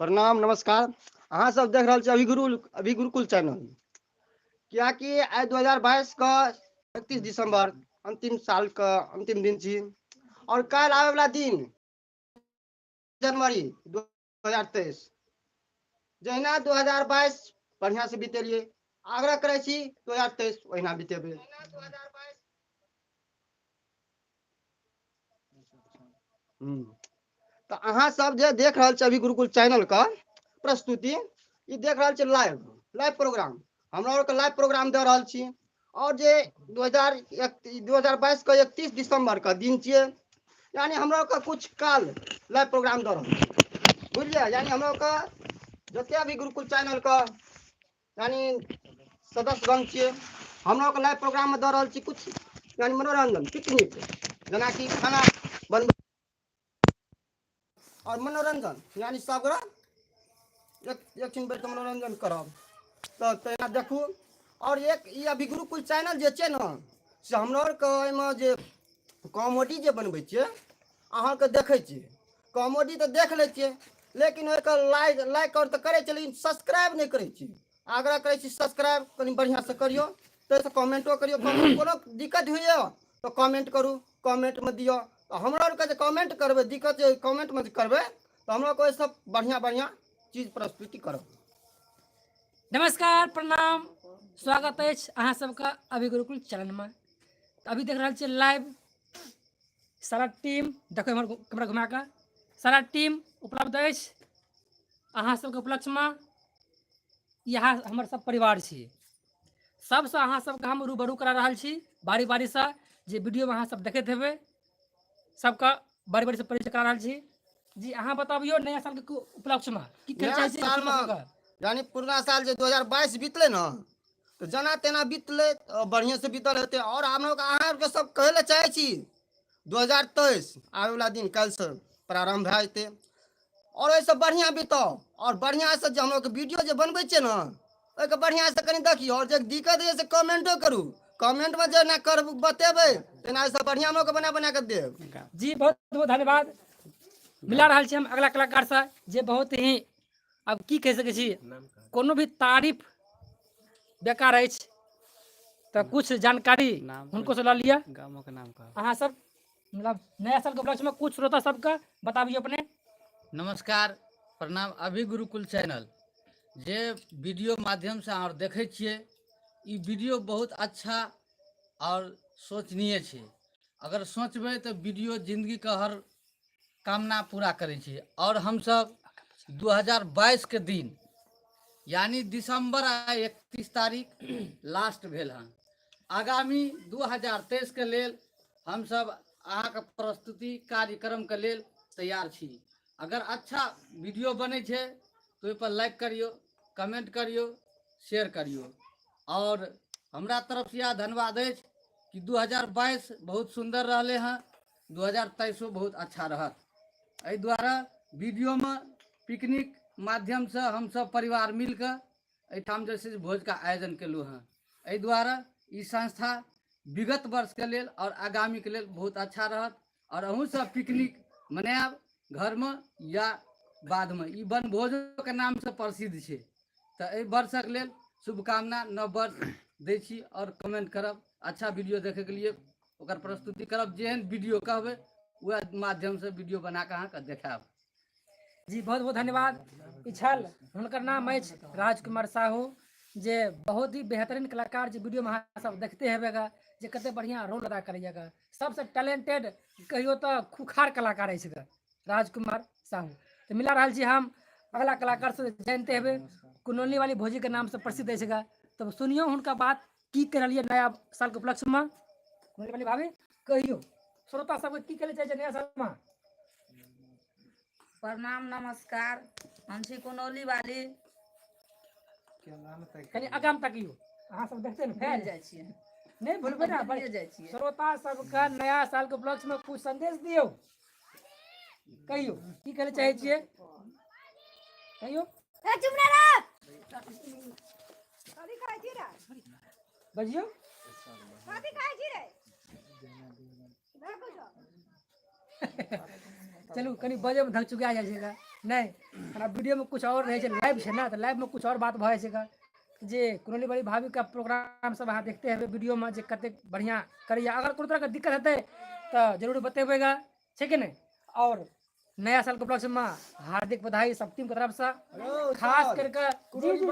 प्रणाम नमस्कार। अहाँ सब देख रहल छी अभिगुरु अभिगुरुकुल चैनल। कियाकि आइ 2022 के 31 दिसंबर अंतिम साल के अंतिम दिन छी और काल्हि आबे वाला दिन जनवरी 2023। जहिना 2022 बढ़िया से बीतेलिए, आग्रह करै छी 2023 ओहिना बीतेबै। तऽ अहाँ सब जे देख रहल छी अभी गुरुकुल चैनल के प्रस्तुति, ई देख रहल छी लाइव लाइव प्रोग्राम। हमरा आरके लाइव प्रोग्राम दऽ रहल छी। और जे 2022 के 31 दिसंबर के दिन छियै, यानी हमरा आरके कुछ काल लाइव प्रोग्राम दऽ रहल छी, बुझलियै। यानी हमरा आरके जते भी गुरुकुल चैनल के यानी सदस्यगण छियै, हमरा आरके लाइव प्रोग्राम में दऽ रहल छी कुछ यानी मनोरंजन पिकनिक, जेनाकि खाना बनबै और मनोरंजन, यानी सब गोरा एक एक छिन बैठ कऽ मनोरंजन करब। तऽ तहिना देखू। और एक ई अभी गुरुकुल चैनल जे छै ने, से हमरा आरके एहिमे जे कॉमेडी जे बनबै छियै, अहाँके देखै छियै कॉमेडी तऽ देख लै छियै, लेकिन ओहिके लाइक लाइक आओर तऽ करै छियै, लेकिन सब्सक्राइब नहि करै छियै। आग्रह करै छी सब्सक्राइब कनि बढ़िआँसँ करियौ, ताहिसँ कमेंटो करियौ। कमेंट कोनो दिक्कत होइए तऽ कमेंट करू, कमेंटमे दिअ। तऽ हमरा आरके जे कमेंट करबै, दिक्कत जे कमेंटमे जे करबै, तऽ हमरा आरके ओहिसँ बढ़िआँ बढ़िआँ चीज प्रस्तुति करब। नमस्कार, प्रणाम, स्वागत अछि अहाँ सबके अभी गुरुकुल चैनलमे। तऽ अभी देख रहल छियै लाइव सारा टीम, देखो एम्हर कैमरा घुमा कऽ सारा टीम उपलब्ध अछि अहाँ सबके उपलक्ष्यमे। इएह हमर सब परिवार छी, सबसँ अहाँ सबके हम रूबरू करा रहल छी बारी बारीसँ। जे वीडियोमे अहाँ सब देखैत हेबै, सबके बारी बारीसँ परिचय करा रहल छी। जी अहाँ बताबियौ नया सालके उपलक्ष्यमे की कहै चाहै छी सालमे? यानी पुरना साल जे 2022 बीतलै ने, तऽ जेना तेना बीतलै, बढ़िआँ से बीतल हेतै। आओर हम लोग अहाँ आरके सब कहै लए चाहै छी, 2023 आबैवला दिन काल्हिसँ प्रारम्भ भए जेतै आओर ओहिसँ बढ़िआँ बिताउ। आओर बढ़िआँसँ जे हम लोगके वीडियो जे बनबै छियै ने, ओहिके बढ़िआँसँ कनि देखियौ। आओर जे दिक्कत होइए से कमेंटो करू, कमेंटमे जेना कर बतेबै तेना ओहिसँ बढ़िआँ हम लोगके बना बना कऽ देब। जी बहुत बहुत धन्यवाद। मिला रहल छी हम अगला कलाकारसँ, जे बहुत ही अब की कहि सकै छी, कोनो भी तारीफ बेकार अछि। तऽ कुछ जानकारी हुनको से लऽ लिअ। गामक नाम कहब अहाँ सब, मतलब नया साल के उपलक्ष्य में कुछ श्रोता सबके बताबियो अपने। नमस्कार, प्रणाम। अभी गुरुकुल चैनल जे वीडियो माध्यमसँ अहाँ देखै छियै, ई वीडियो बहुत अच्छा आओर सोचनीय छै। अगर सोचबै तऽ वीडियो जिन्दगीके हर कामना पूरा करै छै। आओर हमसब 2022 के दिन यानी दिसंबर आ 31 तारीख लास्ट भेल हन, आगामी 2023 के लेल हमसब अहाँके प्रस्तुति कार्यक्रमके लेल तैयार छी। अगर अच्छा वीडियो बनै छै तऽ ओहिपर लाइक करियौ, कमेंट करियौ, शेयर करियौ। आओर हमरा तरफसँ इएह धन्यवाद अछि कि 2022 बहुत सुन्दर रहलै हँ, 2023 बहुत अच्छा रहत। एहि दुआरे वीडियोमे पिकनिक माध्यमसँ हमसब परिवार मिलकऽ एहिठाम जे छै से भोजके आयोजन केलहुँ हँ। एहि दुआरे ई संस्था विगत वर्षके लेल आओर आगामीके लेल बहुत अच्छा रहत। आओर अहूँ सब पिकनिक मनायब घरमे या बाधमे, ई वनभोजोके नामसँ प्रसिद्ध छै। तऽ एहि वर्षक लेल शुभकामना नव वर्ष दै छी। आओर कमेंट करब अच्छा वीडियो देखैके लिए, ओकर प्रस्तुति करब। जेहन वीडियो कहबै वएह माध्यमसँ वीडियो बना कऽ अहाँके देखायब। जी बहुत बहुत धन्यवाद। ई छल, हुनकर नाम अछि राजकुमार साहू, जे बहुत ही बेहतरीन कलाकार, जे वीडियोमे अहाँ सब देखते हेबेगा जे कते बढ़िआँ रोल अदा करैया। सबसँ टैलेंटेड कहियो तऽ खुखार कलाकार अछि ग राजकुमार साहू। तऽ मिला रहल छी हम अगला कलाकार से, जानते हेबै कुनौली वाली भौजी के नाम से प्रसिद्ध अछि ग। तब सुनियौ हुनका बात की कहि रहलियै नया साल के उपलक्ष्यमे। कुनौली वाली भाभी, कहियौ श्रोता सबके की कहै चाहै छै नया सालमे? प्रणाम, नमस्कार। हम छी कुनौली वाली। कनि आगाम तकियौ, अहाँ सब देखते ने। भूलि फैल जाइ छियै। नहि भूलबै ने। भूलिए जाइ छियै। श्रोता सबके नया साल के उपलक्ष्य में कुछ संदेश दियौ, कहियौ की कहै चाहै छियै, कहियौ। बजियौ। चलू कनि बजैमे धकचुका जाइ छै गा नहि हमरा वीडियोमे कुछ आओर रहै छै, लाइव छै ने, तऽ लाइवमे कुछ आओर बात भऽ जाइ छै गा। जे कुनौली वाली भाभीके प्रोग्राम सब अहाँ देखते हेबै वीडियोमे जे कतेक बढ़िआँ करैए। अगर कोनो तरहके दिक्कत हेतै तऽ जरूर बतेबै गा, छै कि नहि? और नया साल के उपलक्ष्य में हार्दिक बधाई सब टीम के तरफ से, खास करके जी जी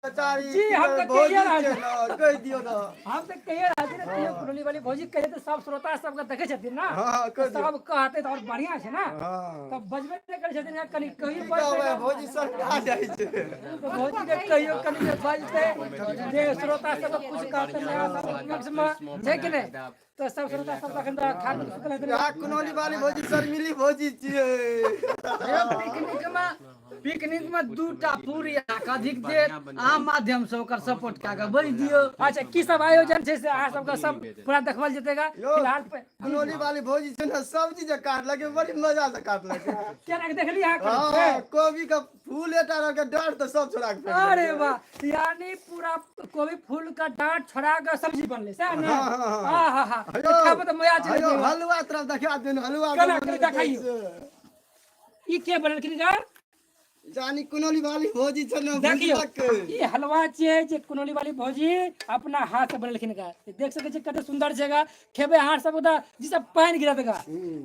जी, हम तऽ कहिए रहल छी। कहि दियौ ने। हम तऽ कहिए रहल छी ने, कहियो कुनौली वाली भौजी कहिए तऽ सब श्रोता सबके देखै छथिन ने। हाँ, कहि दियौ। सब कहतै तऽ और बढ़िआँ छै ने। हाँ। तऽ बजबे नहि करै छथिन, कनि कहियो की बजतै कहबै, ने। भौजी सरका जाइ छै। तऽ भौजी के कहियो कनि जे बजतै जे श्रोता सबके कुछ कहतै नया साल के उपलक्ष्य में, छै कि नहि? तऽ सब श्रोता सब अखन तऽ खा पी सुतल हेतै। यहाँ कुनौली वाली भौजी शर्मिली भौजी छियै। पिकनिक में, पिकनिक में दूटा पूरी अहाँके अधिक देत, अहाँ माध्यम से ओकर सपोर्ट कए कऽ बजि दियौ। अच्छा, की सब आयोजन छै से अहाँ सबके सब पूरा देखबल जेतैगा। यौ, फिलहाल कुनौली वाली भौजी छै ने, सब्जी जे काटलक बड़ी मजा से काटलक। केना के देखली अहाँ? हाँ, कोबी के फूल एकटा रहल डाँट तऽ सब छोड़ा के फेंक अरे देलकै। वाह, यानी पूरा कोबी फूल का डांट छोड़ा के सब्जी बनले सैह ने? हाँ, हाँ, हाँ। हाँ, हाँ, हाँ। हेलो, खाबे तऽ मजा चलि हेलो, जेतै। हलुआ तरफ देखा देन, हलुआ केना के केना देखाइयो। देखाइयो। ई के बनेलखिन गा? जानी कुनौली वाली भौजी छै ने, देखियौ, बुझलक। ई हलवा छियै जे कुनौली वाली भौजी अपना हाथ से बनेलखिन गा। देख सकै छियै कते सुंदर छै गा। खेबै अहाँ सब तऽ जी सब पानि गिरत गा।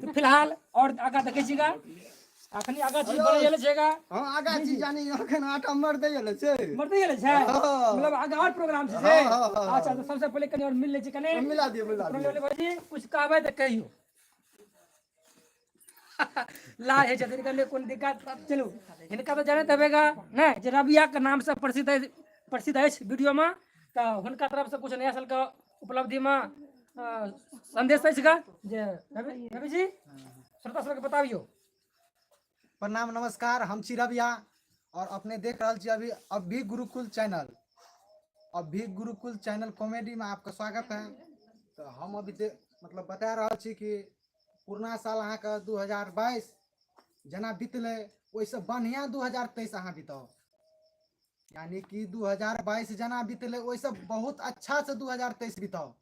तऽ फिलहाल और आगाँ देखै छी गा, अखनी आगाँ चीज बनै गेल छै गा। हाँ, आगाँ चीज जानी अखन आटा मर दै गेल छै। मरते गेल छै। हाँ। मतलब आगाँ और प्रोग्राम छै से? हाँ, हाँ, हाँ। अच्छा, तऽ सबसे पहिले कनि और मिल लै छी कनि। मिला दियौ, मिला कुनौली दियौ। वाली भौजी कुछ कहबै तऽ कहियौ। ला है छथिन कनि कोन दिक्कत। चलू, हिनका तऽ जानैत हेबै गा नहि, जे रबिया के नाम से प्रसिद्ध अछि, प्रसिद्ध अछि वीडियो में, तऽ हुनका तरफ से कुछ नया साल के उपलब्धि में संदेश अछि गा जे रवि जी श्रोता सबके बताबियौ। प्रणाम, नमस्कार, हम छी रबिया और अपने देख रहल छी अभी अभी गुरुकुल चैनल। अभी गुरुकुल चैनल कॉमेडी में आपका स्वागत है। तो हम अभी मतलब बता रहल छी कि पुरना साल अहाँके 2022 जेना बीतलै ओहिसँ बढ़िआँ 2023 अहाँ बिताउ, यानी कि 2022 जेना बीतलै ओहिसँ बहुत अच्छा से 2023 बिताउ।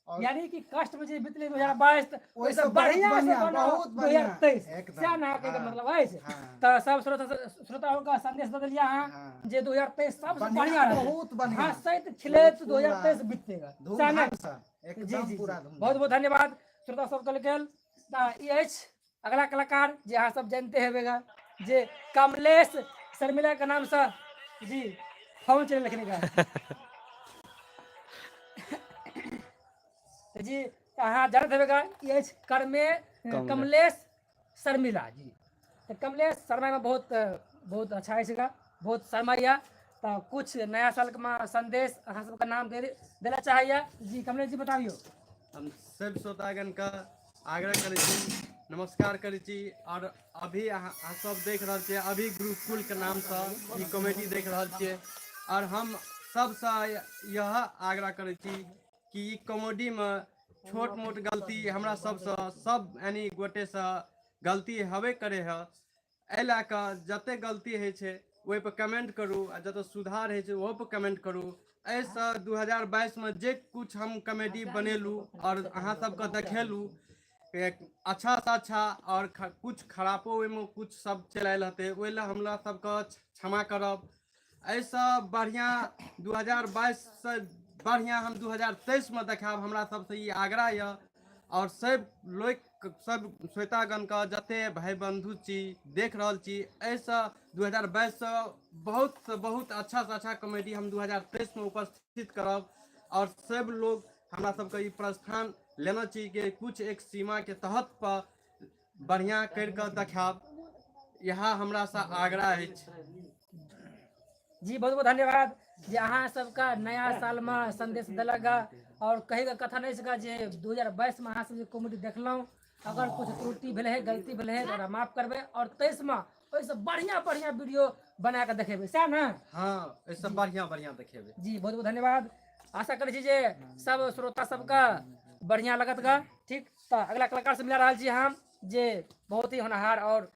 और यानी कि कष्ट में जे बीतलै 2022 तऽ ओहिसँ ओहिसँ बहुत बढ़िआँ से बढ़िआँ, बनाउ बहुत बढ़िआँ, 2023। एकदम। सएह ने अहाँके हाँ। मतलब अछि? हाँ। तऽ सब श्रोता के संदेश दऽ देलियै अहाँ हाँ। जे 2023 सबसँ बढ़िआँ, बढ़िआँ रहतै। बहुत बढ़िआँ। हँसैत खिलैत पूरा 2023 बीततेगा, सएह ने? धूमधाम से, जी, एकदम जी, पूरा जी। धूमधाम। बहुत बहुत धन्यवाद श्रोता सबके लेल। तऽ ई अछि अगला कलाकार जे अहाँ सब जानते हेबेगा जे कमलेश शर्मिला के नाम से जी फोन चलेलखिन गा। तऽ जी अहाँ जानैत हेबेगा, ई अछि कर्मे कमलेश शर्मिला जी। तऽ कमलेश शर्मा में बहुत बहुत अच्छा अछि गा, बहुत शर्माइया। तऽ कुछ नया साल के संदेश अहाँ सबके नाम देला चाहैया जी। कमलेश जी बताबियौ। हम सब श्रोतागण के आग्रह करै छी, नमस्कार करै छी। और अभी अहाँ सब देख रहल छियै अभी गुरुकुल के नाम से ई कॉमेडी देख रहल छियै। और हम सबसँ यह आग्रह करै छी कि ई कॉमेडी में छोट मोट गलती हमरा सबसँ सब यानी गोटे से गलती हबे करे है, एहि लए कऽ जते गलती होइ छै ओहि पर कमेंट करू आ जतऽ सुधार होइ छै ओहो पर कमेंट करू। एहिसँ 2022 में जे कुछ हम कॉमेडी बनेलहुँ और अहाँ सबके देखेलहुँ एक अच्छा से अच्छा और कुछ खरापो ओहिमे कुछ सब चलि आयल हेतै, ओहि लए हमरा सबके क्षमा करब। एहिसँ बढ़िआँ 2022 से बढ़िआँ हम 2023 में देखायब, हमरा सबसँ ई आग्रह यऽ। और सब लोक सब श्रोतागणके जते भाई बंधु छी देख रहल छी, एहिसँ 2022 से बहुत से बहुत अच्छा से अच्छा कॉमेडी हम 2023 में उपस्थित करब। और सब लोग हमरा सबके ई प्रस्थान लेना छी कि कुछ एक सीमा के तहत पर बढ़िया करि कऽ देखायब, इएह हमरा से आग्रह अछि। जी बहुत बहुत धन्यवाद जे अहाँ सबके नया साल में संदेश देलक गा। और कही के कथा नहीं सका जे 2022 में अहाँ सब जे कॉमेडी देखलहुँ, अगर कुछ त्रुटि भेलै है, गलती भेलै है, ओकरा माफ करबै और 23 में ओहिसँ बढ़िया बढ़िया वीडियो बना के देखेबै, सएह ने? हाँ, एहिसँ बढ़िया बढ़िया देखेबै। जी बहुत बहुत धन्यवाद। आशा करै छी जे सब श्रोता सबके बढ़िया लगत गा। ठीक, तऽ अगला कलाकार से मिला रहल छी हम जे बहुत ही होनहार और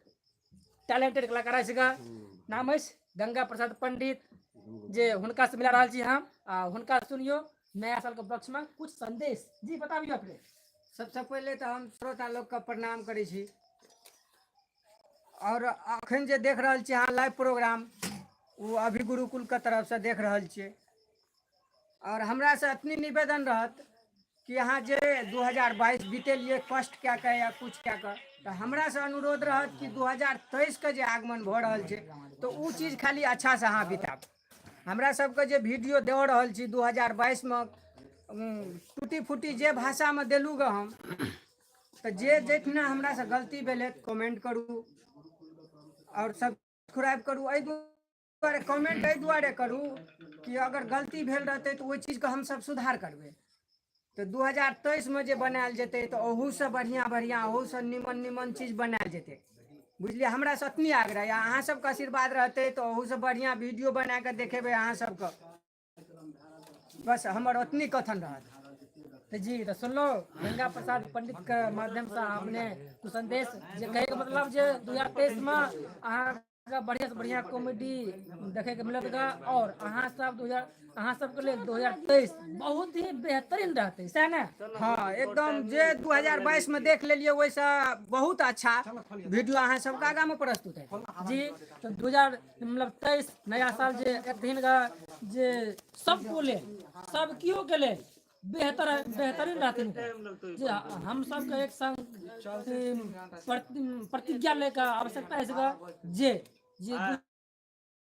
टैलेंटेड कलाकार अछि गा। नाम अछि गंगा प्रसाद पंडित, जे हुनका से मिला रहल छी हम। आ हुनका सुनियो नया साल के पक्ष में कुछ संदेश। जी बताबियो अपने। सबसँ पहिले तऽ हम श्रोता लोकके प्रणाम करै छी। आओर अखन जे देख रहल छी अहाँ लाइव प्रोग्राम, ओ अभी गुरुकुलके तरफसँ देख रहल छियै। आओर हमरासँ एतनी निवेदन रहत कि अहाँ जे 2022 बीतेलियै कष्ट कए कऽ या किछु कए कऽ, तऽ हमरासँ अनुरोध रहत कि 2023 के जे आगमन भऽ रहल छै तऽ ओ चीज खाली अच्छासँ अहाँ बिताब। हमरा सबके जे वीडियो दऽ रहल छी 2022 मे, टूटी फूटी जे भाषामे देलहुँ ग हम, तऽ जे जतना हमरासँ गलती भेल है कमेंट करू आओर सब्सक्राइब करू। एहि दुआरे कमेंट एहि दुआरे करू कि अगर गलती भेल रहतै तऽ ओहि चीजके हमसब सुधार करबै। तऽ 2023 मे जे बनायल जेतै तऽ ओहूसँ बढ़िआँ बढ़िआँ, ओहूसँ निमन निमन चीज बनायल जेतै, बुझलियै। हमरा से एतनी आग्रह यऽ, अहाँ सबके आशीर्वाद रहतै तऽ ओहूसँ बढ़िआँ वीडियो बना कऽ देखेबै अहाँ सबके, बस हमर ओतनी कथन रहत। तऽ जी, तऽ सुनलहुँ गंगा प्रसाद पंडित के माध्यम से अहाँ अपने कुछ संदेश, जे कहैके मतलब जे 2023 मे अहाँके बढ़िया से बढ़िया कॉमेडी देखे के मिलत गा, और अहाँ सब 2000 अहाँ सबके लेल 2023 बहुत ही बेहतरीन रहतै, सएह ने? हाँ एकदम, जे 2022 में देख लेलियै ओहिसँ बहुत अच्छा वीडियो अहाँ सबके आगाँ में प्रस्तुत है। जी, तो 2000 मतलब 23 नया साल जे एथिन गा, जे सबको लेल, सब केओ के लेल बेहतर बेहतरीन रहथिन, जे हम सबके एक संग प्रतिज्ञा लेके आवश्यकता है गा, जे जे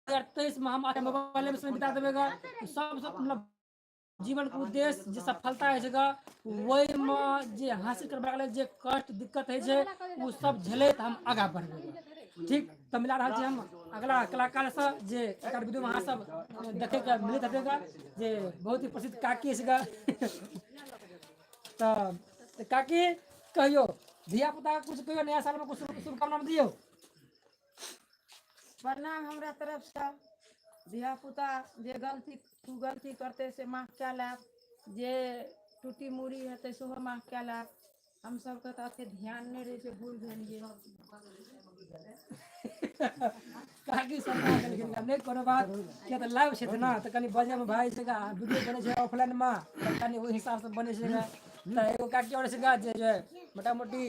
2023 में हम मोबाइल में समय बिता देबेगा, सब सब मतलब जीवन के उद्देश्य जे सफलता है गा, ओहिमे जे हासिल करबाक लेल जे कष्ट दिक्कत होइ छै ओ सब झेलैत हम आगाँ बढ़बै। ठीक, तऽ मिला रहल छी हम अगला कलाकार से, जे एकर वीडियो में अहाँ सब देखे के मिलैत हेतैगा, जे बहुत ही प्रसिद्ध काकी छै गा। तऽ काकी कहियो धिया पुता के कुछ कहियो, नया साल में कुछ शुभकामना दियौ। प्रणाम हमरा तरफसँ। धिया पुता जे गलती कुगलती करतै से माफ कए लेब, जे टूटी मूड़ी हेतै सेहो माफ कए लेब। हम सबके तऽ एते ध्यान नहि रहै छै, भूल भेलियै। काकी समझा देलखिन, नहि कोनो बात, किया तऽ लाइव छै ने, तऽ कनि बजैमे भए जाइ छै गा। वीडियो बनै छै ऑफलाइनमे तऽ कनि ओहि हिसाबसँ बनै छै गा। तऽ एगो काकी आओर छै गा, जे जे मोटा मोटी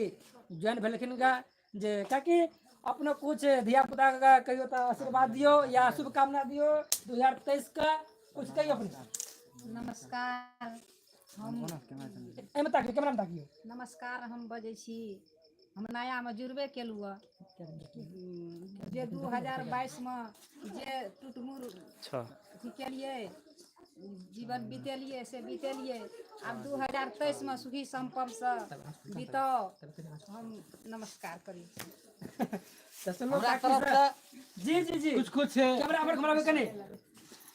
ज्वाइन भेलखिन गा, जे काकी अपनो कुछ धिया पुता के कहियो तऽ आशीर्वाद दियौ या शुभकामना दियौ 2023 के, कुछ कहियो अपने। नमस्कार, हम एहिमे ताकियौ, कैमरामे ताकियौ। नमस्कार, हम बजै छी, हम नयामे जुड़बे केलहुँ हँ, जे 2022 मे जे टुटमुर अथी केलियै, जीवन बितेलियै से बितेलियै, आब 2023 मे सुखी सम्पन्नसँ बिताउ, हम नमस्कार करै छी। तऽ सुनलहुँ हमरा काकी तरफ से। जी जी जी, कुछ कुछ कैमरा पर घुमाबै कनि।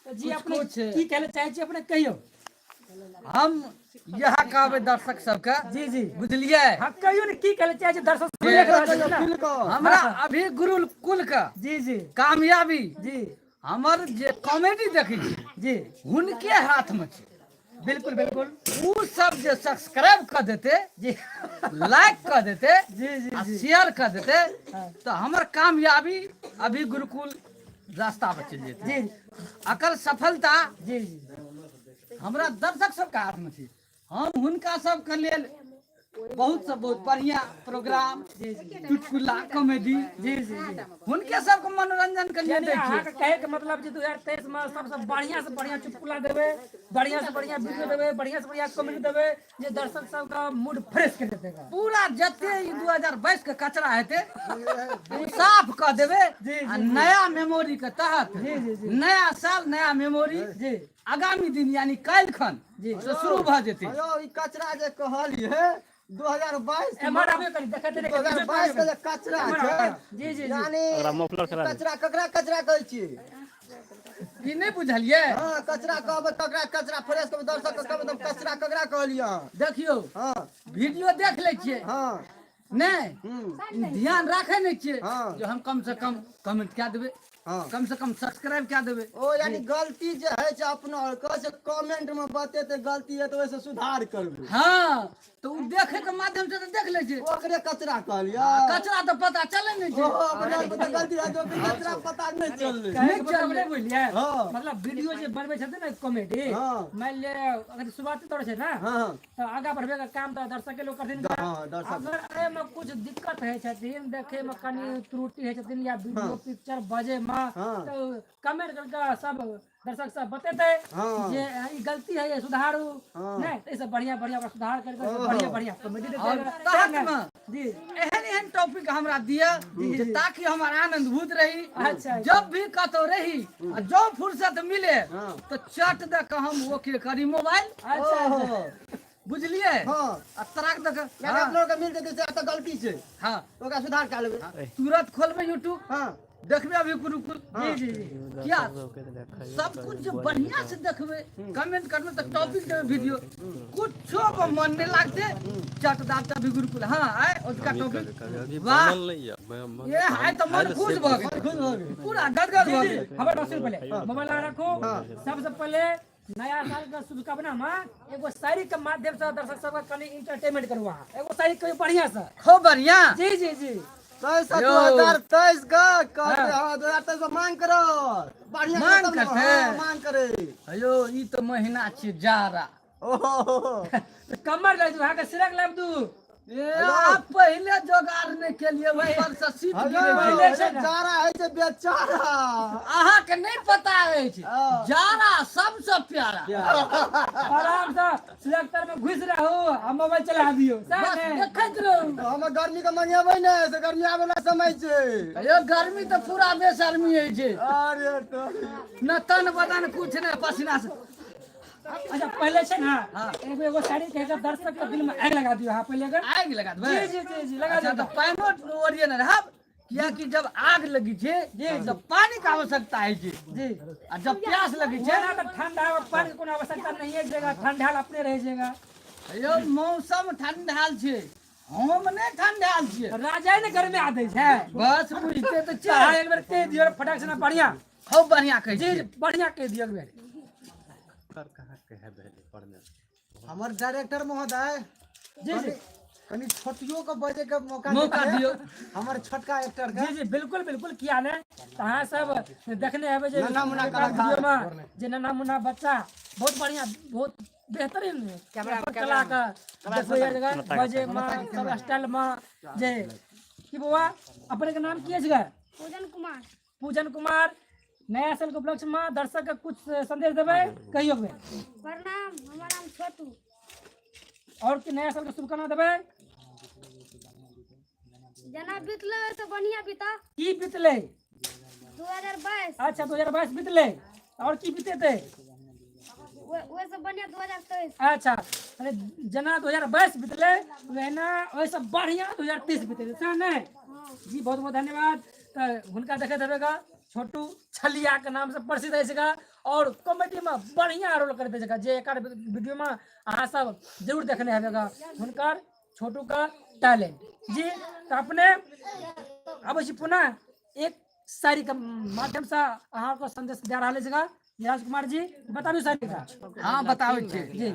तऽ जी कुछ अपने कुछ की कहै चाहै छी अपने कहियौ। हम इएह कहबै दर्शक सबके, जी जी, बुझलियै? हाँ कहियौ ने, की कहै चाहै छी दर्शक सब देख रहल छै ने। हमरा अभी गुरुकुल के जी जी कामयाबी जी हमर जे कॉमेडी देखै छी जी हुनके हाथ में छै। बिल्कुल बिल्कुल। उ सब जे सब्सक्राइब कर देते जी लाइक कर देते जी जी आ शेयर कर देते तो हमर कामयाबी अभी गुरुकुल रास्ता पर चलि जेतै। जी अकर सफलता जी जी हमरा दर्शक सबके हाथ में छै। हम हुनका सबके लेल बहुत से बहुत बढ़िया प्रोग्राम, चुटकुला, कॉमेडी जी जी जी हुनके सबके मनोरंजन के लिए यानी दै छियै। अहाँके कहे के मतलब जे 2023 में सबसे बढ़िया से बढ़िया चुटकुला देबै, बढ़िया से बढ़िया वीडियो देबै, बढ़िया से बढ़िया कॉमेडी देबै, जे दर्शक सबके मूड फ्रेश कर देतै। पूरा जते ई 2022 के कचरा हेतै ओ साफ कऽ देबै आ नया मेमोरी के तहत जी जी जी नया साल नया मेमोरी जी आगामी दिन यानी काल्हि खन जी से शुरू भऽ जेतै। यौ, ई कचरा जे कहलियै 2022 एम्हर आबियौ कनि, देखैत देखैत 2022 के जे कचरा छै जी जी जी यानी कचरा ककरा कचरा कहै छियै? ई नहि बुझलियै? हाँ, कचरा कहबै ककरा? कचरा फ्रेश कहबै दर्शक के कहबै, तऽ कचरा ककरा कहलियै अहाँ? देखियौ, हाँ वीडियो देख लै छियै। हाँ नहि, ध्यान राखै नहि छियै हाँ। जे हम कम से कम कमेंट कए देबै, हाँ। कम से कम सब्सक्राइब कए देबै। ओ यानी गलती जे है छै अपना और के से कमेंट में बतेते गलती है तो ओइसे सुधार करबै। हाँ, तऽ ओ देखै के माध्यम से तऽ देख लै छै। ओकरे कचरा कहलियै। कचरा तऽ पता चलै नहि छै। ओहो अपना आर के तऽ गलती है तो कचरा पता नहि चललै। कहै के मतलब नहि बुझलियै? हाँ। मतलब वीडियो जे बनबै छथिन ने कॉमेडी, हाँ। मानि लिअ अगर शुरुआती दौर छै ना, हाँ। तऽ आगाँ बढ़बे के काम तऽ दर्शक के लोग करथिन। हाँ, दर्शक। अगर एहिमे कुछ दिक्कत होइ छथिन, देखे में कनि त्रुटि होइ छथिन या वीडियो पिक्चर बजे में, हाँ। तऽ कमेंट करके सब दर्शक सब बतेतै हाँ। जे ई गलती है, ये सुधारू। हाँ। नहि तऽ एहिसँ बढ़िया बढ़िया ओकरा सुधार करके ओहो। बढ़िया बढ़िया कॉमेडी देतै। और तहत में जी एहन एहन टॉपिक हमरा दिअ जे ताकि हमर आनंद भूत रही। अच्छा, अच्छा। जब भी कतौ रही आ जब फुर्सत मिले हाँ। तो चट दऽ कऽ हम ओके करी मोबाइल। अच्छा, अच्छा। ओहो। बुझलियै? हाँ। आ तराक दऽ कऽ, यानी हाँ। अपना के मिल जेतै से तऽ गलती छै। हाँ। ओकरा सुधार कए लेबै। तुरंत खोलबै यूट्यूब। हाँ। देखबै अभी गुरुकुल। जी जी जी। किया सब कुछ जे बढ़िया से देखबै, कमेंट करबै तऽ टॉपिक देबै वीडियो, कुछो पर मन नहीं लागते चट दाब तऽ अभी गुरुकुल। हाँ, आय उसका टॉपिक वाह, ये आय तऽ मन खुश भऽ गेल, पूरा गदगद भऽ गेल। हमर बात सुन, पहले मोबाइल लगा रखू। सबसे पहले नया साल के शुभकामना में एगो शायरी के माध्यम से दर्शक सबके कनि इंटरटेनमेंट करू। अहाँ एगो शायरी कहियो बढ़िया से। खूब बढ़िया। जी जी जी। 23 यौ। 2023 का कहते। हाँ, 2023 में मांग करो बढ़िया। मांग तब ने, करतै? हाँ, मांग करे। अयो, ई तऽ महीना छी जाड़ा। ओहो। तऽ कमर लग दू, अहाँके सिरक लाबि दू। ए, आप पहिले जोगाड़ नहि केलिए, ऊपर से सीट हेलो, गिरै छै। पहिले छै ने। जाड़ा है छै बेचारा। अहाँके नहि पता अछि, हाँ। जाड़ा सबसँ प्यारा। आराम से सिलेक्टर में घुस रहू आ मोबाइल चला दियौ, सएह बस ने? देखैत रहू। हम गर्मी के मंगेबै ने से गर्मी आबै वाला समय छै। अयो, गर्मी तऽ पूरा बेशर्मी होइ छै। अरे तो न तन बदन कुछ नहि, पसीना से। अच्छा, पहले छै ना, हाँ। एगो एगो शायरी कह के दर्शक के दिल में आग लगा दियौ। हाँ, पहले अगर आगि लगा देबै। जी जी जी जी, लगा अच्छा, दियौ। तऽ पानिओ ओरिये ने रहब, कियाकि जब आग लगी छै तऽ पानी के आवश्यकता होइ छै। जी। आ जब प्यास लगी छै ओना तऽ ठंडा में पानी के कोनो आवश्यकता नहीं है जगह, ठंडा अपने रह जाएगा। यौ, मौसम ठंडाल छै, हम नहि ठंडाल छियै। राजा ने गर्मी आ दै छै। बस बुझते तऽ अहाँ छियै। एक बेर कहि दियौ फटाक से ना, बढ़िया। खूब बढ़िया कहै जी छियै। जी, बढ़िया कहि दियौ एक बेर। हमर डायरेक्टर महोदय। जी जी। कनि छोटियो के बजे के मौका मौका देतियै। दियौ। हमर छोटका एक्टर के। जी जी, बिल्कुल बिल्कुल, किया ने। तऽ अहाँ सब देखने हेबै जे नन्हा मुन्ना एकर कलाकार। वीडियो में जे नन्हा मुन्ना बच्चा बहुत बढ़िया, बहुत बेहतरीन अपन कला के देखबै जगह बजे में, सब स्टाइल में जे की। बौआ, अपने के नाम की अछि गे? पूजन कुमार। पूजन कुमार, नया साल के उपलक्ष्य में दर्शक के कुछ संदेश देबै, कहियो एक बेर। प्रणाम, हमर नाम छोटू। और की नया साल के शुभकामना देबै? जेना बीतलै ओहिसँ बढ़िया बीता। की बीतलै? 2022। अच्छा, 2022 बीतलै, और की बीतेतै? ओहिसँ बढ़िया 2023। अच्छा, अरे जेना 2022 बीतलै वहिना ओहिसँ बढ़िया 2023 बीतेतै, सएह ने? जी, बहुत बहुत धन्यवाद। तऽ हुनका देखैत हेबै गा, छोटू छलिया के नाम से प्रसिद्ध अछि गा और कॉमेडी में बढ़िया रोल करैत अछि गा, जे एकर वीडियो में अहाँ सब जरूर देखने हेबै गा हुनकर छोटू का टैलेंट। जी, तऽ अपने आबै छी पुनः एक शायरी के माध्यम से अहाँके संदेश दे रहल अछि गा। राजकुमार जी, बताबू शायरी का। हाँ, बताबै छियै। जी।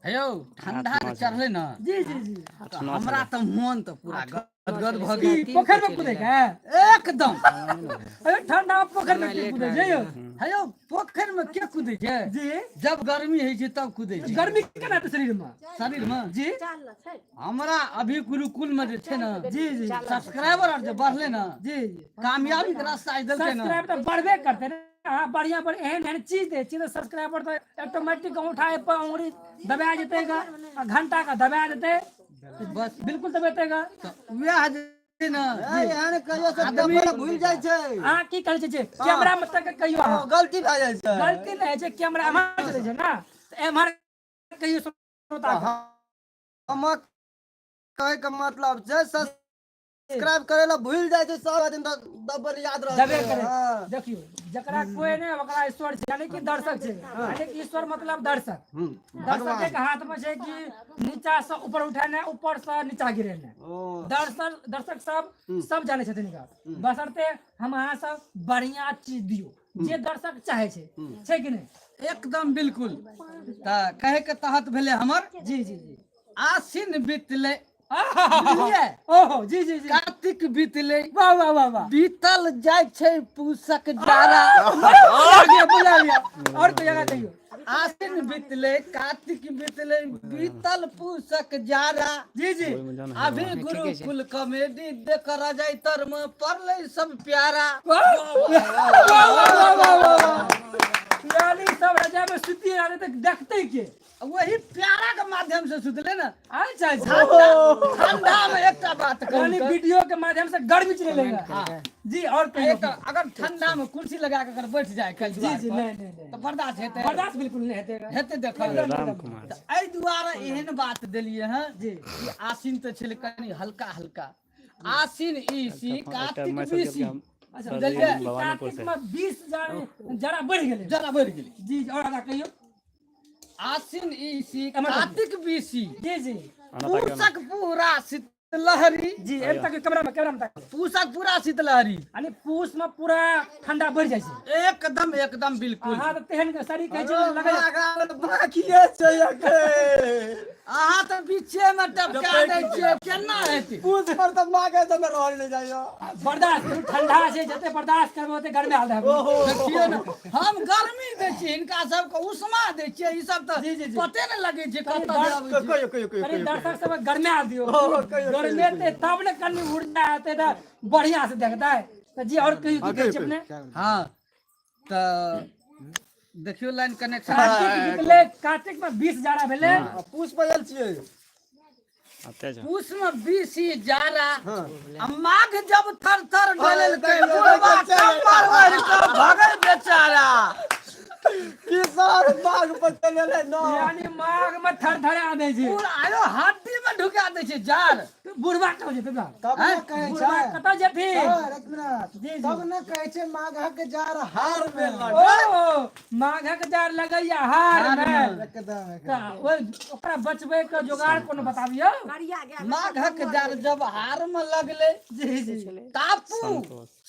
हे यौ, ठंडा जे चढ़लै ने, जी जी जी। तऽ हमरा तऽ मोन तऽ पूरा गदगद भऽ की गेल। पोखरि में कूदे के? एकदम। अरे, ठंडा में पोखरि में के कूदे छै यौ? हे यौ, पोखरि में के कूदै छै? जी। जब गर्मी होइ छै तब कूदै छै। गर्मी केना हेतै शरीर में? शरीर में? जी। हमरा अभी गुरुकुल में जे छै ने, जी जी। सब्सक्राइबर आर जे बढ़ले ने, जी जी। कामयाबी के रास्ता आइ देलकै ने। सब्सक्राइब तऽ बढ़बे करतै ने। अहाँ बढ़िया बढ़िया एहन एहन चीज दै छियै तऽ सब्सक्राइबर तऽ ऑटोमेटिक अंगूठा पर अंगुरी दबा जेतै गा आ घंटा का दबा जेतै। बस। बिल्कुल दबेतै गा। तऽ वएह जे छै ने, ए, एहन कहियो से आदमी- कैमरा भूल जाइ छै। अहाँ की कहै छियै जे कैमरा में तक कहियो अहाँ। गलती भए जाइ छै। गलती नहि होइ छै, कैमरा एम्हर चलै छै ने, तऽ एम्हर कहियो श्रोता के। हमर कहै के मतलब छै। सब्सक्राइब करे ला भूल जाइ छै सब आदमी, दबल याद रहतै। दबे करे। हाँ। देखियौ, जकरा कोई नहि ओकरा ईश्वर छै, यानी कि दर्शक छै, यानी कि ईश्वर मतलब दर्शक। दर्शक के हाथ में छै कि नीचा से ऊपर उठेनाइ, ऊपर से नीचा गिरेनाइ। दर्शक दर्शक सब सब जानै छथिन, बशर्ते हम अहाँ सब बढ़िया चीज दियौ जे दर्शक चाहे छै, छै कि नहि? एकदम बिल्कुल। तऽ कहे के तहत भेलै हमर। जी जी जी। आसिन बीतलै, बुझलियै? ओहो, जी जी जी। कार्तिक बीतलै, वाह वाह वाह वाह। बीतल जाइ छै पूसक जाड़ा। बुझा गया, बुझा गया। और कोई जगह कहियो। आसिन बीतलै, कार्तिक बीतलै, बीतल पूसक जाड़ा। जी जी। अभी गुरुकुल कॉमेडी देख रजाई तर में पड़लै सब प्यारा। वाह वाह वाह वाह वाह वाह। यानी सब रजा में सुती रहते तो देखते के वही प्यारा के माध्यम से सुतले ना। अच्छा अच्छा। ठंडा में एकटा बात कहू यानी तऽ, वीडियो के माध्यम से गर्मी चले लेगा। जी, और कहियो। एकटा अगर ठंडा में कुर्सी लगा के अगर बैठ जाए कल जी जी, नहीं नहीं नहीं, तऽ बर्दाश्त हेतै? बर्दाश्त बिल्कुल नहीं हेतै। हेतै देखल? एकदम। तऽ एहि दुआरे एहन बात देलियै हँ जी कि आसिन तऽ छलै कनि हल्का हल्का, आसिन ईसी, कार्तिक बीसी। अच्छा, बुझलियै? कार्तिक में 20 जरा बढ़ि गेलै। जरा बढ़ि गेलै। जी जी, और आगाँ कहियो। आसिन ईसी, कार्तिक बीसी। जी जी। पूसक पूरा शीतलहरी। जी, एम तक कैमरा में, कैमरा में तक। पूसक पूरा शीतलहरी, यानी पूस में पूरा ठंडा बढ़ जाइ छै। एकदम एकदम बिल्कुल। अहाँ तऽ तेहन के शरीर कहै छै लगै बाकिए छै अखन। अहाँ तऽ बीचे में टपका दै छियै, केना हेतै? पूछ पर तऽ मागे तऽ रहल नहि जाइयो। बर्दाश्त करू, ठंडा छै, जते बर्दाश्त करबै ओते गर्मी हाल रहबै। देखियौ ने, हम गर्मी दै छियै, हिनका सबके उष्मा दै छियै, ई सब तऽ जी, जी, जी। पते नहि लगै छै कतऽ आबै छै। कहियो कहियो कहियो। कनि दर्शक सब गर्मी दियौ। कहियो, गर्मेतै तब ने कनि ऊर्जा एतै तऽ बढ़िया से देखतै। तऽ जी, और कहियो, की कहै छै अपने? हँ, तऽ देखियौ लाइन कनेक्शन। कार्तिक बीतलै, कार्तिक में 20 जाड़ा भेलै। पूछ पर आयल छियै। पूस में 20 जाड़ा आ माघ जब थर थर डोललकै, बुढ़बा कम्बल ओढ़ि कऽ भगै बेचारा। किसान बाघ पर चल एलै न। यानी माघ में थर थरा दै छै। पूरा आयो हड्डी में ढुका दै छै जाड़। तऽ बुढ़बा कतऽ जेतै बा? तब ने कहै बुढ़बा छै कतऽ जेथिन? सर, एक मिनट। जी, जी। तब ने कहै छै माघक जार हार में। ओ, माघक जाड़ लगैया हार में। एकदम एकदम। तऽ ओहि ओकरा बचबै के जोगाड़ कोनो बताबियौ। माघक जाड़ जब हार में लगलै, जी जी। तापू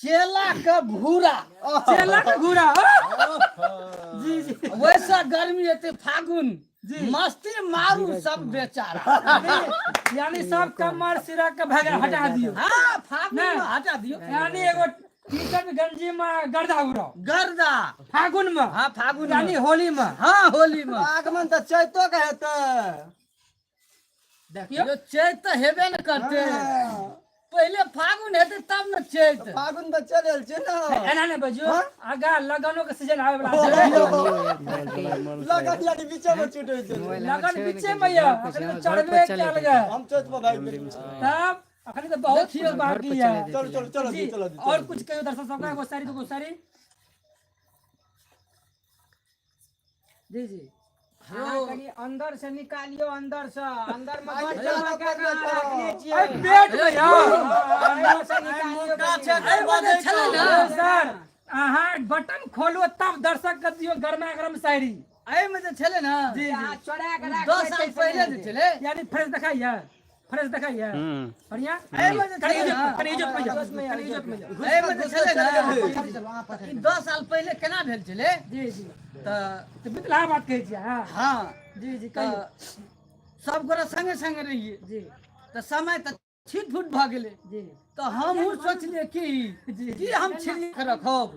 चेला के घूरा। चेला के घूरा, जी जी। वैसा गर्मी एते फागुन मस्ती मारू सब बेचारा। यानी सब कमर सिरा के भगा हटा दियौ। हाँ, फागुन नहि। में हटा दियौ। यानी एगो टी शर्ट गंजी में गर्दा उड़ाओ। गर्दा। फागुन में। हाँ, फागुन में। यानी होली में। हाँ, होली में। आगमन तऽ चैतो के हेतै। देखियौ। यो चैत तऽ हेबे ने करते, पहिले फागुन हेतै तब ने चैत। फागुन तऽ चलि आयल छै ने। एना नहि बजियौ, आगा लगनो के सीजन आबै वाला छै। लगन यानी बीचे में छूटै छै। लगन बीचे में यऽ, अखन तऽ चढ़बे कयल गेल। हम चैत में भागि गेलियै। तब अखन तऽ बहुत कुछ बाकी है। चलो चलो चलो। जी। चलो। और कुछ कहियो दर्शक सबके, एगो सारी, दूगो सारी। जी जी। अहाँ कनि अंदर से निकालियौ, अंदर से, अंदर में बड़ जमा कए कऽ अहाँ रखने छियै। अरे पेट में यौ। अंदर से निकालियौ कनि। एहिमे जे छलै ने सर, अहाँ बटन खोलू तब दर्शक के दियौ गरमा गरम शायरी। एहिमे जे छलै ने, जी जी। अहाँ चोरा कऽ राखबै 10 साल ताहिसँ पहिले नहि जे छलै। यानी फ्रेश देखाइए, फ्रेश देखाइए, बढ़िया। एहिमे जे कनि छलै इज्जत, ने कनि इज्जत में जाओ, कनि इज्जत में जाओ। एहिमे जे छलै ने, ई 10 साल पहिले केना भेल छलै? जी जी। तऽ तऽ बितला बात कहै छियै अहाँ? हँ। जी जी। तऽ कहियौ। सब गोटा संगे संगे रहियै। जी। तऽ समय तऽ छिट फुट भऽ गेलै। जी। तऽ हमहूँ सोचलियै कि जी की हम छिड़िया के रखब,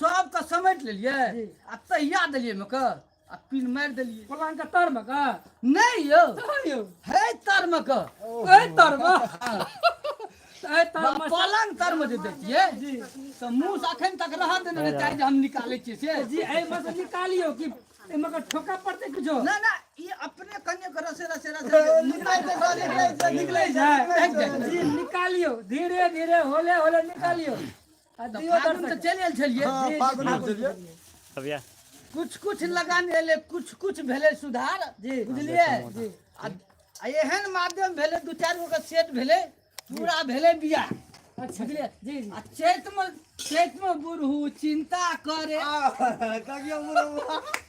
सबके समेट लेलियै जी। आ तहिया देलियै मे के आ पिन मारि देलियै। पलंग के तर में का? नहि यौ। यौ। हे, तर मे के। एहि तर में, एहि तर में। पलंग तर मे जे दैतियै तऽ मुँह अखन तक रह देने रहै चाहे जे हम निकालै छियै से। जी, एहिमे से निकालियौ कि एहिमे के ठोका पड़तै किछो? ना ना, ई अपने कनिए के रसे रसे रसे निकलै छै, निकलै छै, निकलै छै। जी, निकालियौ धीरे धीरे, होले होले निकालियौ आ तऽ दियौ फागुन तऽ दर्शक। चलि आयल छलियै। हँ, फागुन में चलियै। कुछ कुछ लगान एलै, कुछ कुछ भेलै सुधार। जी। बुझलियै? आ आ एहन माध्यम भेलै, दू चारि गो के सेट भेलै, पूरा भेलै बियाह। अच्छा। बुझलियै? जी जी। आ चैत में बुढ़ू चिंता करे।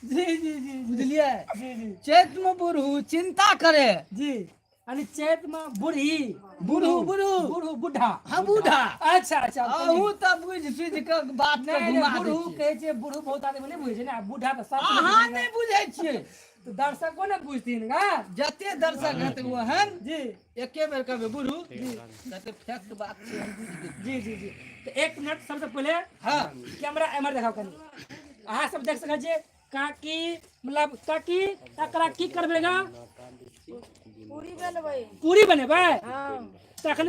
जी जी जी। बुझलियै? जी जी। चैत में बुढ़ू चिंता करे। जी, यानी चैत में बूढ़ी बुढ़ू बुढ़ू बुढ़ू बूढ़ा। हाँ, बूढ़ा। अच्छा अच्छा। अहूँ तऽ बुझि सुझि कऽ बात के नहीं नहीं घुमा दै बुढ़ू छियै। कहै छै, बुढ़ू बहुत आदमी नहि बुझै छै ने, बूढ़ा तऽ सब अहाँ नहि बुझै छियै। तऽ दर्शको ने बुझथिन गा। जते दर्शक हेतै ओहन एके बेर कहबै बुढ़ू, तते फैक्ट बात छै, हम बुझि गेलियै। जी जी जी। तऽ एक मिनट, सबसँ पहिले हाँ कैमरा एम्हर देखाउ कनि। अहाँ सब देख सकै छियै काकी, मतलब काकी एकरा की करबै गा? पूरी बनेबै। पूरी बनेबै? हाँ। तखन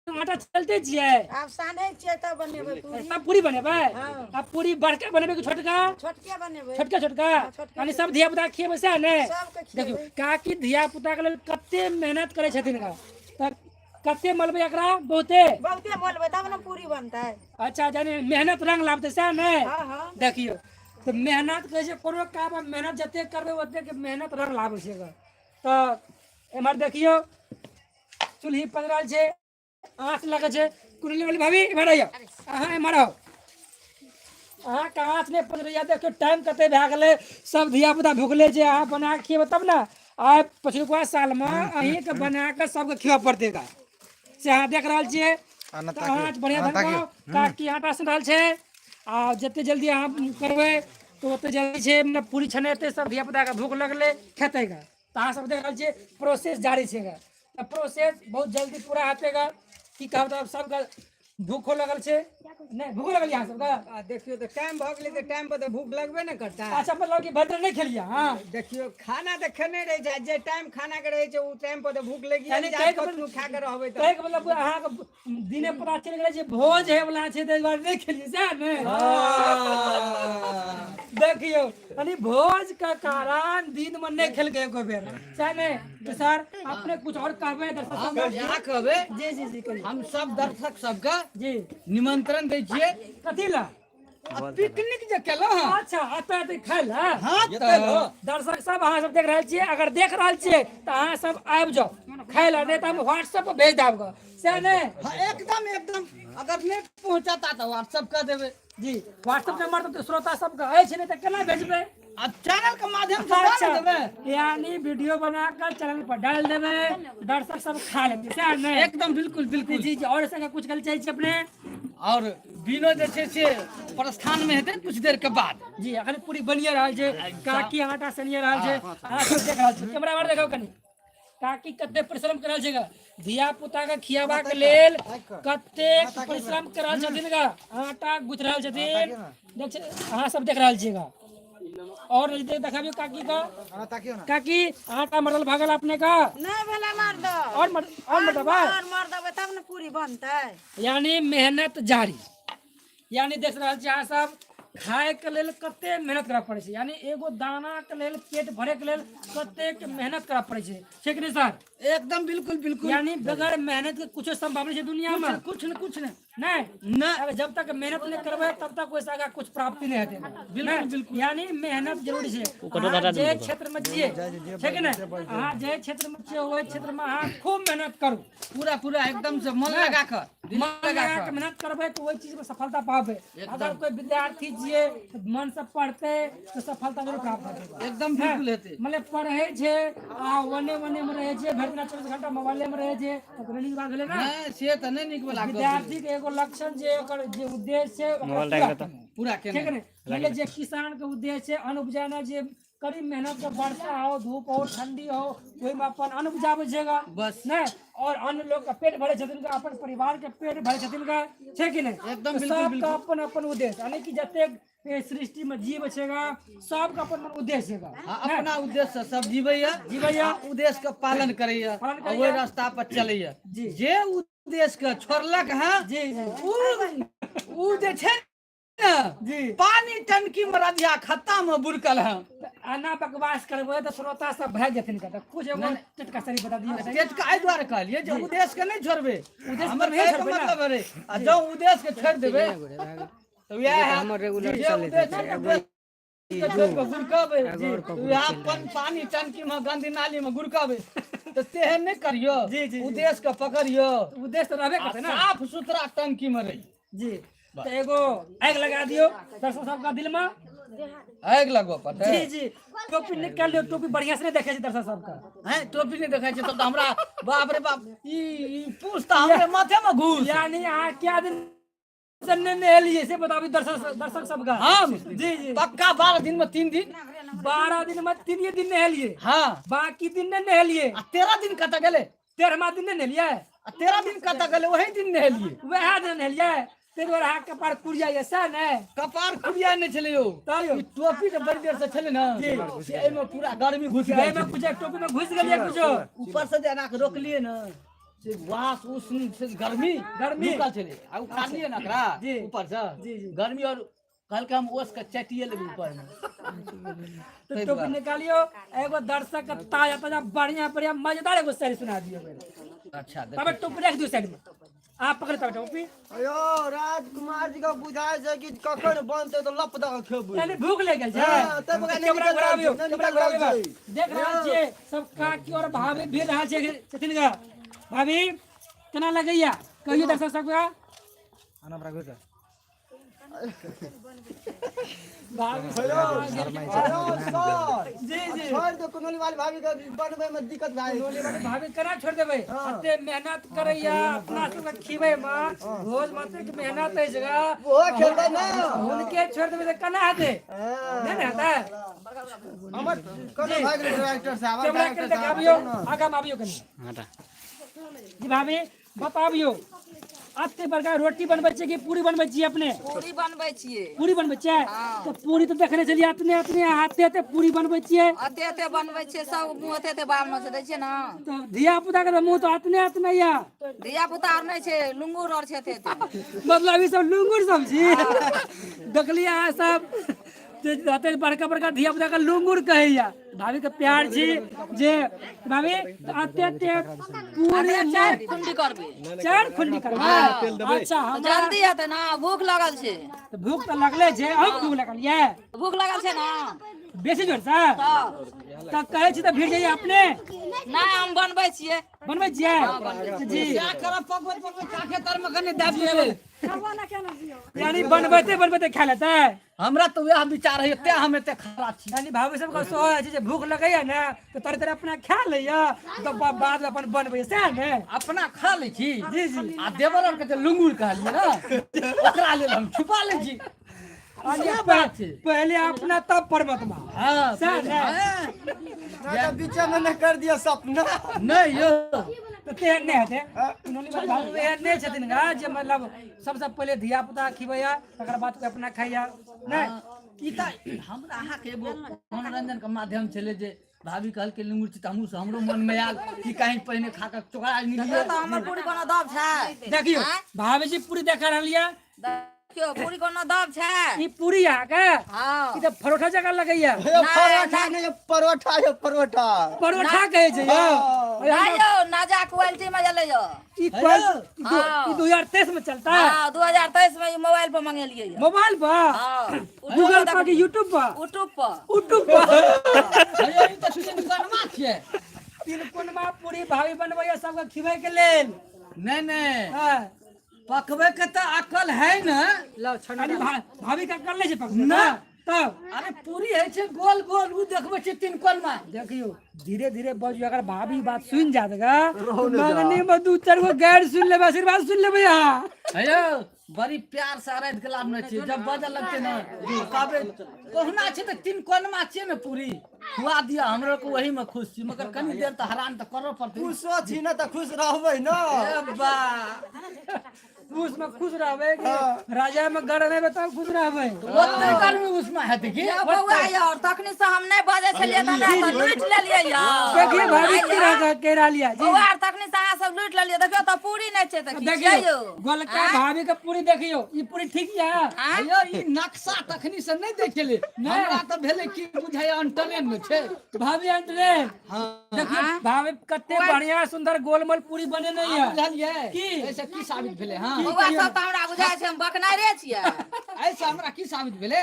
आटा चलते छियै? आब सानै छियै तब बनेबै पूरी। तब पूरी बनेबै? हाँ। आ पूरी बड़का बनेबै कि छोटका? छोटके बनेबै। छोटका छोटका। हाँ, छोटके। यानी सब धिया पुता खिएबै सएह ने? सबके खिएबै। देखियौ काकी धिया पुता के लेल कते मेहनत करै छथिन गा। तऽ कते मलबै एकरा? बहुते। बहुते मलबै तब ने पूरी बनतै। अच्छा, यानी मेहनत रंग लाबतै सएह ने? हाँ हाँ। देखियौ तऽ मेहनत कहै छै कोनो काम, मेहनत जतेक करबै ओतेक मेहनत रंग लाबै छै गा। तऽ एम्हर देखियौ चूल्ही पजरल छै, आँच लगै छै। कुंडली वाली भाभी, एम्हर आइयौ, अहाँ एम्हर आउ। अहाँके आँच नहि पजरैया। देखियौ टाइम कते भए गेलै, सब धिया पुता भुखले छै। अहाँ बना कऽ खिएबै तब ने। आइ पछुलका सालमे अहीँके बना कऽ सबके खिआबऽ पड़तै गा, से अहाँ देख रहल छियै। तऽ आँच बढ़िआँ धरबाउ। काकी आटा सन रहल छै आ जते जल्दी अहाँ करबै तऽ ओते जल्दी छै मतलब पूरी छनेतै। सब धिया पुताके भूख लगलै, खेतै गा। तऽ अहाँ सब देख रहल छियै प्रोसेस जारी छै गा। तऽ प्रोसेस बहुत जल्दी पूरा हेतै गा। की कहब, तऽ सबके भूखो लगल छै? नहि भूखो लगल अहाँ सबके? आ देखियौ तऽ टाइम भऽ गेलै, तऽ टाइम पर तऽ भूख लगबे ने करतै। अच्छा, मतलब कि भरि दिन नहि खेलियै? हाँ। देखियौ, खाना तऽ खेने रहै छै, आ जे टाइम खाना के रहै छै ओ टाइम पर तऽ भूख लागि यानी जाइ कहैके छै। कतनो खा के रहबै तऽ कहैके मतलब अहाँके दिने पता चलि गेलै जे भोज होय वाला छै, ताहि दुआरे नहि खेलियै सएह ने? देखियौ, यानी भोज के कारण दिन में नहि खेलकै एको बेर, सएह ने? तऽ सर, अपने कुछ और कहबै दर्शक हम सबके? इएह कहबै। जी जी जी, कहियौ। हम सब दर्शक सबके निमंत्रण दै छियै। कथी ला? आ पिकनिक जे केलहुँ हँ। अच्छा, एतऽ एतऽ खाय ला? हाँ तऽ। दर्शक सब, अहाँ सब देख रहल छियै, अगर देख रहल छियै तऽ अहाँ सब आबि जाउ खाय ला, नहि तऽ हम व्हाट्सएप पर भेज देब गऽ, सएह ने? हाँ, एकदम एकदम। अगर नहि पहुँचता तऽ व्हाट्सएप कर देबै। जी, व्हाट्सएप नंबर तऽ श्रोता सबके अछि, नहि तऽ केना भेजबै? आ चैनल के माध्यम से डाल अच्छा देबै। यानी वीडियो बना कर चैनल पर डाल देबै, दर्शक सब खा लेतै, सएह ने? एकदम, बिल्कुल बिल्कुल। जी जी, और ऐसा कुछ कहल चाहै छी अपने? और बिनो जे छै से प्रस्थान में हेतै कुछ देर के बाद। जी, अखन पूरी बनिए रहल छै, काकी आटा सनिए रहल छै। अहाँ सब देख रहल छी, कैमरा मार देखाउ कनि, काकी कते परिश्रम कर रहल छै गा। धिया पुता के खियाबाक लेल कते परिश्रम कर रहल छथिन गा, आटा गुथ रहल छथिन। देख, अहाँ सब देख रहल छियै गा। और नजदीक देखाबियौ काकी का। काकी, आटा मरल भऽ गेल अपने का? नहि भेलै मर्द। और मर, और मरदबा? और मर देबै तब ने पूरी बनतै। यानी मेहनत जारी। यानी देख रहल छी अहाँ सब, खाय के लेल कते मेहनत करऽ पड़ै छै, यानी एगो दाना के लेल, पेट भरे के लेल कतेक मेहनत करऽ पड़ै छै। ठीक नहीं सर? एकदम, बिल्कुल बिल्कुल। यानी बगैर मेहनत के कुछो संभव नहीं छै दुनिया में। कुछ न कुछ नहीं। नहीं। नहीं। अगर जब तक मेहनत नहीं करबै तब तक ओहिसँ आगाँ कुछ प्राप्ति नहीं हेतै। बिल्कुल बिल्कुल। यानी मेहनत जरूरी छै। अहाँ जे क्षेत्र में छियै, छै कि नहि, अहाँ जे क्षेत्र में छियै ओहि क्षेत्र में अहाँ खूब मेहनत करू। पूरा पूरा एकदम से मन लगा कर, दिल मन लगा लगा के कर मेहनत करबै तऽ ओहि चीज में सफलता पाबै। अगर कोई विद्यार्थी छियै तऽ मन से पढ़तै तऽ सफलता जरूर प्राप्त हेतै। एकदम बिल्कुल हेतै। मतलब पढ़ै छै आ ओने ओने में रहै छै, भरि दिना 24 घंटा मोबाइले में रहै छै, तऽ नीक बात भेलै ने? नहि, से तऽ नहि नीक वाला गप भेलै। विद्यार्थी के एगो लक्षण जे ओकर जे उद्देश्य छै ओकरा पूरा केनाइ। पूरा ठीक केने। है ने? मतलब जे किसान के उद्देश्य छै अन्न उपजाना, जे कड़ी मेहनत के, वर्षा हो, धूप हो, ठंडी हो, ओहिमे अपन अन्न उपजाबै छै गा। बस। नहि, और अन्य लोग के पेट भरे छथिन गा, अपन परिवार के पेट भरे छथिन गा, छै कि नहि? एकदम। तऽ बिल्कुल। सबके बिल्कुल। अपन अपन उद्देश्य, यानी कि जतेक ए सृष्टि में जीव छै गा, सबके अपन अपन उद्देश्य छै गा। हाँ, अपना उद्देश्य से सब जीवैया। जीवैया। आ उद्देश्य के पालन करैया। पालन आ करैया। ओहि रास्ता पर चलैया। जे उद्देश्य के छोड़लक हँ, जी जी उ जे छै ने, पानी टंकी में रधिया खत्ता में बुरकल है। तऽ एना बकवास करबै तऽ श्रोता सब भागि जेथिन कतऽ। कुछ एगो टटका सही बता दियौ सही। टेटका एहि दुआरे कहलियै जे उद्देश्य के नहि छोड़बै। उद्देश्य हमर नहि कहैके छोड़बै ने। मतलब अरे, आ जँ उद्देश्य के छोड़ि देबै तऽ वएह हैत। हमर रेगुलर जे चलैत उद्देश्य हेतै। उद्देश्य के छोड़ि कऽ गुरकबै एगो और तऽ वएह पानी टंकी में गंदी नाली में गुरकबै। तऽ तेहन नहि करियौ। जी, जी, जी। उद्देश्य के पकड़ियौ। उद्देश्य तऽ रहबे करतै आ ने। साफ सुथरा टंकी में रही। जी, तऽ एगो आगि लगा दियौ दर्शक सबके दिल में। आगि लगबऽ पड़तै। जी जी, टोपी निकाल लियौ, टोपी बढ़िया से नहि देखै छै दर्शक सबके। हैं, टोपी नहि देखै छै तब तऽ हमरा बाप रे बाप, ई पूछ तऽ हमरे माथे में घुस। यानी अहाँ क्या दिन से नहि नहेलियै से बताबी दर्शक सबके। हम? जी जी। पक्का 12 दिन में 3 दिन। 12 दिन में 3 दिन नहेलियै। हाँ। बाकी दिन नहि नहेलियै। आ 13 दिन कतऽ गेलै? 13वां दिन नहि नहेलियै। आ 13 दिन कतऽ गेलै? वही दिन नहेलियै। वएह दिन नहेलियै। ताहि दुआरे अहाँके कपार कुरिया यऽ सएह ने? कपार कुरिया नहि छलै यौ। तैयो? ई टोपी के बड़ी देर से छलै ने, जी। से एहिमे पूरा गर्मी घुसि गेल एहिमे छलै। कुछ टोपी में घुसि गेलियै कुछो। ऊपर से जे एना के रोकलियै ने, से वास उष्ण से गर्मी गर्मी। निकल छलै। आ उखाड़लियै ने एकरा जी। ऊपर से। जी, जी। गर्मी और कहलकै हम ओस के चटिए लेबै ऊपर में। तऽ टोपी निकालियौ, एगो दर्शक के ताजा ताजा बढ़िया बढ़िया मजेदार एगो शायरी सुना दियौ। अच्छा, तबे टोपी राखि दियौ साइड में। आप पकड़ तबे टोपी। अयो राजकुमार जी के बुझाय छै कि कखन बनतै तऽ लप दऽ के खेबै। यानी भूख लागि गेल छै। हाँ, तब ओकरा नहि कैमरा निकल घुराबियौ, रहल छै, नहि कैमरा निकल रहल घुराबियौ। छै। देख रहल छियै सब काकी और भाभी भी रहल छै छथिन गा। भाभी केना लगैया कहियौ दर्शक सबके। भाभी अयो सर, जी जी। छोड़ दो कुनौली वाली भाभी के बनबै में दिक्कत भए जाइ छै। भाभी केना छोड़ देबै? एते मेहनत करैया अपना सबके खिबै में, भोज में एतेक मेहनत अछि गा। ओहो खेतै ने। हुनके छोड़ देबै तऽ केना हेतै? नहि ने हेतै? हमर कोनो भाग गेलै डायरेक्टर साहब, कैमरा के डायरेक्टर साहब, देखाबियौ, आगाँ मे आबियौ कनि। जी भाभी बताबियौ, एते बड़का रोटी बनबै छियै कि पूरी बनबै छियै अपने? पूरी बनबै छियै। पूरी बनबै छियै? तऽ पूरी तऽ देखने छलियै एतने एतने एते एते पूरी बनबै छियै। एते एते बनबै छियै, सब मुँह एते एते बाल मे दै छियै ने। तऽ धिया पुता के तऽ मुँह तऽ एतने एतने यऽ। धिया पुता आर नहि छै, लुंगुर आर छै एते एते। मतलब ई सब लुंगुर सब छी। देखलियै अहाँ सब जे एते बड़का बड़का धिया पुता के लुंगुर कहैया। भाभी के प्यार छी जे भाभी एते एते पूरी 4 खुंडी करबै। 4 खुंडी करबै? अच्छा, हमरा जल्दी हेतै ने, भूख लगल छै। तऽ भूख तऽ लगले छै, अहूँ भूख लगल ये? भूख लगल छै ने। बेसी जोर से? तऽ कहै छी तऽ भिड़ जाइए अपने। नहि, हम बनबै छियै। बनबै छियै? जी। क्या करब, पकबै पकबै काखे तर में कनि दाबि देबै। यानी बनबैते बनबैते खा लेतै। हमरा तऽ वएह विचार है, तें हम एते खड़ा छी। यानी भाभी सबके सेहो होइ छै जे भूख लगैया ने तऽ तरे तरे अपना खा लैया, तऽ बाद में अपन बनबैया, सएह ने? अपना खा लै छी। जी जी। आ देवर आरके जे लुंगुर कहलियै ने, ओकरा लेल हम छुपा लै छी। यानी बात छै। पहले अपना तब परमात्मा। हाँ, सएह ने? हाँ। नहि तऽ बीचे में नहि कर दिअ सपना। नहि यौ। तऽ तेहन नहि हेतै। भाभी एहन नहि छथिन गा जे मतलब सबसँ पहिले धिया पुता खिबैया तकर बाद कोइ अपना खाइया। नहि, ई तऽ हमरा अहाँके एगो मनोरंजन के माध्यम छलै जे भाभी कहलकै लुंगुर छी तऽ हमहूँ हमरो मन में आयल कि कहीं पहिने खा कऽ चोकरा निकलियै। तऽ हमर पूरी कोनो दब छै? देखियौ भाभी जी पूरी देखा रहल यऽ। देखियौ पूरी कोनो दब छै? ई पूरी अहाँके? हाँ। ई तऽ परोठा जकाँ लगैया। हे परोठा नहि, परोठा यौ, परोठा। परोठा कहै छै यौ। नहि यौ, नाजा क्वालिटी में एलै यौ। ई क्वालिटी, ई 2023 में चलता है। हाँ, 2023 में ई मोबाइल पर मंगेलियै यौ। मोबाइल पर? हाँ। गूगल पर कि यूट्यूब पर? यूट्यूब पर। यूट्यूब पर। हे यौ, ई तऽ तीन कोनमा छियै। तीन कोनमा पूरी भाभी बनबैया सबके खिबै के लेल। नहि नहि। हाँ। पकबै के तऽ अकल है ने। लाउ, छन्ना। अरे भाभी के अकल नहि छै पकबै के? ना। तब? अरे पूरी है छै गोल गोल, उ देखबै छै तीन कोनमा। देखियौ धीरे धीरे बजू, अगर भाभी बात सुनि जात गा, मंगनी में 2-4 गो गैर सुनि लेबै, आशीर्वाद सुनि लेबै अहाँ। हे यौ, बड़ी प्यार से अराधि के लाभ नहि छै, जब बजऽ लगतै ने, कहबै कहुना छै तऽ तीन कोनमा छियै ने पूरी, खुआ दिअ, हमरो के वही में खुश छी, मगर कनी देर तऽ हरान तऽ करऽ पड़तै। खुशो छी ने तऽ खुश रहबै ने। ए बा। खुश में खुश रहबै कि राजा में गढ़ रहबै तब खुश रहबै। ओते गर्मी उसमा हेतै की? यौ बौआ यौ, तखनी से हम नहि बजै छलियै तऽ हमरा तऽ लूटि लेलियै यौ। देखिए भाभी की रह कह रहल यऽ। जी। बौआ आर तखनी से अहाँ सब लूटि लेलियै, देखियौ तऽ पूरी नहि छै तऽ की देखियौ, छै यौ? गोलका भाभी के पूरी देखियौ, ई पूरी ठीक यऽ? आँय? यौ, ई नक्शा तखनी से नहि देखेले, हमरा तऽ भेलै की बुझाइया अंटलेन मे छै। भाभी अंटलेन। हाँ। देखियौ भाभी कते बढ़िया सुंदर गोलमोल पूरी बनेने यऽ। बुझलियै? की? एहिसँ की साबित भेलै? हाँ। बौआ सब तऽ हमरा बुझाइ छै हम बकनारे छियै। एहिसँ हमरा की साबित भेलै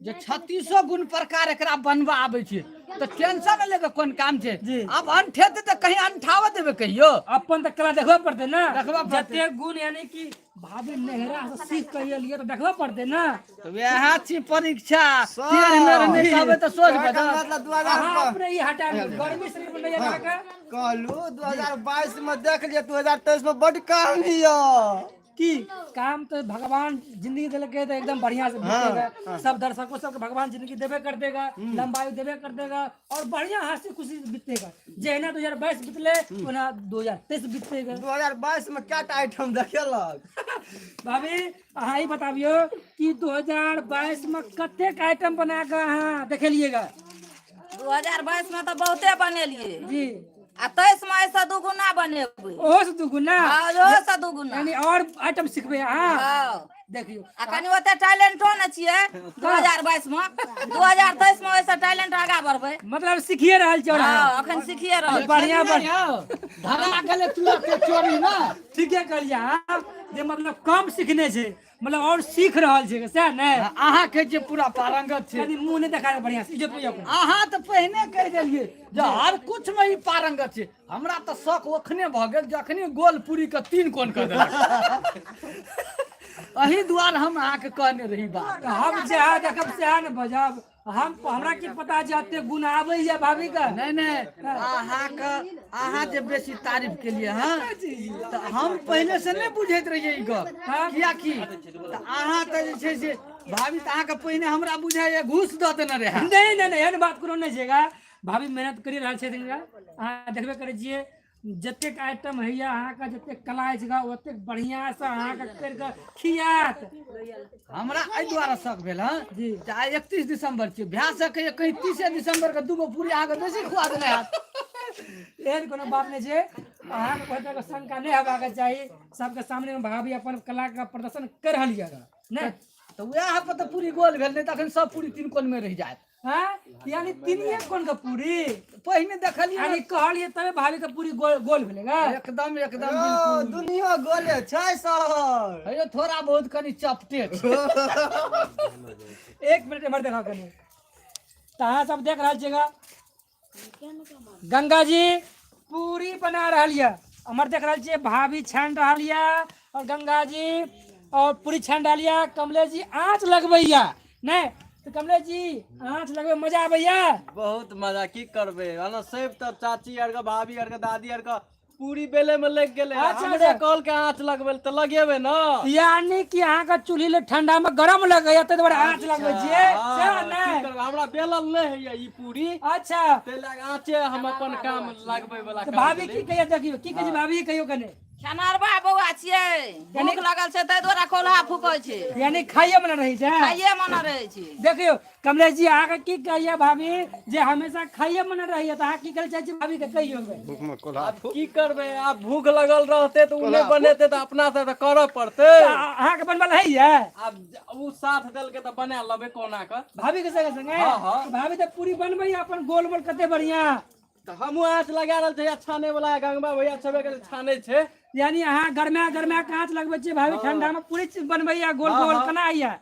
जे 36 गुण प्रकार एकरा बनबा आबै छै, तऽ टेंशन लेके कोन काम छै। आब अनठेतै तऽ कहीं अनठाबऽ देबै कहियो? अपन तऽ कला देखबऽ पड़तै ने। देखबऽ पड़तै। जते गुण यानी कि भाभी नहिरा से सीख के एलियै तऽ देखबऽ पड़तै ने। तऽ वएह छी परीक्षा, टेढ़ मेढ़ नहि कहबै तऽ सोझ बजत। मतलब 2000 अहाँ अपने ई हटा लियौ, गर्मी शरीर में नहि अहाँके। कहलू 2022 में देख लिअ, 2023 में बड काम यऽ। की काम तो भगवान जिंदगी देलकै तऽ एकदम बढ़िया से बीतेगा। सब दर्शकों सबके भगवान जिंदगी देबे कर देगा, लंबाई देबे कर देगा और बढ़िया हंसी खुशी से बीतेगा। जहिना 2022 बीतले ओना 2023 बीतेगा। 2022 में क्या आइटम देखेलक? भाभी अहाँ ई बताबियो कि 2022 में कतेक आइटम बना के अहाँ देखेलिएगा? 2022 में तऽ बहुते बनेलिए जी। आ 23 में एहिसँ दुगुना बनेबै। ओहो से दुगुना? हँ, ओहो से दुगुना। यानी और आइटम सिखबै अहाँ? हँ। देखियौ। आ कनि ओते टैलेंटो ने छियै 2022 में, 2023 में ओहिसँ टैलेंट आगा बढ़बै। मतलब सीखिए रहल छियै? हँ, अखन सीखिए रहल छी। बढ़िया बढ़िया। धरा गेलै तुरते चोरी ने। ठीके कहलियै अहाँ जे मतलब कम सिखने छै, मतलब और सीख रहल छै, सएह ने? अहाँ कहै छियै पूरा पारंगत छै। कनि मुँह नहि देखा बढ़िया से इज्जत होइया। अहाँ तऽ पहिने कहि देलियै जे हर कुछ में ई पारंगत छै। हमरा तऽ शौक ओखने भऽ गेल जखने गोल पूरी के 3 कोन कऽ देलक। एहि दुआरे हम अहाँके कहने रही बात। हम जएह देखब सएह ने बजब। हम हमरा की पता जे एते गुण आबैया भाभी के। नहि नहि, अहाँके अहाँ जे बेसी तारीफ केलियै हँ तऽ हम पहिले से नहि बुझैत रहियै ई गप, कियाकि तऽ अहाँ तऽ जे छै से भाभी तऽ अहाँके पहिने हमरा बुझाइया घूस दऽ देने रहए। नहि नहि नहि, एहन बात कोनो नहि छै गा। भाभी मेहनत करि रहल छथिन गा। अहाँ देखबे करै छियै जतेक आइटम होइया अहाँके, जतेक कला अछि गा, ओतेक बढ़िआँसँ अहाँके करि कऽ खियात। हमरा एहि दुआरे शक भेल हँ जी। जे आइ 31 दिसंबर छियै, भए सकैए कहीं 30 दिसंबर के 2 गो पूरी अहाँके बेसी खुआ देने हैत। एहन कोनो बात नहि छै, अहाँके कोइ तरहके शंका नहि हेबाक चाही। सबके सामने मे भाभी अपन कला के प्रदर्शन कर रहल यऽ नहि? तऽ वएह पर तऽ पूरी गोल भेल, नहि तऽ अखन सब पूरी 3 कोन मे रहि जायत। हाँ, यानी 3 कोन के पूरी पहिने देखलियै यानी कहलियै तबे भाभी के पूरी गोल गोल भेलै गा। एकदम एकदम। यौ, बिल्कुल दुनिया गोले छै सर। हेयौ थोड़ा बहुत कनि चपटे छै। एक मिनट एम्हर देखा कनि। तऽ अहाँ सब देख रहल छियै गा, गंगा जी पूरी बना रहल यऽ। एम्हर देख रहल छियै भाभी छानि रहल यऽ और गंगा जी और पूरी छानि रहल यऽ। कमलेश जी आँच लगबैया नहि? तऽ कमलेश जी आँच लगबै मजा आबैया? बहुत मजा। की करबै, ओना सब तऽ चाची आर के भाभी आर के दादी आर के पूरी बेले में लग गेलै। अच्छा, हमरे अच्छा। कहल के आँच लगबै तऽ लगेबै ने। यानी कि अहाँके चूल्ही ले ठंडा में गरम लगैया ताहि दुआरे आँच लगबै छियै, सएह की ने? करबै, हमरा बेलल नहि होइया ई पूरी। अच्छा। ताहि लए कऽ आँचे हम अपन काम लगबै वाला तऽ काम भाभी भेलै। की कहिया देखियौ, की कहै छै भाभी, कहियौ कने। खेनरबा बौआ छियै, भूख लगल छै ताहि दुआरे कोल्हा फूकै छै। यानी खाइए मे रहै छै। खाइए मने रहै छै। देखियौ कमलेश जी, अहाँके की कहिए भाभी जे हमेशा खाइए मने रहैया, तऽ अहाँ की करै चाहै छी भाभी के कहियौ। आब की करबै, आब भूख लगल रहतै तऽ ओ नहि बनेतै तऽ अपना से तऽ करऽ पड़तै। तऽ अहाँके बनबल होइया? आब ओ साथ देलकै तऽ बना लेबै कोना कऽ। भाभी के संगे संगे? हँ, हँ। तऽ भाभी तऽ पूरी बनबैया अपन गोल गोल कते बढ़िया। तऽ हमहूँ आँच लगा रहल छियै, छाने वाला गंगबा भैया छेबे करै, छानै छै। यानी अहाँ गरमा गरमा के आँच लगबै छियै, भाभी ठंडा में पूरी चीज बनबैया गोल हँ, गोल। हँ। केना होइया?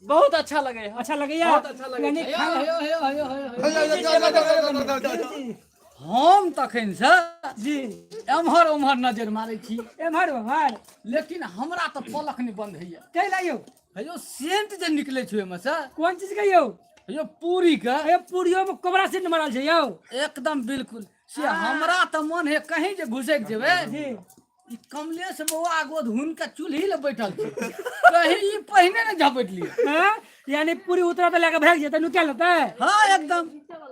बहुत अच्छा लगे है। अच्छा लगैया? बहुत अच्छा लगै यानी छै। खाना हेयो हेयो हेयो हेयो हेयो, हम तखन से जी एम्हर ओम्हर नजर मारै छी। एम्हर ओम्हर। लेकिन हमरा तऽ पलक नहि बंद होइया। कै ला यौ? हेयो सेंट जे निकलै छै ओहिमे से। कोन चीज के यौ? हेयो पूरी के। हे पूरियो में कोबरा सेंट मारल छै यौ। एकदम बिल्कुल से हमरा तऽ मन है कहीं जे घुसैक जेबै जी। ई कमलेश बौआ गोद हुनका चूल्ही लए बैठल छै, कहीं ई पहिने ने झपटि लिअ। हैं? यानी पूरी उतरा तऽ लए कऽ भागि जेतै, नुका लेतै। हँ एकदम।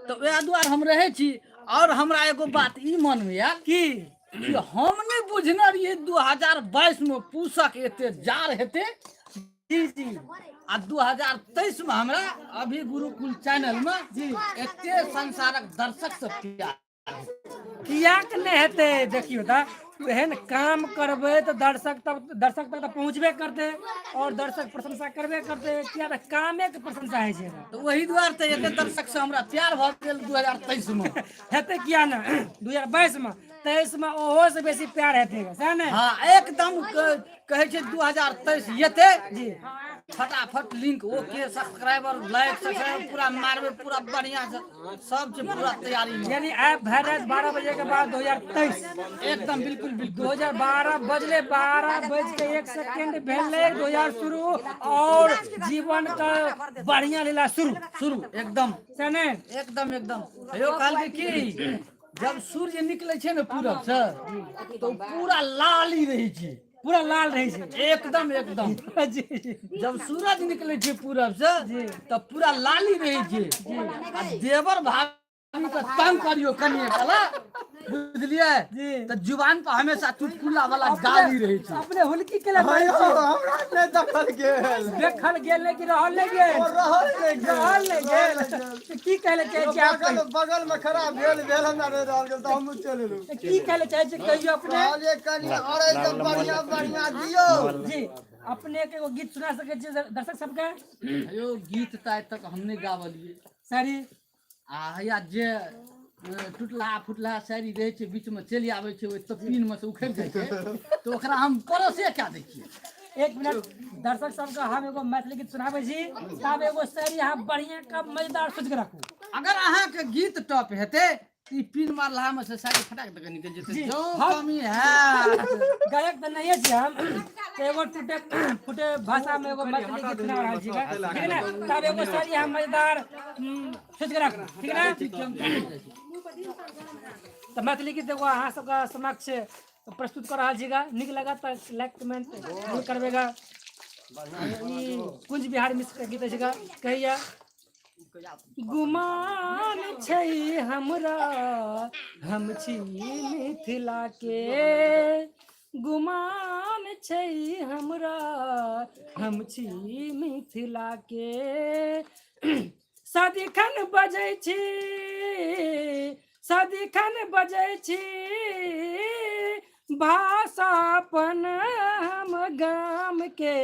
तऽ वएह दुआरे हम रहै छी। और हमरा एगो बात ई मनमे आयल की कि हम नहि बुझने रहियै 2022 मे पूसक एते जाड़ हेतै। जी जी। आ 2023 मे हमरा अभी गुरुकुल चैनल मे जी एते संसारक दर्शक सब प्यार कियाक नहि हेतै? देखियौ तऽ एहन काम करबै तऽ दर्शक तक दर्शक तक तऽ पहुँचबे करतै और दर्शक प्रशंसा करबे करतै, किया तऽ कामे के प्रशंसा होइ छै। तऽ ओहि दुआरे तऽ एते दर्शक से हमरा प्यार भऽ गेल 2023 मे। हेतै किया ने, 2022 मे 23 मे ओहो से बेसी प्यार हेतै, सएह ने? हँ एकदम। कहै छै 2023 एतै जी फटाफट link okay subscriber like subscriber पूरा मारबे पूरा बढ़िया से सब चीज पूरा तैयारी में। यानी ऐप भर रात 12 बजे के बाद 2023 एकदम बिल्कुल बिल्कुल 2012 बजले 12 बज के 1 सेकेंड भेलै 2000 शुरू और जीवन का बढ़िया लीला शुरू शुरू एकदम से ने एकदम एकदम यो कहलकै की जब सूर्य निकले छै ने पूरब से तो पूरा लाल ही रहै छै पूरा लाल रहै छै एकदम एकदम जी जी जब सूरज निकले छै पूरब से तऽ पूरा लाली रहै छै आ देवर भाभी के तंग करियो कनिए वाला बुझलियै तऽ जुबान पर हमेशा चुटकुला वाला गाली रहै छै अपने हुलकी के लिए भाई हमरा नहि देखल गेल देखल गेल नहि कि रहल नहि गेल रहल नहि गेल रहल नहि गेल तऽ की कहै लए चाहै छियै आप बगल बगल में खड़ा भेल भेल हमरा नहि रहल गेल तऽ हमहूँ चलि एलहुँ तऽ की कहै लए चाहै छियै कहियो अपने कहलियै कनि और एहिसँ बढ़िया बढ़िया दियौ जी अपने के एगो गीत सुना सकै छियै दर्शक सबके यौ गीत तऽ आइ तक हम नहि गाबलियै सॉरी आ हैया जे टुटलाहा फुटलाहा शायरी रहै छै बीचमे चलि आबै छै ओहि तपीनमे से उखड़ि जाइ छै तऽ ओकरा हम परोसे कए दै छियै। एक मिनट दर्शक सबके हम एगो मैथिली गीत सुनाबै छी तब एगो शायरी अहाँ बढ़िया का मजेदार सोच के राखू। अगर अहाँके गीत टॉप हेतै ई पिन मारलाहा में से साड़ी फटाक दऽ के निकलि जेतै जी, जौं हम- कमी हैत। गायक तऽ नहिए छी हम तऽ एगो टूटे फूटे भाषा में एगो मैथिली गीत सुना रहल छी ठीक ने तब एगो शायरी अहाँ मजेदार सोच के राखू ठीक ने। तऽ मैथिली गीत एगो अहाँ सबके समक्ष प्रस्तुत कर रहल छी गा नीक लगा तऽ लाइक कमेंट जरूर करबै गा। ई कुंज बिहारी मिश्र के गीत अछि गा कहिया गुमान छै हमरा हम छी मिथिला के गुमान छै हमरा हम छी मिथिला के सदिखन बजै छी सदिखन बजै छी भाषापन हम गाम के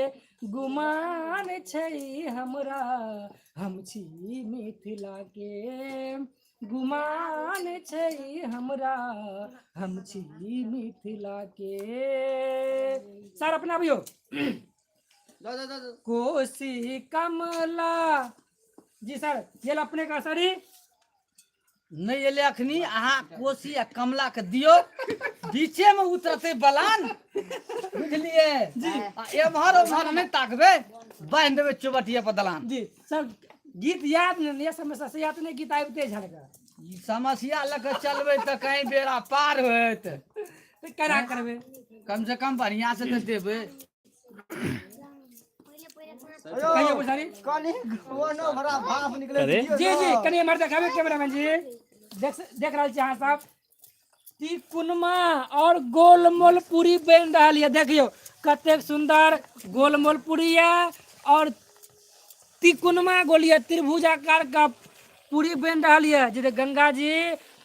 गुमान छै हमरा हम छी मिथिला के गुमान छै हमरा हम छी मिथिला के। सर अपना अबियौ। कोसी कमला जी सर ये अपने का सर नहि एलै अखनी अहाँ कोसी आ कमला के दियौ बीचे में उतरतै बलान बुझलियै आ एम्हर ओम्हर नहि ताकबै बान्हि देबै चौबटिया पर दलान। जी सर गीत याद नहीं समस्या से याद नहीं गीत आबिते झलका ई समस्या लऽ कऽ चलबै तऽ कहीं बेड़ा पार होयत तऽ केना करबै कम से कम बढ़िया से तऽ देबै। कहियो पुछारी कनि कोनो भरा भाप निकले दियौ जी ने। जी कनि एम्हर देखाबै कैमरामैन जी देख देख रहल छी अहाँ सब तिकुनमा और गोलमोल पूरी बनि रहल यऽ देखियौ कतेक सुंदर गोलमोल पूरी यऽ और तिकुनमा गोल यऽ त्रिभुजाकार का पूरी बनि रहल यऽ जे गंगा जी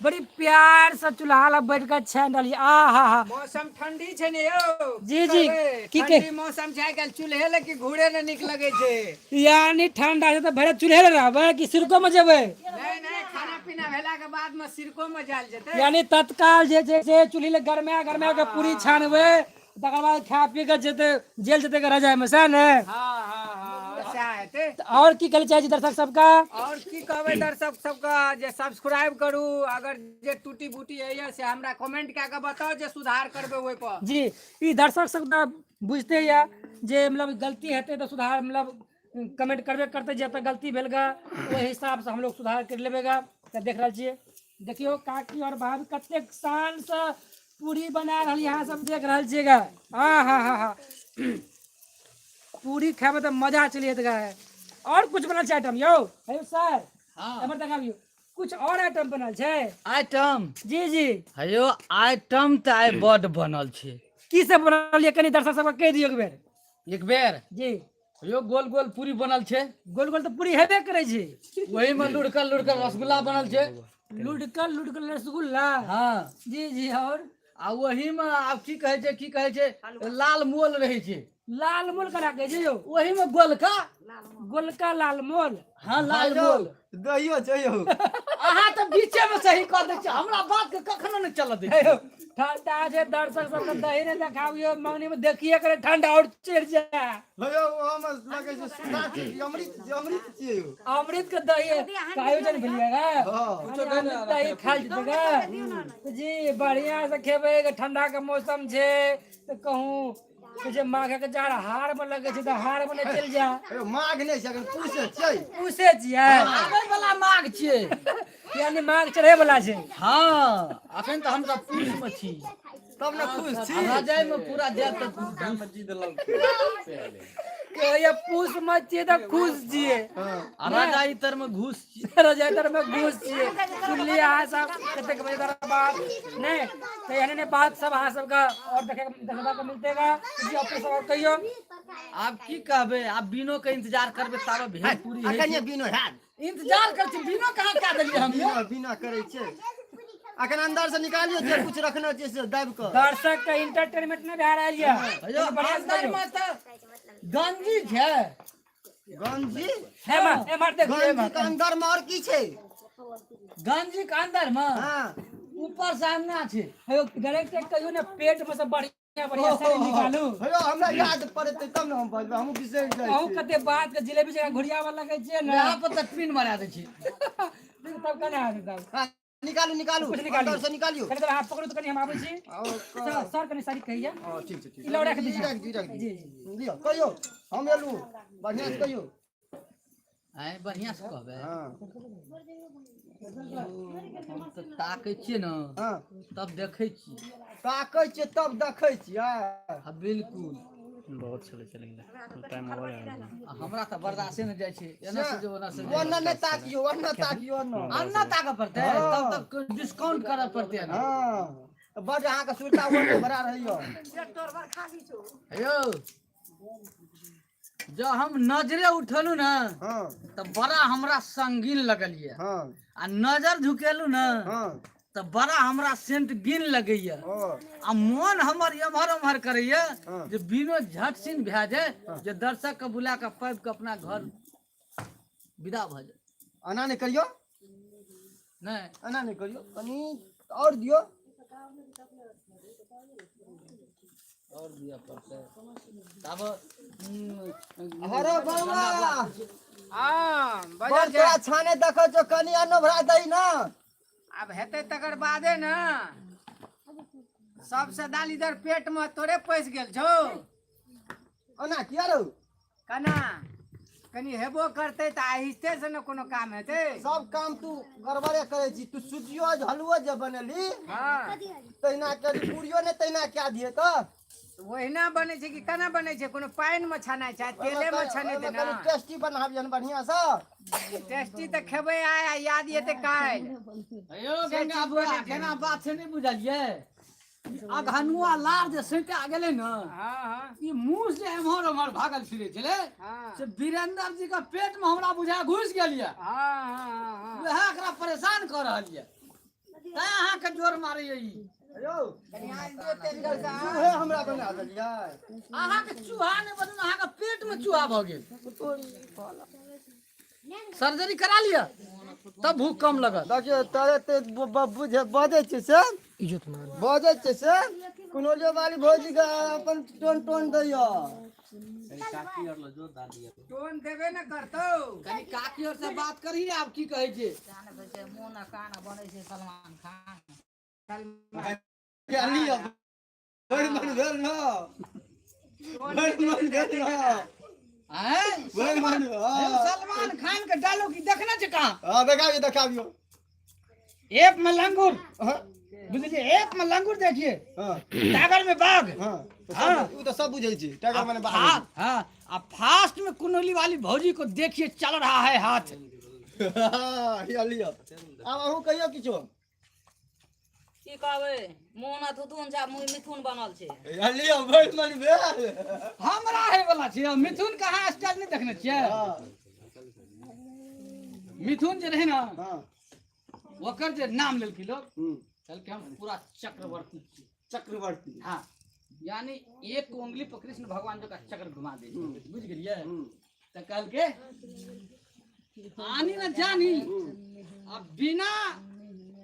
बड़ी प्यार से चूल्हा लग बैठ के छानि रहल यऽ। आ हा हा मौसम ठंडी छै ने यौ जी, जी, करबै? की के- ठंडी मौसम छै आइ काल्हि चूल्हे लग की घूरे ने नीक लगै छै यानी ठंडा छै तऽ भरे चूल्हे लग रहबै कि सिरको में जेबै नहीं नहीं खाना पीना भेला के बाद में सिरको में जायल जेतै यानी तत्काल जे छै से चूल्ही लग गरमा गरमा के पूरी छानबै तकर बाद खा पी के जेतै जेल जेतै के रजाई में सएह ने। हाँ हाँ हाँ सएह हेतै। तऽ और की कहै चाहै छी दर्शक सबके? और की कहबै दर्शक सबके जे सब्सक्राइब करू अगर जे टूटी बूटी होइए से हमरा कमेंट कए के बताउ जे सुधार करबै ओहि पर। जी ई दर्शक सब तऽ बुझते यऽ जे मतलब गलती हेतै तऽ सुधार मतलब कमेंट करबे करतै जे एतऽ गलती भेल गा ओहि हिसाब से हमलोग सुधार कर लेबै गा। तऽ देख रहल छियै देखियौ काकी और भाभी कतेक शान से पूरी बना रहल यहाँ सब देख रहल छियै गा। हाँ हाँ हाँ हाँ पूरी खायमे तऽ मजा चलि जेतै गा। और कुछ बनल छै आइटम यौ? हेयौ सर हाँ। एम्हर देखाबियौ कुछ और आइटम बनल छै? आइटम? जी जी। हेयौ आइटम तऽ आइ बड बनल छै। की सब बनल यऽ कनि दर्शक सबके कहि दियौ एक बेर। एक बेर? जी। हेयौ गोल गोल पूरी बनल छै। गोल गोल तऽ पूरी हेबे करै छै। ओही में लुढ़कल लुढ़कल रसगुल्ला बनल छै। लुढ़कल लुढ़कल रसगुल्ला? हाँ। जी जी और? आ ओही में आब की कहै छै की कहै छै लाल मोल रहै छै। लाल मोल केना कहै छै यौ? ओही में गोलका। गोलका लाल मोल? हाँ लाल मोल। दहियो छै यौ। अहाँ तऽ बीचे में सही कऽ दै छियै, हमरा बात के कखनो नहि चलऽ दै छियै। ठंडा छै, दर्शक सबके दही नहि देखाबियौ, मंगनी में देखिए करे ठंडा और चढ़ि जाए। हे यौ, हम लगै छै सुधा छै कि अमृत, अमृत छियै यौ। अमृत के दही के आयोजन भेलियै गे। अमृत दही खायल जेतै गे जी, बढ़िया से खेबै गे। ठंडा के मौसम छै तऽ कहूँ जे माघ के जाड़ हार में लगे छै तऽ हार में नहि चलि जा। हे यौ, माघ नहि छै, अखन पूसे छियै। पूसे छियै, आबै वाला माघ छियै, यानी माघ चढ़े वाला छै। हँ, अखन तऽ हमसब पूस में छी। तब ने खुश छी। रजाई में पूरा जायब तऽ कहैया पूस में छियै तऽ खुश छियै, आ रजाई तर में घुस छियै। रजाई तर में घुस छियै। सुनलियै अहाँ सब कतेक मजेदार बात नहि तऽ एहन एहन बात सब अहाँ सबके और देखे देखबा के मिलतेगा जी। अपने सब और कहियौ। आब की कहबै, आब बिनो के इंतजार करबै ताबे भेल पूरी होइ अखन छै। बिनो हैत। इंतजार करै छी, बिनो कहाँ कए देलियै हम यौ? बिना बिना करै छियै। अखन अंदर से निकालियौ जे कुछ रखने छियै से दाबि कऽ। दर्शक के इंटरटेनमेंट नहि भए रहल यऽ। यौ, बढ़िया से अंदर कहियौ। में तऽ गंजी छै। गंजी? एमहर एमहर देखियौ। गंजी एमहर के अंदर में और की छै? गंजी के अंदर में हाँ, ऊपर से अन्ना छै। हेयौ, डायरेक्ट कहियौ ने, पेट में से बढ़िया बढ़िया साड़ी निकालू। हेयौ, हमरा याद पड़तै तब ने हम बजबै, हमहूँ बिसरि जाइ अहूँ छी। कते बात के जिलेबी जकाँ घुरियाबऽ लगै छियै ने। यहाँ पर तऽ पिन मरा दै छै। तब केना हेतै तब? हाँ, निकालू निकालू। कुछ निकालू। अंदर से निकालियौ। कनि तऽ अहाँ पकड़ू तऽ कनि हम आबै छी। और सर, सर कनि साड़ी कहिया। हाँ, ठीक छै, ठीक ई लऽ राखि दै छी। राखि दी, राखि दी। जी जी। लिअ, कहियौ, हम एलहुँ, बढ़िआँ से कहियौ। आँय, बढ़िआँ से कहबै? हाँ। हम तऽ ताकै छियै ने, हाँ, तब देखै छियै। ताकै छियै तब देखै छियै। हाँ बिल्कुल। बहुत चले चले गेलै टाइम हो गया। आ हमरा तऽ बर्दाश्ते नहि जाइ छै, एना से जो ओना से जो। ओन्ना नहि ताकियौ, ओन्ना ताकियौ, ओन्ना। अन्ना ताकऽ पड़तै? हाँ। तब तक डिस्काउंट करऽ पड़तै ने। हाँ, तऽ बड्ड अहाँके सुविधा ओन्ने भरा रहैया। यौ, जब हम नजरे उठेलहुँ ने, हाँ, तऽ बड़ा हमरा संगीन लगल यऽ। हाँ। आ नजर झुकेलहुँ ने, हाँ, तऽ बड़ा हमरा सेंट गिन लगैया। ओ आ मोन हमर एम्हर ओम्हर करैया, हाँ, जे बिनो झट सिन भए जाय, जे दर्शक के बुला के पाबि के अपना घर विदा भऽ जाय। एना नहि करियौ। नहि, एना नहि करियौ, कनि आओर दियौ। और दिअ पड़तै तब। अरे बौआ। हाँ। बड़ बजल। तोरा छाने देखै छौ, कनि अन्नो भरा दही ने। आब हेतै तकर बादे ने। सबसे दाल इधर पेट में तोरे पैस गेल छौ। ओना किया रहू? कना कनि हेबो करतै तऽ आहिस्ते से ने कोनो काम हेतै। सब काम तू गड़बड़े करै छी तू। सुजियो जे हलुओ जे बनेली, हाँ, तहिना करी, पूरियो ने तहिना कए दिहे तऽ। ओहिना बनै छै कि केना बनै छै? कोनो पानि मे छानै छै, तेले मे छनेतै ओहिमे ने। कनि टेस्टी बनाबियन बढ़िआँ सँ। टेस्टी तऽ खेबै आइ आ याद एतै काल्हि। यौ गंगा बुआ, केना बात छै नहि बुझलियै? ई अघनुआ लार जे सैता गेलै ने, हाँ हाँ ई मुँह जे एम्हर ओम्हर भागल फिरै छलै, हाँ, से वीरेंद्र जी के पेट में हमरा बुझाय घुसि गेल यऽ। हाँ हाँ हाँ वएह एकरा परेशान कऽ रहल यऽ, तैं अहाँके जोर मारैया ई। यौ, कनि आज दियौ तेजगर से। चूहे हमरा बना देलियै। अहाँके चूहा नहि बनल, अहाँके पेट में चूहा भऽ गेल। सर्जरी करा लिअ तब भूख कम लगत। देखियौ, तोरे ते बुझे बजै छियै से इज्जत मान। बजै छियै से कुनौलियो वाली भौजी के अपन टोन टोन दैया। टोन देबे ने करतौ। कनि काकी और से बात करही ने, आब की कहै छै। मुँह न कान बनै छै सलमान खान। लिअ, बड़ मन भेल न, बड़ मन भेल न। आँय? बड़ मन, हाँ। सलमान खान के डायलॉग ई देखने छै कहाँ? हाँ, देखाबियौ, देखाबियौ। एक में लंगूर, हाँ। बुझलिए? एक में लंगूर देखिए, हाँ, टाइगर में बाघ। हाँ। हाँ। ओ तऽ सब बुझै छी, टाइगर माने बाघ। हाँ, आ फास्ट में कुनौली वाली भौजी को देखिए, चल रहा है हाथ। हाँ, लिअ लिअ, आब अहूँ कहियौ किछो। की कहबै, मुँह न थुथुन छै, मुँह मिथुन बनल छै। लिअ, बड़ मन भेल। हमरा है वाला छियै मिथुन। कहाँ स्टाइल नहि देखने छियै? हाँ। मिथुन जे रहै ने, हाँ, ओकर जे नाम लेलकै लोग, कहलकै हम पूरा चक्रवर्ती छी। चक्रवर्ती। हाँ, यानी एक उंगली पर कृष्ण भगवान जो का चक्र घुमा दे, बुझ गेलियै? तऽ कहलकै आनी न जानी, आ बिना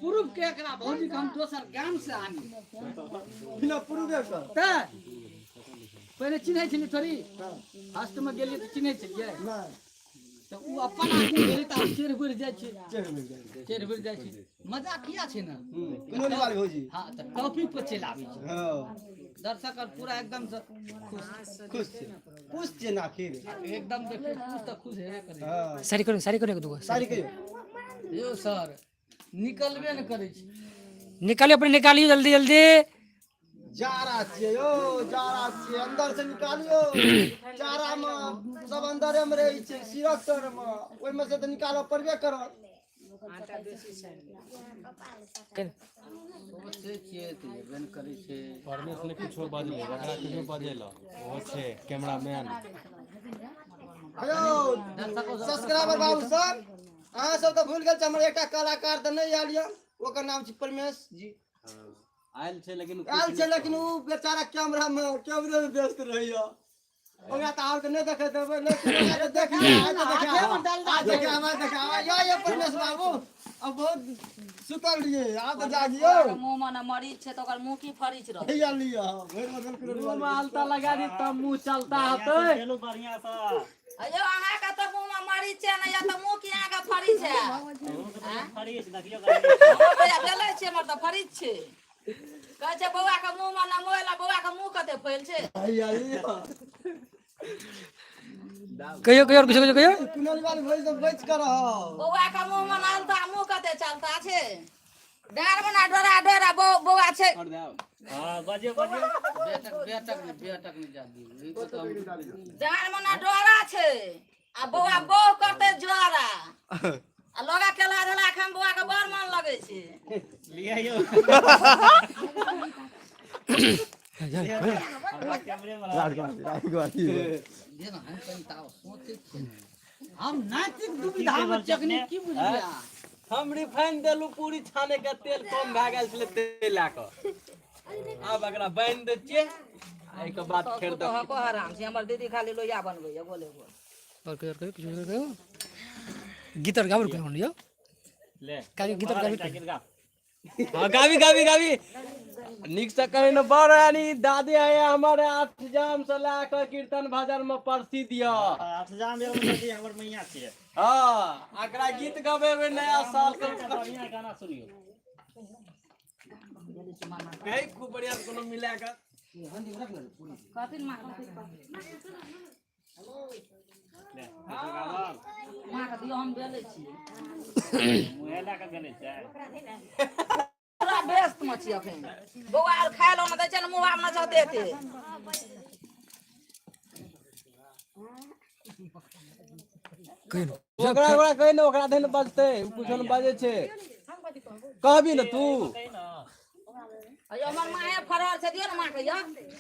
प्रूफ के एकरा भौजी के हम दोसर गाम से आनी। बिना प्रूफे के? तऽ पहिने चिन्है छलियै थोड़ी, फर्स्ट में गेलियै तऽ चिन्है छलियै? नहि। तऽ ओ अपन आदमी भेलै तऽ आब चढ़ि बढ़ि जाइ छै। चढ़ि बढ़ि जाइ छै। चढ़ि बढ़ि जाइ छै। मजा किया छै ने? कोनो बात भौजी। हँ, तऽ टॉपिक पर चलि आबै छै। हँ। दर्शक आर पूरा एकदम से खुश। खुश छै, खुश छै ने आखिर। एकदम देखियौ, खुश तऽ खुश हेबे करै। हँ। साड़ी करू, साड़ी करू, एक दूगो साड़ी कहियौ। यौ सर, निकलबे ने करै छै। निकालियो, अपने निकालियो जल्दी जल्दी। जाड़ा छियै यौ, जाड़ा छियै, अंदर से निकालियो। जाड़ा मे सब अंदरे मे रहै छै, सिरक तर मे, ओहिमे से तऽ निकालऽ पड़बे करत। सोचै छियै तऽ हेबे ने करै छै। परमेश ने कुछो बजलै, ओकरा कुछो बजेलक, ओहो छै कैमरामैन। हेलो सब्सक्राइबर बाबू सब, अहाँ सब तऽ भूलि गेल छी, हमर एकटा कलाकार तऽ नहि आयल यऽ, ओकर नाम छी परमेश जी। आयल छै लेकिन आयल छै लेकिन ओ बेचारा कैमरा मे, कैमरे मे व्यस्त रहैया। ओकरा तऽ आओर के नहि देखैत हेबै, लेकिन ओकरा तऽ देखियै, आइ तऽ देखा, आइ देखा, आइ देखा। यो यो परमेश बाबू, अब बहुत सुतल रहियै, आब तऽ जागियौ। मुँह मे ने मरीच छै तऽ ओकर मुँह की फरीच रहै? हैया लिअ, भरि बदल करो। मुँह मे अलता लगा दी तब मुँह चलता होतै। अयो, अहाँके तऽ मुँह मे मरीच छै ने, या तऽ मुँह की अहाँके फरीच है? भैया बेलै छै, हमर तऽ फरीच छै। कहै छै बौआ के मुँह मे न मोला, बौआ के मुँह कते फैल छै। हैया लिअ। कहियो कहियो, और किछो कहियो कहियो। कुनल वाली भरि सब बचि कऽ रहब। बौआ के मुँह मे नलता, मुँह कते चलता छै। डाँर बना डोरा डोरा बौआ छै। बेटक बेटक नहि, बेटक नहि जा दियौ। ई तऽ हम डाँर मना डोरा छै आ बौआ बौ करतै जोरा आ लोगा केला धला खान बौआ के बड़ मन लगै छै। जे ने हम कनि ताव सोचै छियै, हम नैतिक दुविधा मे चकनी की बुझलियै अहाँ? हम रिफाइन देलू पूरी छाने के तेल कम भए गेल छलै, तेल लए कऽ आब एकरा बान्हि दै छियै, एहिके बाद फेर सासु तऽ हको हराम छै, हमर दीदी खाली लोहिया बनबैया गोले गोल। और कहियो, और कहियो, किछो कहियो, गीत और गाबू कोनो यौ। ले। काहे गीत और गाबू? हाँ, गाबी गाबी गाबी नीक से कहे ने। बड़ यानी दादी है हमारे आठ जाम से लए कऽ कीर्तन भजन में प्रसिद्ध यऽ। आठ जाम एगो नदी हमर मैया छियै। हाँ, एकरा गीत गबेबै नया साल के। बढ़िया गाना सुनियौ। कही खूब बढ़िया कोनो मिला कऽ। कहथिन माँ, माँ के दियौ, हम बेलै छियै। मुँहे लए कऽ बेलै छै। पूरा व्यस्त मे छी अखन। बौआ आर खाय लए ने दै छै ने, मुँह आब ने देते। ओकरा ओकरा कही ने, ओकरा दे ने बजतै, उ कुछो ने बजै छै। कहबी ने तू। अयो, हमर माहे फरहर छै, दियौ ने माँ के यौ।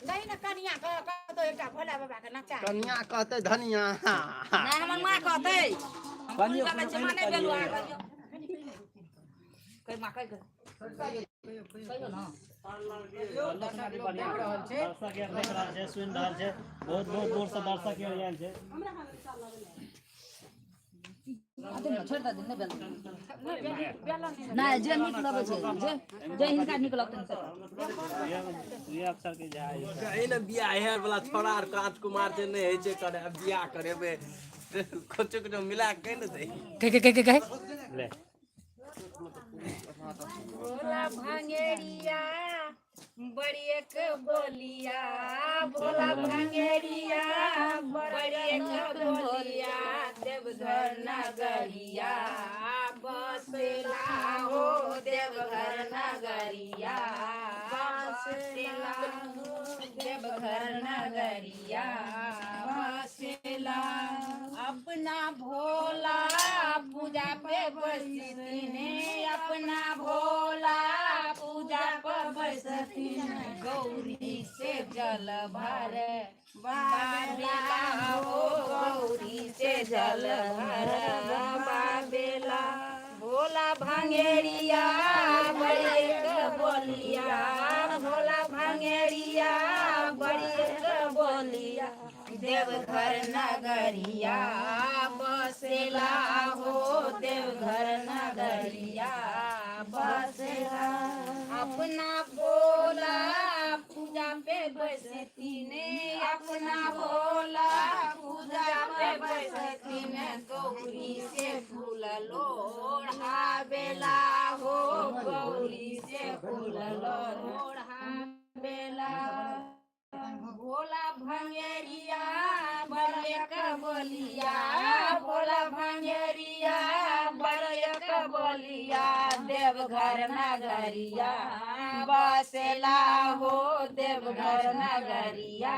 दही ने कनिया के कतौ एकटा भोला बाबा के नचा। कनिया कहतै धनिया। नहि, हमर माँ कहतै। हम पूरी बनबै छियै, माँ नहि बेलू, अहाँ कहियौ। कहि माँ, कहि कहियौ ने। दर्शक लोग देख रहल छै। दर्शक आर देख रहल छै, सुनि रहल छै, बहुत बहुत दूर से दर्शक आर आयल छै। छोड़ि दऽ, नहि बेलतै। नहि, जे नीक लगै छै, जे जे हिनका नीक लगतनि से। अफसर के जाइ। कही ने, बियाह हे वाला छोड़ा आर राजकुमार छै, नहि होइ छै करे, आब बियाह करेबै, कुछो कुछो मिला के कहि ने दही। कह कह कह कह। ले। भोला भांगेरिया बड़ी एक बोलिया, भोला भांगेरिया बड़ी एक बोलिया, देवघर नगरिया बसेला हो, देवघर नगरिया बसेला हो, देवघर नगरिया बसेला। अपना भोला पूजा पे बसथिन, अपना भोला पूजा पर बसथिन, गौरी से जल भर बाबेला हो, गौरी से जल भर बाबेला। भोला भांगेरिया बड़ी एक बोलिया, भोला भांगेरिया बड़ी एक बोलिया, देवघर नगरिया बसेला हो, देवघर नगरिया। अपना भोला पूजा पे बैसतीने, अपना भोला पूजा पे बैसतीने, गौरी से फूल लोढ़ावेला हो, गौरी से फूल लोढ़ावेला। भोला भंगेरिया बरयक बोलिया, भोला भंगेरिया बरयक बोलिया, देवघर नगरिया बसेला हो, देवघर नगरिया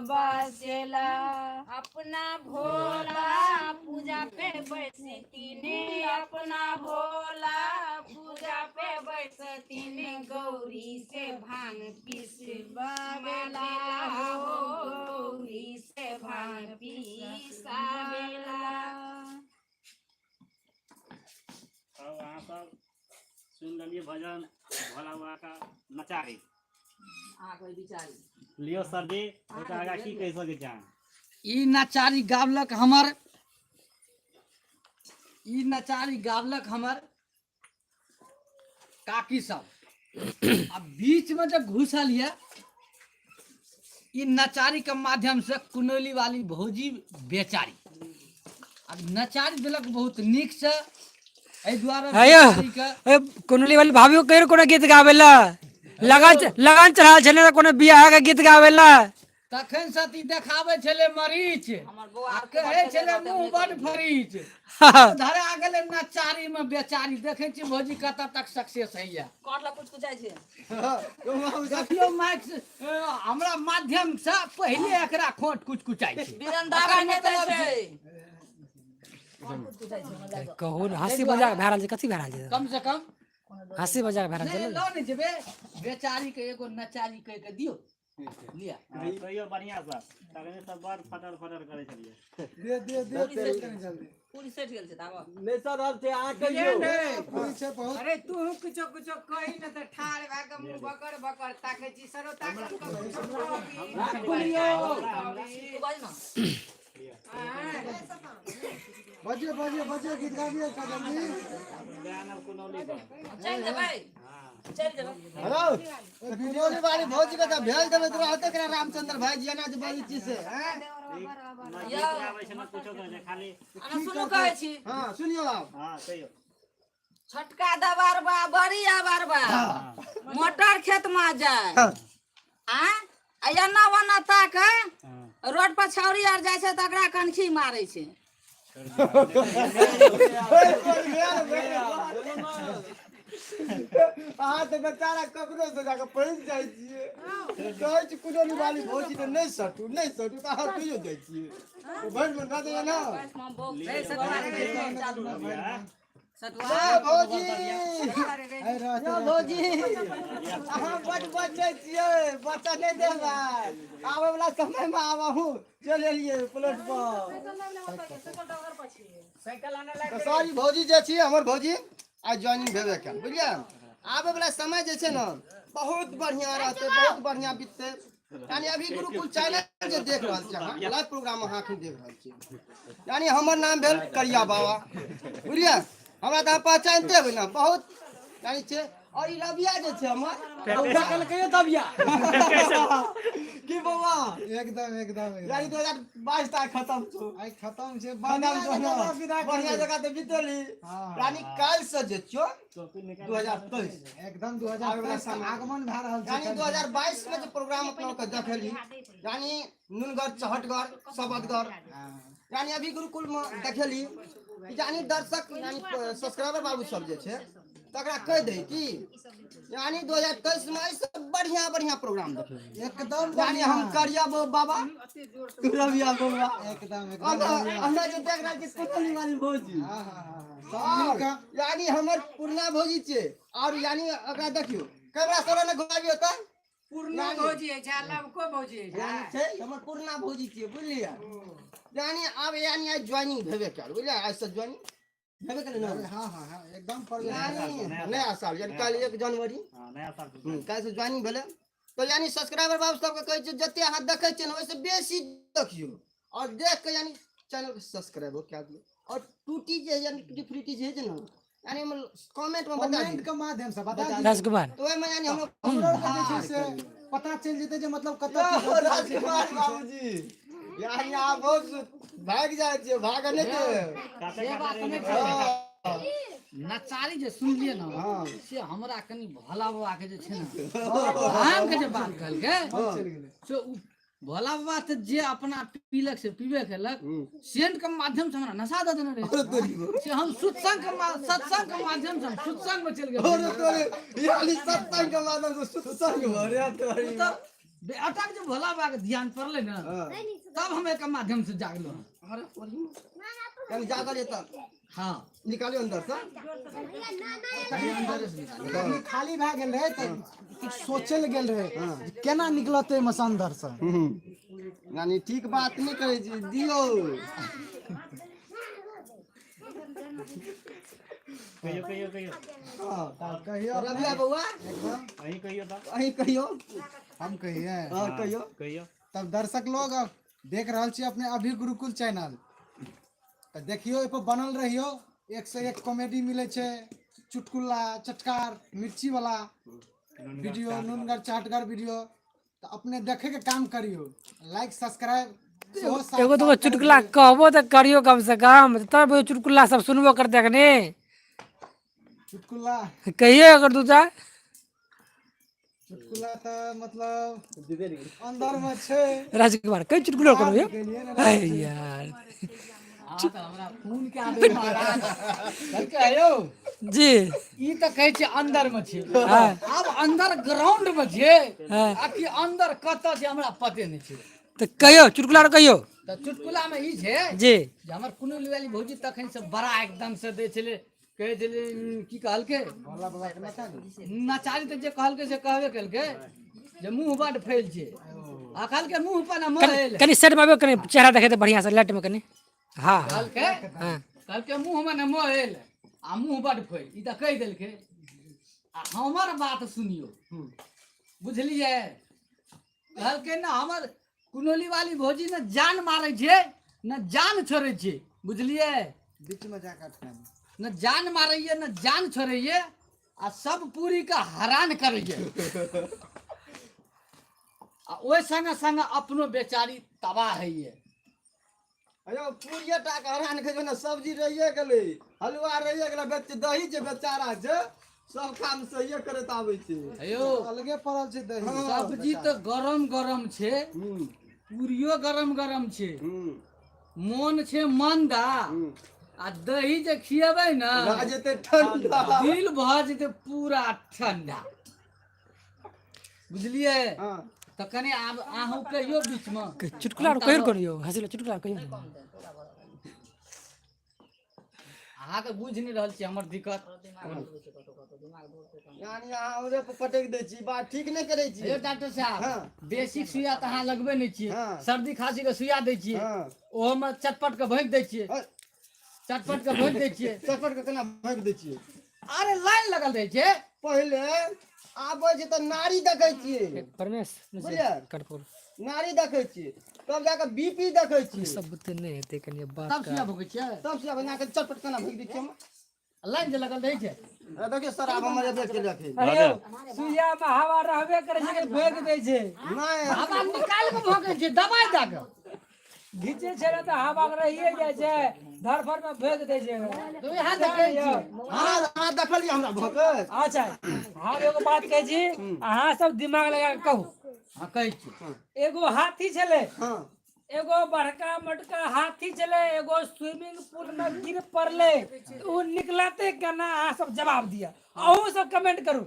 बसेला। अपना भोला पूजा पे बैसतीने, अपना भोला पूजा पे बैसतीने, गौरी से भांग पिसवावेला हो, गौरी से भांग पिसावेला। तब अहाँ सब सुनि लेलियै भजन भोला बाबा का नचारी। लियो सर जी, एकर आगाँ की कहि सकै छी अहाँ? ई नचारी गावलक हमर, ई नचारी गावलक हमर काकी सब। आ बीच में जब घुसल ये ई नचारी के माध्यम से कुनौली वाली भौजी बेचारी अब नचारी देलक बहुत नीक से, एहि दुआरे हे यौ, बेचारी के ए कुनौली वाली भाभी कहियो कोनो गीत गावेला, लगन चढ़ाल छलै तऽ कोनो बियाह के गीत गावेला। तखन से ई देखाबै छलै मरीच आ कहै छलै मुँह बड फरीच, धरा गेलै नचारी में बेचारी। देखै छी भौजी कतऽ तक सक्सेस होइया। काटला कुछ कुछ जाइ छै। देखियौ माइक से, हमरा माध्यम से पहिले एकरा खोट कुछ कुचाइ छै। बिरन दावा नहि दै छै। कहू ने, हँसी मजाक भए रहल छै, कथी भए रहल छै? कम से कम हँसी मजाक भए रहल छै। नहि लऽ नहि जेबै, बेचारी के एगो नचारी कहि के दियौ। लिअ। हँ, कहियौ बढ़िआँ सँ, तखने सब बड़ फटर फटर करै छलियै। दे दे दे दे कनी जल्दी। पूरी सटि गेल छै ताबऽ। नहि सर रहल छै, अहाँ कहियौ। पूरी छै बहुत। अरे तू किछो किछो कही न तऽ ठाढ़ भए कऽ मुँह बकर बकर ताकै छी सरोता सबके किछो कहबी। तू बाज न। बजियो बजियो बजियो, गीत गाबियो का जल्दी। चलि जेबै, चलि जेबै। हेलो, कुनौली वाली भौजी के तऽ भेज देबै तऽ रहतै केना रामचंद्र भाईजी एना जे बजै छी से, हैं? ना गीत गाबै छै ना कुछो करै छै खाली। अना सुनू कहै छी। हाँ सुनियो आब। हाँ कहियौ। छोटका दबारबा बड़ी आबारबा मोटर खेत में जाय आ एना ओना ताक रोड पर छौरी आर जाइ छै तकरा कनखी मारै छै। अहाँ तऽ बेचारा ककरो से जाके पैंच जाइ छियै, कहै छी कुनौली वाली भौजी तऽ नहि सटू नहि सटू, तऽ अहाँ कहियो जाइ छियै भरि मन भऽ जाइए ना। जय भौजी, यौ भौजी, अहाँ बड बचै छियै, बच्चा नहि देबै, आबै वला समय मे आब अहूँ चलि एलियै प्लॉट पर। तऽ सॉरी भौजी जे छी हमर भौजी आइ ज्वाइनिंग भेबे कयल, बुझलियै? आबै वला समय जे छै ने बहुत बढ़िआँ रहतै, बहुत बढ़िआँ बिततै। यानी अभी गुरुकुल चैनल जे देख रहल छी अहाँ, लाइव प्रोग्राम अहाँ एखन देख रहल छी, यानी हमर नाम भेल करिया बाबा, बुझलियै? हमरा तऽ अहाँ पहचानिते हेबै ने बहुत यानी छै। और ई रबिया जे छै हमर कहियो दबिया की बौआ? एकदम एकदम। यानी 2022 तक खत्म छौ। आइ खत्म छै, बढ़िया बढ़िया जगह विदा बढ़िया जगह तऽ बितेली। हाँ। यानी काल्हि से जे छियौ 2023 एकदम 2023 के आगमन भए रहल छै। यानी 2022 में जे प्रोग्राम अपना के देखली, यानी नुनगर चहटगर सबदगर, यानी अभी गुरुकुल में देखेली, यानी दर्शक यानी सब्सक्राइबर बाबू सब जे छै तकरा कहि दे कि यानी 2023 में एहिसँ बढ़िया बढ़िया प्रोग्राम देखबै एकदम। यानी हम करिया बाबा, तू रबिया बौआ। एकदम एकदम। हमरा जे देख रहल छी कुनौली वाली भौजी। हाँ हाँ हाँ हाँ, सब मिल कऽ यानी हमर पुरना भौजी छै। और यानी ओकरा देखियौ कैमरा सब ने घुमाबियौ तऽ पूर्णा भौजी अछि आ लवको भौजी अछि। यानी छै हमर पुरना भौजी छियै, बुझलियै? यानी आब यानी आइ ज्वाइनिंग भेबे कयल, बुझलियै? आइ से ज्वाइनिंग भेबे केलै ने। हाँ हाँ हाँ, एकदम प्रवेश। यानी नया साल, यानी काल्हि 1 जनवरी। हाँ, नया साल। काल्हि से ज्वाइनिंग भेलै तऽ यानी सब्सक्राइबर बाबू सबके कहै छियै जते अहाँ देखै छियै ने ओहिसँ बेसी देखियौ और देख के यानी चैनल के सब्सक्राइबो कए दियौ और टूटी जे यानी टूटी फ्रूटी जे होइ छै ने यानी कमेंट में बता कमेंट के माध्यम से बता दियौ। राजकुमार तो ओहिमे यानी हम हमरो आरके जे छै से पता चलि जेतै जे मतलब कतऽ की यौ राजकुमार बाबूजी यानी अहाँ बहुत भागि जाइ छियै, भागऽ नहि देब। से बात नहि छै। नचारी जे सुनलियै ने से हमरा कनि भोला बाबा के जे छै ने भांग के जे बात कहलकै से उ भोला बाबा तऽ जे अपना पीलक से पीबे केलक, सेंट के माध्यम से हमरा नशा दऽ देने रहै, से हम सत्संग के सत्संग के माध्यम से हम सत्संग में चलि गेल। यानी सत्संग के माध्यम से सत्संग भऽ तऽ बेटा के जे भोला बाबा के ध्यान पड़लै ने तब हम एक माध्यम से जागलहुँ। कनि जागल ये तऽ हाँ निकालियो अंदर से। जखन खाली भए गेल रहै तऽ किछु सोचल गेल रहै केना निकलतै एहिमे से अंदर से। यानी ठीक बात नहि करै छी दियौ। कहियो कहियो कहियो। हाँ कहियो रबिया बौआ अहीं कहियो तऽ। अहीं कहियो। हम कहिए? हाँ कहियो कहियो। तब दर्शक लोग अब देख रहल छी अपने अभी गुरुकुल चैनल, तऽ देखियौ एहि पर बनल रहियौ, एक से एक कॉमेडी मिलै छै, चुटकुला चटकार मिर्ची वाला वीडियो, नुनगर चाटगर वीडियो, तऽ अपने देखे के काम करियौ, लाइक सब्सक्राइब सेहो साथ एगो दूगो साथ करैत चुटकुला रहियौ। कहबो तऽ करियौ कम से कम, तब चुटकुला सब सुनबो करतै अखने। चुटकुला कहियौ एकर दूटा चुटकुला तऽ मतलब अंदर में छै। राजकुमार कई चुटकुला करू यौ। गेलियै ने। अरे यार अहाँ तऽ हमरा फोन कए देबै महाराज। कहलकै यौ जी ई तऽ कहै छै अंदर में छै, हाँ। आब अंदर ग्राउंड में छै हाँ। आ कि अंदर कतऽ छै हमरा पते नहि छै। तऽ कहियौ चुटकुला आर कहियौ। तऽ चुटकुला में ई छै जी जे हमर कुनू वाली भौजी तखन से बड़ा एकदम से दै छलै, कहै छलै की कहलकै नचारी तऽ जे कहलकै से कहबे केलकै जे मुँह बड फैल छै आ कहलकै मुँह पर ने मोल। कनि साइड में आबियौ, कनि चेहरा देखेतै बढ़िया से लाइट में कनि। हाँ कहलकै हाँ कहलकै मुँह में ने मोल आ मुँह बड फैल, ई तऽ कहि देलकै। आ हमर बात सुनियौ बुझलियै, कहलकै ने हमर कुनौली वाली भौजी ने जान मारै छै ने जान छोड़ै छै, बुझलियै, बीच में जाके अटकाय ने जान मारैये ने जान छोड़ैये आ सब पूरी के हरान करैये आ ओहि संगे संगे अपनो बेचारी तबाह होइये। अयो पूरिये टा के हरान करै ने, सब्जी रहिये गेलै, हलुआ रहिये गेलै, बच्चे दही जे बेचारा छै सब काम सहिए करैत आबै छै। अयो अलगे पड़ल छै दही। सब्जी तऽ गरम गरम छै, पूरियो गरम गरम छै, मोन छै मंदा आ दही जे खिएबै ने भऽ जेतै ठंडा, दिल भऽ जेतै पूरा ठंडा, बुझलियै। तऽ कनि आब अहूँ कहियौ बीच में चुटकुला आर कहियो करियौ, हँसी चुटकुला कहियौ। अहाँ तऽ बुझि नहि रहल छी हमर दिक्कत। यानी अहाँ ओरे पर पटकि दै छी, बात ठीक नहि करै छी। यौ डॉक्टर साहब हाँ। बेसिक सुइया तऽ अहाँ लगबै नहि छियै, हाँ। सर्दी खांसी के सुइया दै छियै, हाँ। ओहोमे चटपट के भोंकि दै छियै, चटपट के भोंकि दै छियै। चटपट के केना भोंकि दै छियै? अरे लाइन लगल रहै छै। पहिले आबै छै तऽ नाड़ी देखै छियै। परमेश बुझलियै? कटपुर नाड़ी देखै छियै, तब जाके बीपी देखै छियै। सब बुते नहि हेतै कनि बात। तब सुइया भोंकै छियै? तब सुइया बना के चटपट केना भोंकि दै छियै हम? लाइन जे लगल रहै छै। देखियौ सर आब हमर एबे केलक। अरे यौ सुइया में हवा रहबे करै छै, भोंकि दै छै। नहि हवा निकालि के भोंकै छै, दबाइ दऽ के घीचै छै ने तऽ हवा रहिए जाइ छै, धरफड़ में भोंकि दै छै। तऽ उएह तऽ कहै छियै। अहाँ देखलियै हमरा भोंकैत? अच्छा हम एगो बात कहै छी, अहाँ सब दिमाग लगा के कहू। हाँ कहै छी। एगो हाथी छलै, हाँ एगो बड़का मोटका हाथी छलै, एगो स्विमिंग पूल में गिर पड़लै, ओ निकलतै केना? अहाँ सब जवाब दिअ, अहूँ सब कमेंट करू।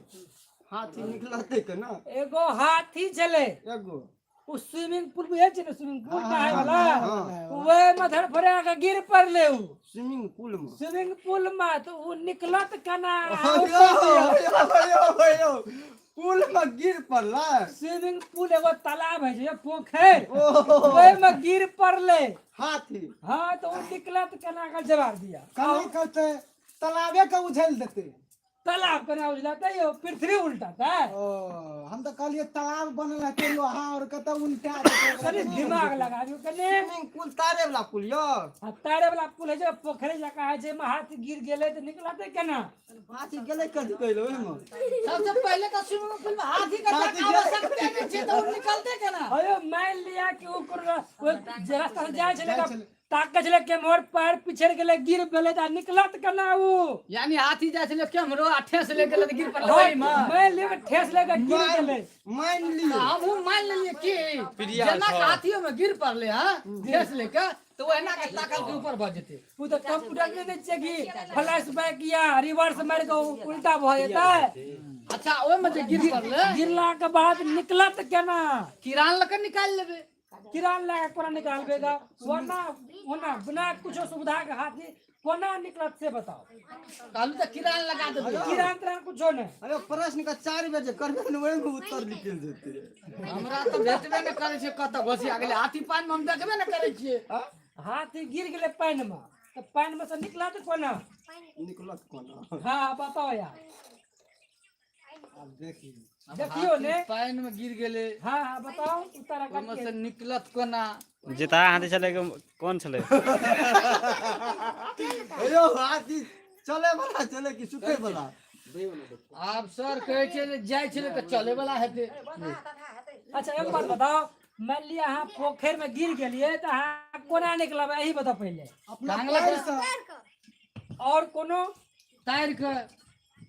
हाथी निकलतै केना? एगो हाथी छलै, एगो ओ स्विमिंग पूल बुझै छै ने, स्विमिंग पूल नहाय वाला, ओहि में धड़फड़ा के गिर पड़लै ओ स्विमिंग पूल में। स्विमिंग पूल में तऽ ओ निकलत केना? पुल में गिर पड़लै स्विमिंग पूल एगो तालाब है छै, पोखरि, ओहि में गिर पड़लै हाथी। हाँ तऽ ओ निकलत केना के जवाब दिया। केना कहतै? तालाबे के उझलि देतै। तालाब केना उजलतै यौ? पृथ्वी उल्टतै। ओ, हम तऽ कहलियै तालाब बनल हेतै लोहा और कतऽ उल्टा जेतै ओकरा। कनि दिमाग लगाबियौ कनि। स्विमिंग पुल तारे वाला पुल यौ। आ तारे वाला पुल होइ छै, पोखरि जकाँ होइ छै, एहिमे हाथ गिर गेलै तऽ निकलतै केना? हाथी गेलै कथी कहले ओहिमे? सबसे पहिले तऽ स्विमिंग पूल में हाथी के हाथी जाके आवश्यकते नहि छै, तऽ ओ निकलते केना? अरे मान लिया कि ओ कोनो ओहि जे रास्ता से जाइ छलै तऽ ताकै छलै केम्हर, पैर पिछड़ गेलै, गिर गेलै तऽ निकलत केना उ? यानी हाथी जाइ छलै केम्हरो आ ठेस लागि गेलै तऽ गिर पड़लै ओहिमे। मान लियौ कि ठेस लागि कऽ गिर गेलै। मान लियौ। हमहूँ मान लेलियै कि प्रिया जेना छौ। हाथियो में गिर पड़लै हँ ठेस लेके, तऽ ओहिना के ताकल के ऊपर भऽ जेतै। ओ तऽ कंप्यूटर नहि दै छियै कि फ्लैश बैक या रिवर्स मारि कऽ उल्टा भऽ जेतै। अच्छा, ओहिमे जे गिर पड़लै, गिरला के बाद निकलत केना? किरान लऽ के निकालि लेबै। किरान लए कऽ कोना निकालबै गा? ओना ओना बिना कुछो सुविधा के हाथी कोना निकलत से बताओ। कहलू तऽ किरान लगा देबै। किरान तिरान कुछो नहि। अरे प्रश्न के 4 बेर जे करबै ने, ओहिमे उत्तर निकलि जेतै। हमरा तऽ भेटबे नहि करै छै, कतऽ घोसिया गेलै हाथी पानि मे, हम देखबे नहि करै छियै। हाथी गिर गेलै पानि मे तऽ पानि मे से निकलत कोना? निकलत कोना? हाँ बताओ यार। आब देखी। देखियौ ने। पानि मे गिर गेलै। हाँ हाँ बताओ उत्तर। ओहिमे से निकलत कोना? जिता हाथी छलै कि कोन छलै? यौ, हाथी चले वाला चले कि सुते वाला? आब सर कहै छै जे जाइ छलै तऽ चले वाला हेतै। अच्छा, एक बात बताओ, मान लिअ अहाँ पोखरि मे गिर गेलियै तऽ अहाँ कोना निकलबै, एही बताओ पहिले। अपना टांग लगा- पैर से। और कोनो? तैर के।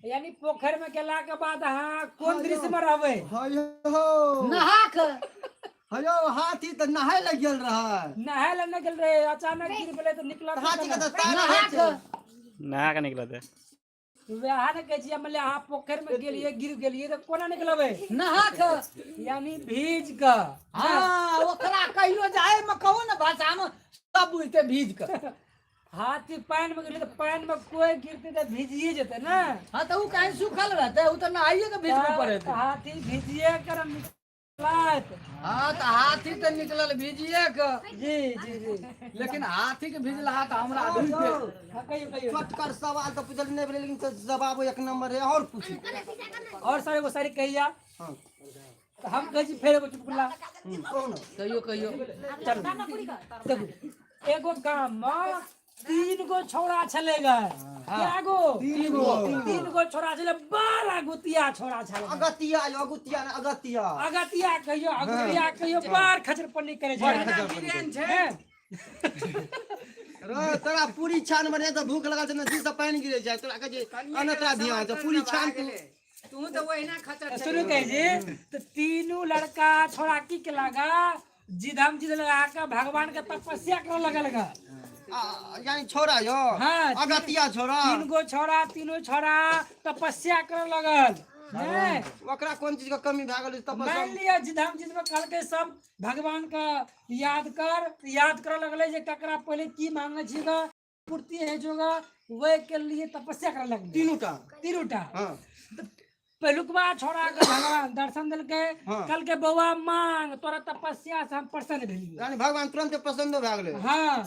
यानी पोखरि में गेला के बाद अहाँ कोन दृश्य में रहबै? हयो। नहा के। हयो, हाथी तऽ नहाय लग गेल रहै। नहाय लए नहि गेल रहे, अचानक गिर गेलै तऽ निकलत हाथी के केना? तऽ तार नहा रहै के। छै। नहा के निकलतै। वएह ने कहै छियै, मान लिअ अहाँ पोखरि में गेलियै, गिर गेलियै तऽ कोना निकलबै? नहा के। यानी भीज कऽ। हाँ, ओकरा कहियो जाय मे कहू ने भाषा मे, सब बुझते भीज के। हाथी पानि में गेलै तऽ पानि में कोई गिरतै तऽ भीजिए जेतै ने। हाँ, तऽ उ कहीं सूखल रहतै? उ तऽ नहाइए के भीज के ऊपर हेतै। हाथी भीजिए कर निकलत। हाँ, तऽ हाथी तऽ निकलल भीजिए के। जी जी जी। लेकिन हाथी के भिजला तऽ हमरा ढूंढ हाँ, कहियो कहियो। छोटकर सवाल तऽ पूछल नहि भेलै, लेकिन जवाब एक नंबर है। और पूछू। और सर एगो सारी कहिया। हाँ। तऽ हम कहै छी फेर एगो चुटकुला। कहू ने। कहियो कहियो। चलू, देखू, एगो गाम में 3 गो छौड़ा छलै गे। कए गो? 3 गो। 3 गो छौड़ा छलै, बड़ा गुतिया छौड़ा छलै। अगतिया यौ, अगुतिया नहि, अगतिया। अगतिया कहियो, अगुतिया कहियो, बड़ खचरपन्नी करै छै। हैं? रे, तोरा पूरी छान बने तऽ भूख लगल छै ने, जी से पानि गिरे छै, तोरा कहै छै अन्न तोरा ध्यान छै, पूरी छान तू। तू तऽ ओहिना खचर। शुरू कहै छी तऽ तीनू लड़का छोड़ा की केलक? जिद हम जिद लगा के भगवान के तपस्या करे लगल गा। यानी छोड़ा यौ? हाँ। अगतिया छोड़ा। 3 गो छोड़ा, तीनों छोड़ा तपस्या करे लगल। नहीं। ओकरा कोन चीज के कमी भए गेलै तपस्या? मान लिअ जिद हम जिद में कहलकै सब भगवान के याद कर, याद करे लगलै जे ककरा पहिले की मांगे छी गा, पूर्ति है जोगा, वह के लिए तपस्या करे लगलै। तीनू टा? तीनू टा। हाँ। पहिलुकवा छोड़ा के भगवान दर्शन देलकै। हाँ। कहलकै बौआ मांग, तोरा तपस्या से हम प्रसन्न भेलियै। यानी भगवान तुरंत प्रसन्न भए गेलै। हाँ,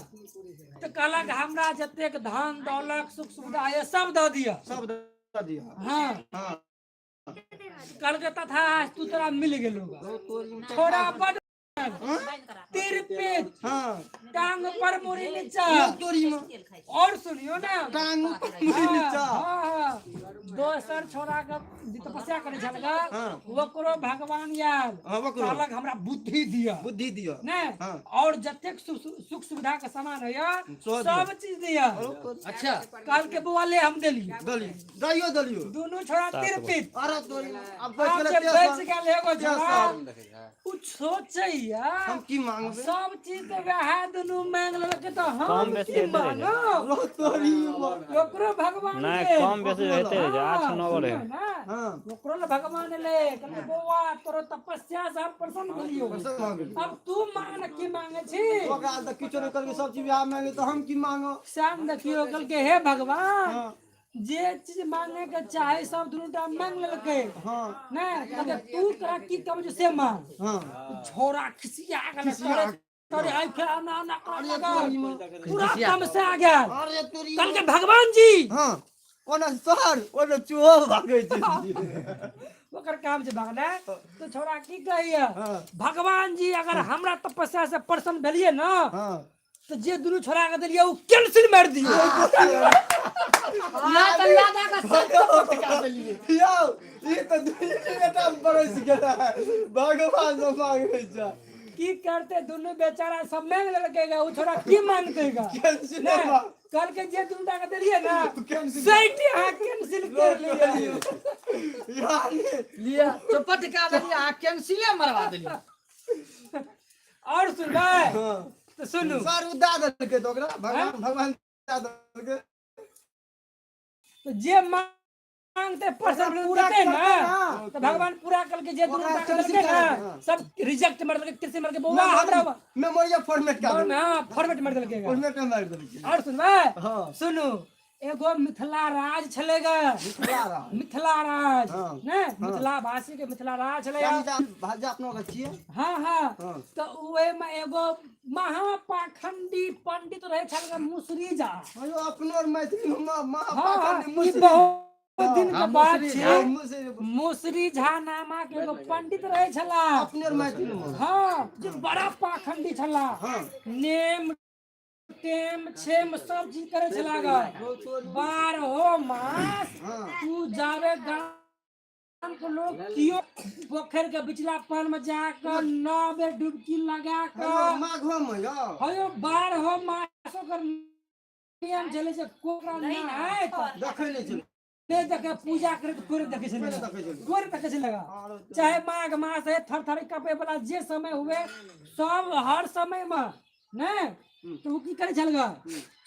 तऽ कहलक हमरा जतेक धन दौलत सुख सुविधा है सब दऽ दिअ। सब दऽ दिअ। हाँ। हाँ। कहलकै तथा तू तोरा मिल गेलो। छोड़ा बड तिरपित। हाँ। टांग पर मुड़ी नीचा। तोरी में। और सुनियो ना। टांग ऊपर मुड़ी नीचा। हाँ, हाँ। दोसर छोड़ा के जे तपस्या करै छल गा, हाँ। ओकरो भगवान आयल। हाँ, ओकरो। कहलक हमरा बुद्धि दिअ। बुद्धि दिअ। ने हाँ। और जतेक सुख सुख सुविधा के सामान होइया सब दिअ। सब चीज दिअ। अच्छा। कहलकै बौआ ले, हम देलियै। दलियो दलियो दलियो। दुनू छोड़ा तिरपित। अरे तोरी, अब बच आब गेलै जे तेसर। बचि गेल एगो छोड़ा, तेसर। उ सोचैया हम की मांगबै? सब चीज तऽ वएह दुनू मांग लेलकै तऽ हम कम बेसी की होइते रहै छै। मांगब? रो तोरी में। ओकरो भगवान नहि, के कम बेसी होइते रहै छै, 8 9 गो रहै। सुनियौ ने। हाँ। ओकरो लए भगवान एलै, कहलकै बौआ तोरो तपस्या से हम प्रसन्न भेलियौ। प्रसन्न भऽ गेलियौ। अब तू मांग, की मांगे छी? ओकरा तऽ किछो नहि कहलकै, सब चीज वएह मांगलै तऽ हम की मांगब? श्याम देखियौ, कहलकै हे भगवान, हाँ। जे चीज मांगे के चाहे सब दुनू टा मांग लेलकै। हाँ। नहि, कहलकै तू तोरा की कहबै छै से मांग। हाँ। छोड़ा खिसिया गेलै। खिसिया। तोरे तोरे आइ फेर आना आना करऽ अरे लागल। तोरी में। पूरा तमसा गेल। अरे तोरी में। कहलकै भगवान जी, हाँ। ओना सर ओना चूहो भागै छै। ओकर काम छै भागनाइ। तो छोड़ा की कहैया, भगवान जी अगर हमरा तपस्या से प्रसन्न भेलिए ना, तो जे दुनू छोड़ा के देलिए उ कैंसिल मार दियो। ना त लादा का सब चौपट कए देलिए। यौ, ई तऽ दुनिया बरस गेल है, भगवान से मांगै छै। की करते, दुनू बेचारा सब मांग लेलकेगा, उ छोड़ा की मांगतेगा? कैंसिल। नहीं, कल के जे दुनू के देलिए ना, सैटी अहाँ कैंसिल कर लियो। यार लिअ, चौपट कए देलिए, अहाँ कैंसिले मरवा देलिए। और सुनबै तो सुनू। सर, उ दए देलकै तऽ ओकरा भगवान, भगवान दए देलकै। तो जे मांगते प्रसन्न पूरा पूरा ना, करते ना। तो भगवान पूरा करके जे दुनू ओकरा के देलकै कैंसिल ना, कर देलकै। सब रिजेक्ट मार देलकै, कैंसिल मार के बौआ हमरा मेमोरिया फॉर्मेट कर देलकै। हां, फॉर्मेट मार देलकै। फॉर्मेट मारि देलकै। और सुनबै? हाँ। सुनू, एगो मिथिला राज छलेगा। मिथिला राज। मिथिला राज। हाँ। ने मिथिला भाषी के मिथिला राज छलै। भाषा अपनो के छियै। हाँ हाँ। हाँ। तो ओहे में एगो महापाखंडी पंडित रहे छल, मुसरी झा। अयो, अपनो और मैथिली में हाँ, महापाखंडी ई मुसरी। बहुत दिन के हाँ, बात मुसरी छै। झा। मुसरी। मुसरी झा नामक एगो पंडित रहे छला। अपने और मैथिली में। हाँ, जे बड़ा पाखंडी छला। हाँ। नेम टेम छेम सब चीज करे छला ग। 12 मास तू जावे गाम के लोग कियो पोखर के बिचला पान में जाकर 9 बेर डुबकी लगा कर माघो में यौ। हयो, 12 मास ओकर नियम छलै जे कोकरा नहायत देखै नहि छलै। नहि देखे, पूजा करे तऽ कोइ देखै छलै। कोइ नहि देखै छलै। कोइ नहि देखै छलै। चाहे माघ मास है, थर थर कपे वाला जे समय हुए, सब हर समय में नहि तऽ ओ की करै छल ग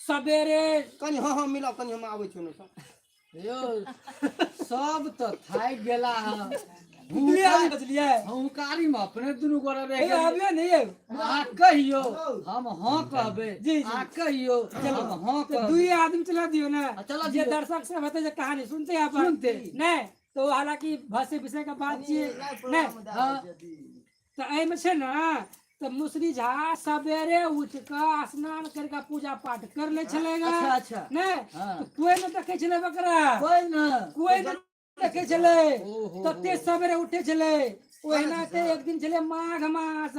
सवेरे। कनि हँ हँ मिलाउ कनि, हम आबै छी ने सर। यौ, सब तऽ थाकि गेला हँ। दुइये आदमी बचलियै। हुंकारी में अपने दुनू गोरा रहि हे, गेलियै। आबियौ ने यौ। अहाँ कहियौ, हम हाँ कहबै। जी, जी। अहाँ कहियौ, हम हाँ तऽ कहबै। दुइये आदमी चला दियौ ने। चला जे दियौ। दर्शक सब हेतै जे कहानी सुनते अपन। सुनतै। नहि तऽ हालांकि भाषे विषय के बात छियै नहि। हाँ। तऽ एहिमे छै ने, तऽ मुसरी झा सवेरे उठ कऽ स्नान करि कऽ पूजा पाठ कर लै छलै ग। अच्छा अच्छा। नहि हाँ। तऽ कोइ नहि देखै छलै ओकरा। कोइ न। कोइ नहि देखै छलै। ओहो। तते सवेरे उठै छलै। ओहिना ते एक दिन छलै माघ मास,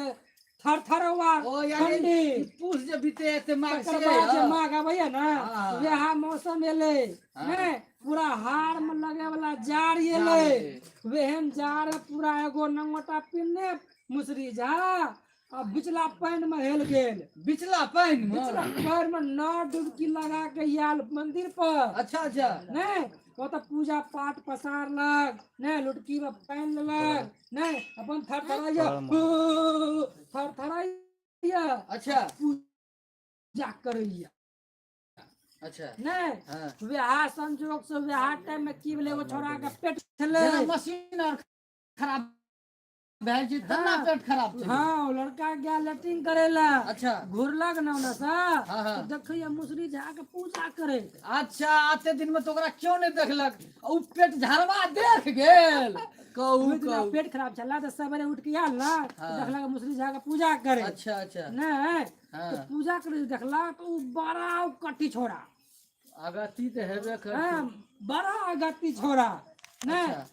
थर थरवा ओ यानी ठंडी। ई पूस जे बीते एते माघ तकर से बाद जे माघ अबैया ने, हाँ। वएह मौसम एलै। हाँ। नहि, पूरा हार में लगे वाला जाड़ एलै। वेहन जाड़ में पूरा एगो नंगोटा पिन्ने मुसरी झा आ बिचला पानि में हेल गेल। बिचला पानि में? बिचला पानि में 9 डुबकी लगा के आयल मंदिर पर। अच्छा अच्छा। नहि, ओतऽ पूजा पाठ पसारलक, नहि लुटकी में पानि लेलक, नहि अपन थरथराइया थरथराइया। अच्छा। पूजा करैया। अच्छा। नहि। हाँ। वएह संजोग से वएह टाइम में की भेलै, एगो छोड़ा के पेट छलै। जेना मशीन आर खराब भए छै तेना हाँ। पेट खराब छै। हाँ, ओ लड़का गया लैट्रिन करे ला। अच्छा। घुरलक ना ओने से, हाँ, हाँ। तऽ देखैया मुसरी झा के पूजा करे। अच्छा, आते दिन में तो ओकरा क्यों नहीं देखलक, उ पेट झाड़वा देख गेल कहू। ओहि दिना कहू। पेट खराब छला तऽ सवेरे उठ के आयल ना, तऽ हाँ। देखलक मुसरी झा के पूजा करे। अच्छा अच्छा। नहि हाँ। तऽ पूजा करे देखलक तऽ उ बड़ा कट्टी छोड़ा। अगति तऽ हेबे करतै। हाँ, बड़ा अगति छोड़ा नहि। अच्छा।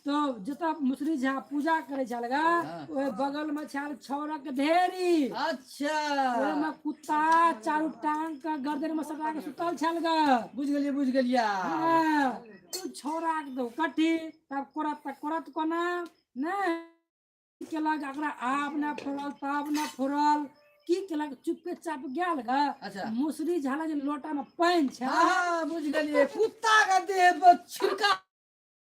तो जतऽ मुसरी झा पूजा करे छल गा, हाँ। ओहि बगल में छल छौड़क ढेरी। अच्छा। ओहिमे कुत्ता चारू टांग के गर्दन में सटा के सुतल छल गा। बुझ गेलियै, बुझ गेलियै। हाँ, तू छौड़ा के दो कट्ठी तब करत तऽ करत कोना, नहि केलक एकरा आब न फुरल ताब न फुरल, की केलक, चुपे चाप गेल गा। अच्छा। मुसरी झा जे लोटा में पानि छै। हाँ हाँ, बुझ गेलियै, कुत्ता के देह पर छिड़का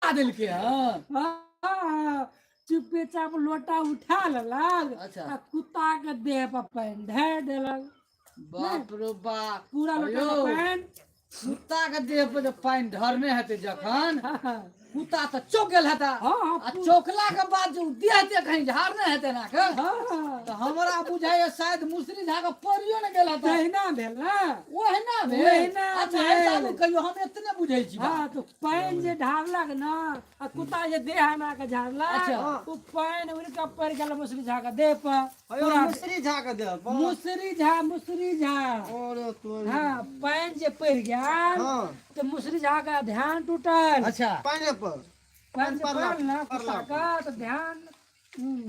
देलकै। हाँ। हाँ, चुपे चाप लोटा उठा लेलक। अच्छा। आ कुत्ता के देह पर पानि ढारि देलक। बाप रो बाप। पूरा लोटा यौ, के पानि। कुत्ता के देह पर जे पानि ढरने हेतै जखन हाँ। कुत्ता तऽ चौक गेल हेता। हाँ। आ चौकला के बाद जे उ देह ते कहीं झाड़ नहि हेतै ना के, हाँ। तऽ हमरा बुझाइए शायद मुसरी झा के परियो ने गेल हेता। तहिना भेल ना। ओहिना भेल। ओहिना अच्छा, भेल। ऐसा नहि कहियो, हम एतने बुझै छी बात। हाँ, तो पानि जे ढारलक ना आ कुत्ता जे देह एना के झाड़लक, अच्छा। ओ पानि उड़ि के पड़ि गेल मुसरी झा के देह पर। अयो, पूरा मुसरी झा के देह पर? मुसरी झा, मुसरी झा। अरे तोरी। हाँ, पानि जे पड़ि गेल हाँ। तऽ मुसरी झा के ध्यान टूटल। अच्छा। पानि पर। पानि जे पड़ला, पड़ल ना पड़ला। कुत्ता के, तऽ ध्यान,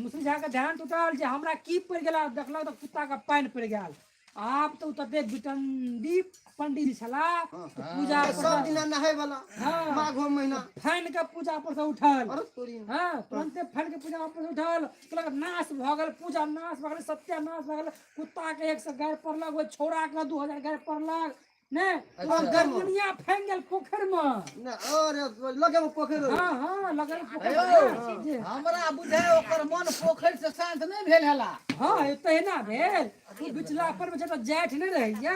मुसरी झा के ध्यान टूटल जे हमरा की पड़ि गेल। देखलक तऽ कुत्ता के पानि पड़ि गेल। आब तऽ ओ तते बिटंडी पंडित जी छलाह, तऽ पूजा पर सब दिना नहाय वाला। हाँ। माघो महीना। फाइन के पूजा पर से उठल। अरे तोरी। हाँ, तुरंते फाइन के पूजा पर से उठल, कहलक नाश भऽ गेल, पूजा नाश भऽ गेल, सत्यानाश भऽ गेल। कुत्ता के 100 गारि पड़लक, ओहि छौड़ा के 2000 गारि पड़लक। नहि, अच्छा। गरमुनिया फाइन गेल पोखरि मे। नहि, अरे लगे मे पोखरि। हाँ, हाँ, लगे मे पोखरि। हेयौ, जी। हमरा बुझाय ओकर मन पोखरि से शांत नहि भेल हेला। हाँ, तहिना भेल। ओ बिचला पर में जतऽ जाठि नहि रहैया,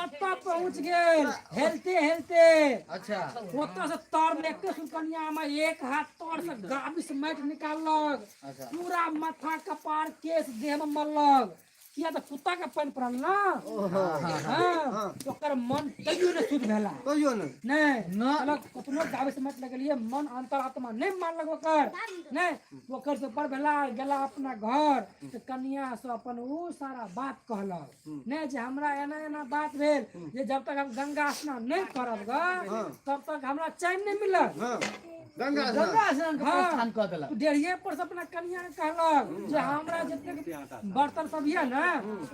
ओतऽ पहुँच गेल हेलते हेलते। अच्छा। ओतऽ से तर में एकटे सुनकनिया में एक हाथ तर से गाबी से माटि निकाललक। अच्छा। पूरा माथा कपार केश देह में मललक। किया तऽ कुत्ता के पानि पड़ल ना। हाँ, ओकर मन तैयो नहि शुद्ध भेला। तैयो नहि। नहि, ना। कहलक कतनो गाबे से माटि लगेलियै, मन अंतरात्मा नहि मानलक ओकर। नहि, ओकर से ऊपर भेला, गेला अपना घर, तऽ कनिया से अपन ओ सारा बात कहलक। नहि जे हमरा एना एना बात भेल जे जब तक हम गंगा स्नान नहि करब ग, तब तक हमरा चैन नहि मिलत। हाँ। गंगा स्नान। गंगा स्नान के हाँ। प्रस्थान कऽ देलक। डेढ़िए पर से अपना कनिया के कहलक जे हमरा जतेक बर्तन सब यऽ ने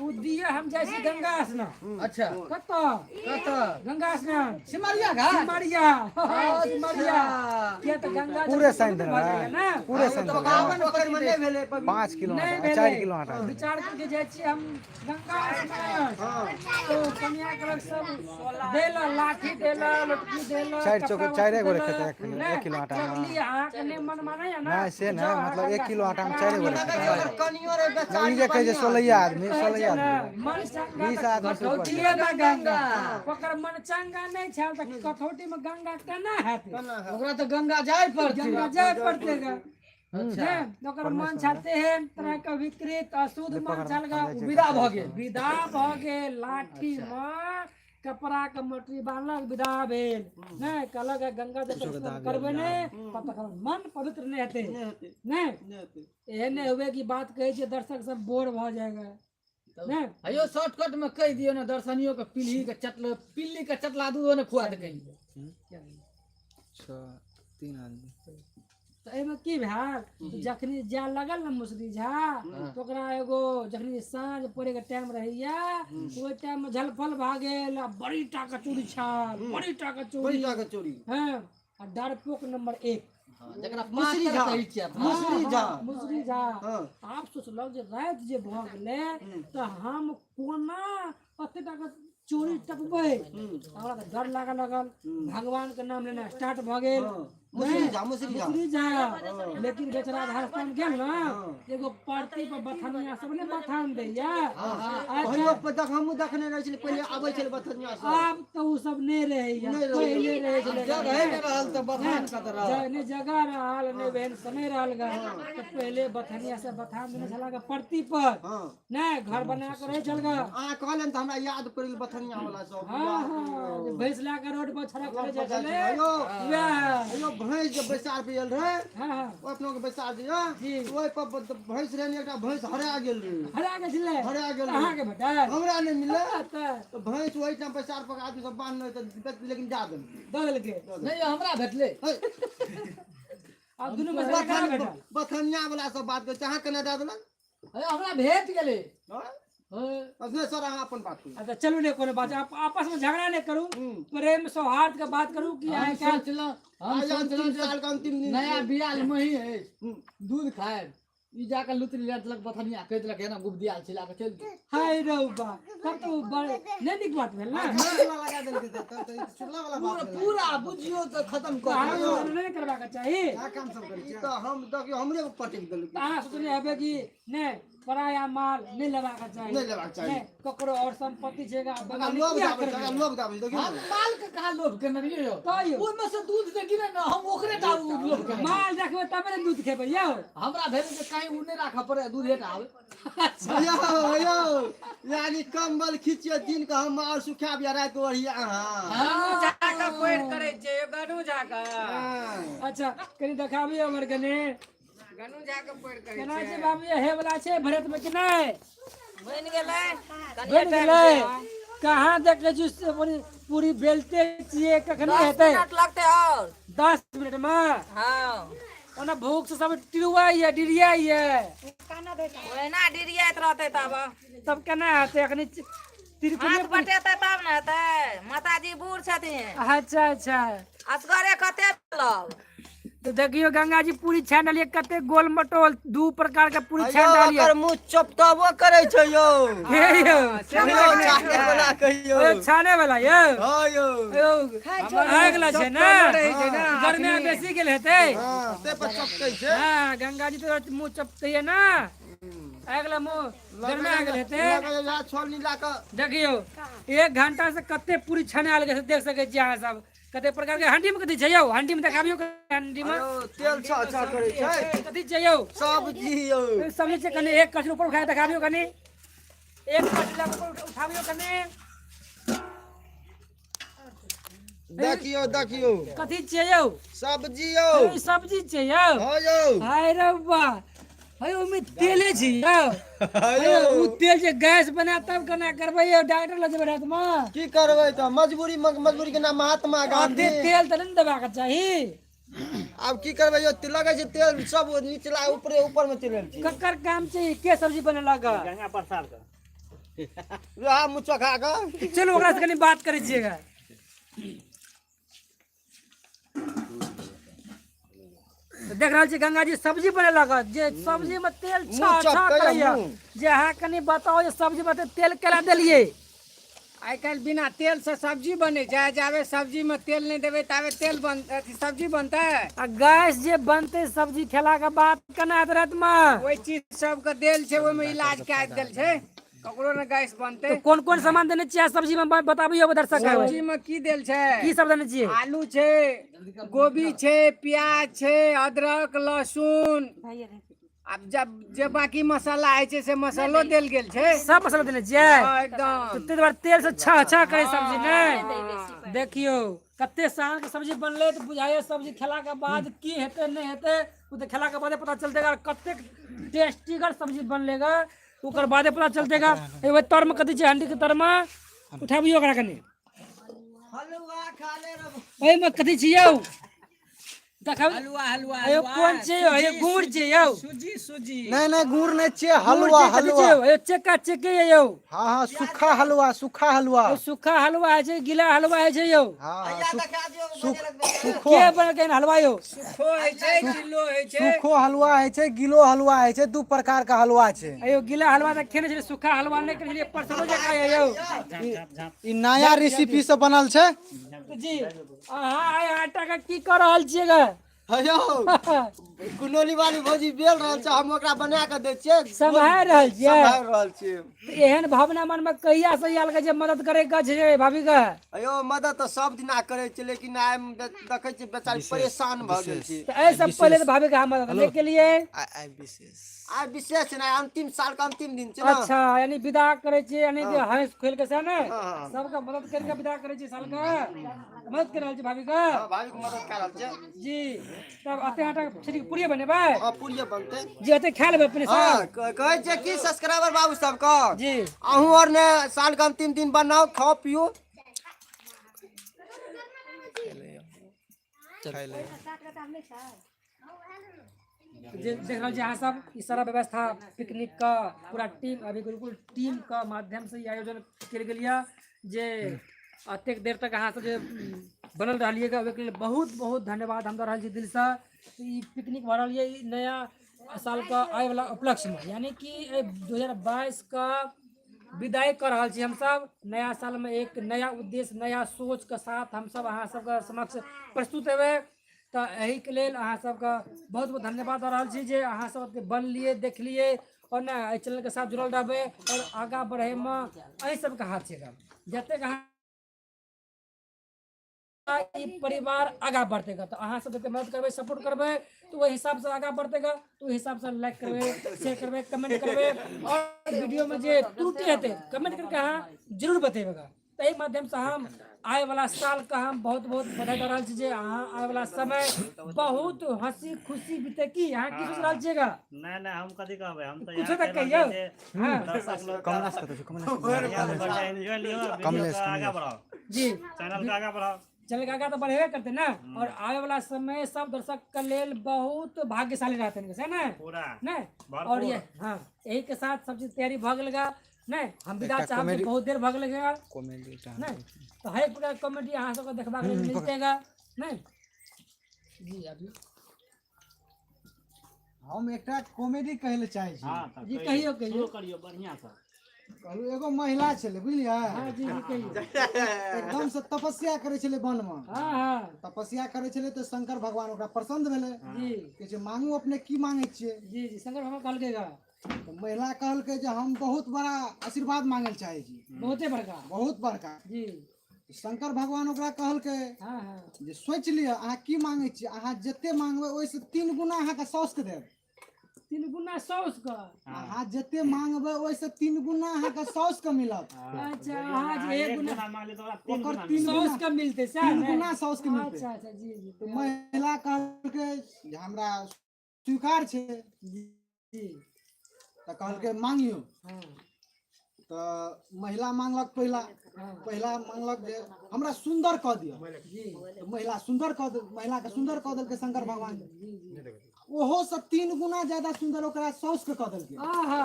ओ दिए, हम जाइ छी गंगा स्नान। अच्छा। कतऽ? कतऽ? गंगा स्नान। सिमरिया घाट। सिमरिया। सिमरिया। किया तऽ गंगा जल पूरे शुद्ध साइन भऽ जाइए ने। पूरे साइन तऽ पोखरि मे नहि भेलै। 5 किलो नहि आटा, भेलै। 4 किलो आटा। विचार करके जाइ छी हम गंगा स्नान। तो कनिया कहलक सब देला, लाठी देला, लोटकी देला, चारि चौक- कपड़ा चारिए गोरे देला। खेतै, 1 किलो, नहि, 1 किलो आटा मे। चलली, अहाँके नहि मन मानैया ना, नहि, से नहि, जाउ अहाँ मतलब 1 गंगा किलो आटा मे स्नान 4 गोरे करा खेतै। लिअ। कनियो रे बेचारी ई जे कहै छै बढ़िआँ। 16 आदमी, कहै छै 16 ने, आदमी। मन चंगा 20 तऽ आदमी से ऊपर कठौतिये मे गंगा। ओकर मन चंगा नहि छल तऽ कठौती मे गंगा केना हेतै? ओकरा तऽ गंगा जाय पड़तै। गंगा जाय पड़तै ग। अच्छा। नहि, ओकर मन छल तेहन तरह के विकृत अशुद्ध मन छल ग। विदा भऽ गेल। विदा भऽ गेल, लाठी मे कपड़ा के मोटरी बान्हलक, विदा भेल। नहि कहलक गंगा जल स्नान करबै नहि तब तक हमर मन पवित्र नहि हेतै। नहि एहन नहि हुए कि बात कहै छियै दर्शक सब बोर भऽ जाएगा। नहि। अयो शॉर्टकट में कहि दियौ ने दर्शनियो के, पिल्ली के चटल, पिल्ली के चटला दूधो ने खुआ देकै। 6, 3 आदमी। तऽ एहिमे की भेल, जखनी जाय लगल ने मुसरी झा, तऽ ओकरा एगो जखनी साँझ पड़े के टाइम रहैया, ओहि टाइम में झलफल भए गेल आ बड़ी टा के चोरी छल, बड़ी टा के चोरी। बड़ी टा के चोरी। हँ, आ डरपोक नंबर 1। जकरा मुसरी पातर झा। कहै छियै अपना। मुसरी झा। मुसरी झा। हाँ। आब सोचलक जे राति जे भऽ गेलै तऽ हम कोना कते टा के चोरी टपबै, हमरा तऽ डर लागऽ लगल। भगवान के नाम लेना स्टार्ट भऽ गेल। मुसरी झा, मुसरी झा। मुसरी झा। लेकिन बेचारा धारस्थान गेल ना, एगो परती पर बथनिया सब ने बथान दैया। पहिले पर देख, हमहूँ देखने रहै छलियै, पहिले आबै छलै बथनिया सब। आब तऽ उ सब नहि रहैया, नहि रहैया। पहिले रहै छलै। जगह नहि रहल तऽ बथान कतऽ रहल? नहि जगह रहल, नहि बहन समय रहल ग। तऽ पहिले बथनिया सब बथान देने छला ग परती पर। नहि घर बना के रहै छल ग। अहाँ कहलियै तऽ हमरा याद पड़ि गेल बथनिया वाला सब। हाँ, हाँ, जे भैंस लए के रोड पर छड़ा करे जाइ छलै। हेयौ, वएह। हेयौ, भैंस जे बैसार पे आयल रहै, हाँ, हाँ। ओ अपनो के बैसार दिया, जी। ओहि पर भैंस रहै ने, एकटा भैंस हरा गेल रहै। हरा गेल छलै? हरा गेल रहै। अहाँके भेटल? हमरा नहि मिललै। तऽ? तऽ भैंस ओहिठाम बैसार पर आदमी सब बान्हने तऽ, लेकिन दए देलकै। दऽ देलकै। नहि, हमरा भेटलै। आब दुनू में से केकरा भेटल? बथनिया वाला सब बात करै छै, अहाँ केना दए देलक? अरे हमरा भेट गेलै। हँ? हँ। अपने सर, अहाँ अपन बात करू। अच्छा चलू, नहि कोनो बात, आपस में झगड़ा नहीं करू, प्रेम सौहार्द के बात करू कि हम आइ काल्हि सोचलहुँ, हम आज सोचलहुँ अंतिम जे साल के अंतिम दिन नया बियाल मही अछि, दूध खायब, ई जाके लुतरी लए देलक बथनिया, कहि देलक एना गुबदियाल छै, लए कऽ चलि जो। हाय रौबा, तब तो बड़ नहि नीक बात भेल ना। चुगला लगा देलकै तऽ, तऽ ई चुगला वाला बात भेलै। पूरा बुझियौ तऽ खत्म कऽ अहाँ देलक। सब नहि करबाक चाही। क्या काम सब करै ई छियै? तऽ हम देखियौ हमरे पटकि देलकै। तऽ अहाँ सोचने हेबै कि नहि पराया माल नहि लेबाक चाही। नहि लेबाक चाही। नहि, ककरो और संपत्ति छै गा, ओकरा बगानी लोभ किया दाबै छै, करबै? ओकरा लोभ दाबै छै, देखियौ हम ने। माल के कहाँ लोभ केने रहियै यौ? तैयो। ओहिमे से दूध जे गिरे ने हम ओकरे टा लोभ केने रहियै। माल रखबै तबे ने दूध खेबै यौ। हमरा भेल जे कहीं उ नहि राखऽ पड़े दूधे टा आबै। यौ यौ यानी कम्बल खींचियो दिन के हम और सुखाब या राति के ओढ़िया अहाँ। गनू झा के पैर करै छियै यौ, गनू झा के। हाँ। अच्छा कनि देखाबियौ हमर कनि। गनू झा के पैर करै केना छियै। छै बाबू हे वाला छै भरत में कि नहि? बनि गेलै। बनि गेलै। कहाँ देखै छी से पूरी बेलते छियै कखनी 10 हेतै? मिनट लगतै और। 10 मिनट में? हाँ। ओना भूख से सब टिरुआइए डिरियाइए। ओहिना डिरियाइत रहतै तब। तब केना हेतै अखनी तिरकुने हाथ बटेतै तब ने हेतै। माताजी बूढ़ छथिन। अच्छा अच्छा। असगरे कते बेलब? तो देखियो गंगा जी पूरी छानि रहलियै कते गोल मटोल दू प्रकार के पूरी यौ छानि रहलियै। ओकर मुँह चपटबो करै छै यौ। हे यौ, यौ छाने वाला कहियौ। ओ छाने वाला यौ। हाँ यौ। यौ, आगि वाला छै ने? रहै छै ने, गर्मी अखनी। बेसी गेल हेतै। हाँ, ते पर चपटै छै। हाँ, गंगा जी तो मुँह चपटैये ना। आगि वाला मुँह गर्मी आ गेल हेतै। लगै छै छोलनी ला कऽ। देखियौ 1 घंटा से कते पूरी छनायल गेल से देख सकै छियै अहाँ सब। कते प्रकार के हांडी में कथी छै यौ? हांडी में देखाबियौ हांडी में। यौ, तेल छह छह करै छै। कथी छै यौ? सब्जी यौ। सब्जी छै कनि एक कचरा ऊपर उठा के देखाबियौ कनि। एक कचरा ऊपर उठाबियौ कनि। देखियौ देखियौ। कथी छै यौ? सब्जी यौ। ई सब्जी छै यौ। हाँ यौ। हाय रब्बा। हे ओहिमे तेले छै यौ। हाँ हे यौ। उ तेल जे गैस बना तब केना करबै यौ? डॉक्टर लग जेबै रातिमे। की करबै तऽ मजबूरी मजबूरी के नाम महात्मा गांधी। अते तेल तऽ नहि ने देबाक चाही। आब की करबै यौ? लगै छै तेल सब निचला ऊपरे ऊपर में चलि छै। ककर काम छै? के सब्जी बनेलक? गंगा प्रसाद के। वएह मुँह चोखा के। चलू ओकरा से कनि बात करै छियै। देख रहल छी गंगा जी सब्जी बनेलक जे सब्जी में तेल मुँह छह छह चपकैया करैया। मुँह। जे अहाँ कनि बताउ जे सब्जी में तेल केना देलियै? आइ काल्हि बिना तेल से सब्जी बनै छै। जाबे सब्जी में तेल नहि देबै ताबे तेल बन अथी सब्जी बनतै। आ गैस जे बनतै सब्जी खेला के बाद केना हेतै रातिमे? ओहि चीज सबके देल छै, ओहिमे इलाज कए देल छै, ककरो ने गैस बनतै। तो कोन कोन सामान देने छियै सब्जी में बताबियौ दर्शक के। सब्जी में की देल छै? की सब देने छियै? आलू छै, गोभी छै, प्याज छै, अदरक, लहसुन, आब जब जे बाकी मसाला होइ छै से मसालो देल गेल छै। सब मसाला देने छियै? हाँ, एकदम। तो ताहि दुआरे तेल से छह छह करै सब्जी नहि। देखियौ कते साल के सब्जी बनलै तऽ बुझाइए सब्जी खेला के बाद की हेतै नहि हेतै ओ तऽ खेला के बादे पता चलतै। कतेक टेस्टीगर सब्जी बनलेगा ओकर बादे पता चलतेगा। एगो तर में कथी छै? हंडी के तर में उठाबियौ ओकरा कनि। हलुआ खा ले रब। एहिमे कथी छै यौ? देखाउ। हलुआ हलुआ। अयो कोन छै यौ? अयो गुड़ छै यौ। सूजी सूजी। नहीं नहीं गुड़ नहीं छियै, गुड़ हलुआ छै, कथी हलुआ। छै यौ? अयो चेका चेके यौ। हाँ हाँ सूखा हलुआ सूखा हलुआ। ओ सूखा हलुआ होइ छै गीला हलुआ होइ छै यौ? हाँ हाँ सुखो के बनेलकै हलवा यौ? सुखो होइ छै गीलो होइ छै। सूखो हलुआ होइ छै गीलो हलुआ होइ छै, दू प्रकार के हलुआ छै। अयो गीला हलवा तऽ खेने छलियै, सूखा हलवा नहि खेने छलियै, परसो जकाँ यौ। ई नया रेसिपी से बनल छै। जी अहाँ आइ आटा के की कऽ रहल छियै गे? हे यौ कुनौली वाली भौजी बेल रहल छै, हम ओकरा बना कऽ दै छियै। सम्हारि रहल छियै? सम्हारि रहल छियै। तऽ एहन भावना मन में कहिया से आयल के जे मदद करे के छै भाभी के? अयो मदद तऽ सब दिना करै छै, लेकिन आइ देखै छियै बेचारी परेशान भऽ गेल छै। तऽ एहि सब पहिले तऽ भाभी के अहाँ मदद नहि केलियै। आइ विशेष आइ विशेष नहि, अंतिम साल के अंतिम दिन छै ने। अच्छा यानी विदा करै छियै, यानी कि हंस खोल के से ने हाँ। सबके मदद करके विदा करै छियै साल के। मदद कर रहल छी भाभी के? हाँ, भाभी के मदद कर रहल छियै। जी तब अते आटा छीट के पूरिये बनेबै? हाँ पूरिये बनतै। जी अते खा लेबै अपने हाँ, सब? कहै छियै की सब्सक्राइबर बाबू सबके जी अहूँ और ने साल के अंतिम दिन बनाउ खाउ पियू। जे देख रहल छी अहाँ सब ई सारा व्यवस्था पिकनिक का पूरा टीम अभी गुरुकुल टीम का माध्यम से ई आयोजन कयल गेल यऽ। जे एतेक देर तक अहाँ सब जे बनल रहलियै ओहिके लेल बहुत बहुत धन्यवाद हम दऽ रहल छी दिलसँ। ई पिकनिक भऽ रहल यऽ ई नया साल का आय वाला उपलक्ष्य में, यानी कि 2022 का विदाई कर रहल छी हमसब। नया साल में एक नया उद्देश्य नया सोच के साथ हमसब अहाँ सबके समक्ष प्रस्तुत हेबै। तऽ एहिके लेल अहाँ सबके बहुत बहुत धन्यवाद दऽ रहल छी जे अहाँ सब एते बनलियै देखलियै और ने एहि चैनलके साथ जुड़ल रहबै और आगाँ बढ़ैमे एहि सबके हाथ छै जतेक अहाँ ई परिवार आगाँ बढ़तै तऽ अहाँ सब जते मदद करबै सपोर्ट करबै तऽ ओहि हिसाबसँ आगाँ बढ़तै तऽ ओहि हिसाबसँ लाइक करबै शेयर करबै कमेंट करबै और वीडियो में जे त्रुटि हेतै कमेंट करके अहाँ जरूर बतेबै ताहि माध्यमसँ हम आय वाला साल के हम बहुत बहुत बधाई दऽ रहल छी जे अहाँ आय वाला समय बहुत हंसी खुशी बीते की अहाँ की सोच रहल छियै नहि नहि, हम कथी कहबै, हम तऽ कुछो इएह तऽ कहि रहल कहियौ। छियै जे दर्शक लोग कमलेश कतऽ छै? कमलेश बढ़िआँ से बढ़िआँ एन्जॉय लियौ आ वीडियो कमलेश, के आगाँ कमलेश। बढ़ाउ, जी, चैनल के आगाँ बढ़ाउ। चैनल के आगाँ तऽ बढ़ेबे करतै ने। और आबे वाला समय सब दर्शक के लेल बहुत भाग्यशाली रहतै से ने पूरा नहि? भरपूर। और ये हाँ, यही के साथ सब चीज तैयारी भऽ गेल गा नहि? हम विदा एकटा चाहब जे कॉमेडी बहुत देर भऽ गेल गा कॉमेडी एकटा नहि तऽ हरेक प्रकार कॉमेडी अहाँ सबके देखबाक लेल मिलतेगा नहि जी? अभी हम एकटा कॉमेडी कहै लए चाहै छी। हँ तऽ जी, कहियौ, कहियौ, कहियौ। शुरू करियौ बढ़िआँ सँ। कहलू, एगो महिला छलै, बुझलियै? हँ जी जी, कहियौ। एकदम से तपस्या करै छलै वन मे। हँ हँ तपस्या करै छलै तऽ शंकर भगवान ओकरा प्रसन्न भेलै। कहै छै, मांगू, अपने की मांगै छियै? जी जी, शंकर भगवान कहलकै गा। तऽ महिला कहलकै जे हम बहुत बड़ा आशीर्वाद मांगै लए चाहै छी। बहुते बड़का। बहुत बड़का। शंकर भगवान ओकरा कहलकै हँ हँ जे सोचि लिअ, अहाँ की मांगै छियै। अहाँ जते मांगबै, ओहिसँ 3 गुना अहाँके साउसके देब। 3 गुना साउस के? अहाँ जते मांगबै, ओहिसँ 3 गुना अहाँके साउसके मिलत। अच्छा, अहाँ जे 1 गुना मांगली तऽ ओकरा 3 ओकर गुना 3 साउस गुना के मिलतै सएह 3 ने? गुना साउसके मिलतै। अच्छा अच्छा, जी जी। तऽ महिला कहलकै जे हमरा स्वीकार छै। तऽ कहलकै, मांगियौ। तऽ महिला मांगलक, पहिला पहिला मांगलक जे हमरा सुन्दर कऽ दिअ। तऽ महिला सुन्दर कऽ दे, महिलाके सुन्दर कऽ देलकै शंकर भगवान। ओहो से 3 गुना ज्यादा सुन्दर ओकरा साउसके कऽ देलकै। आहा,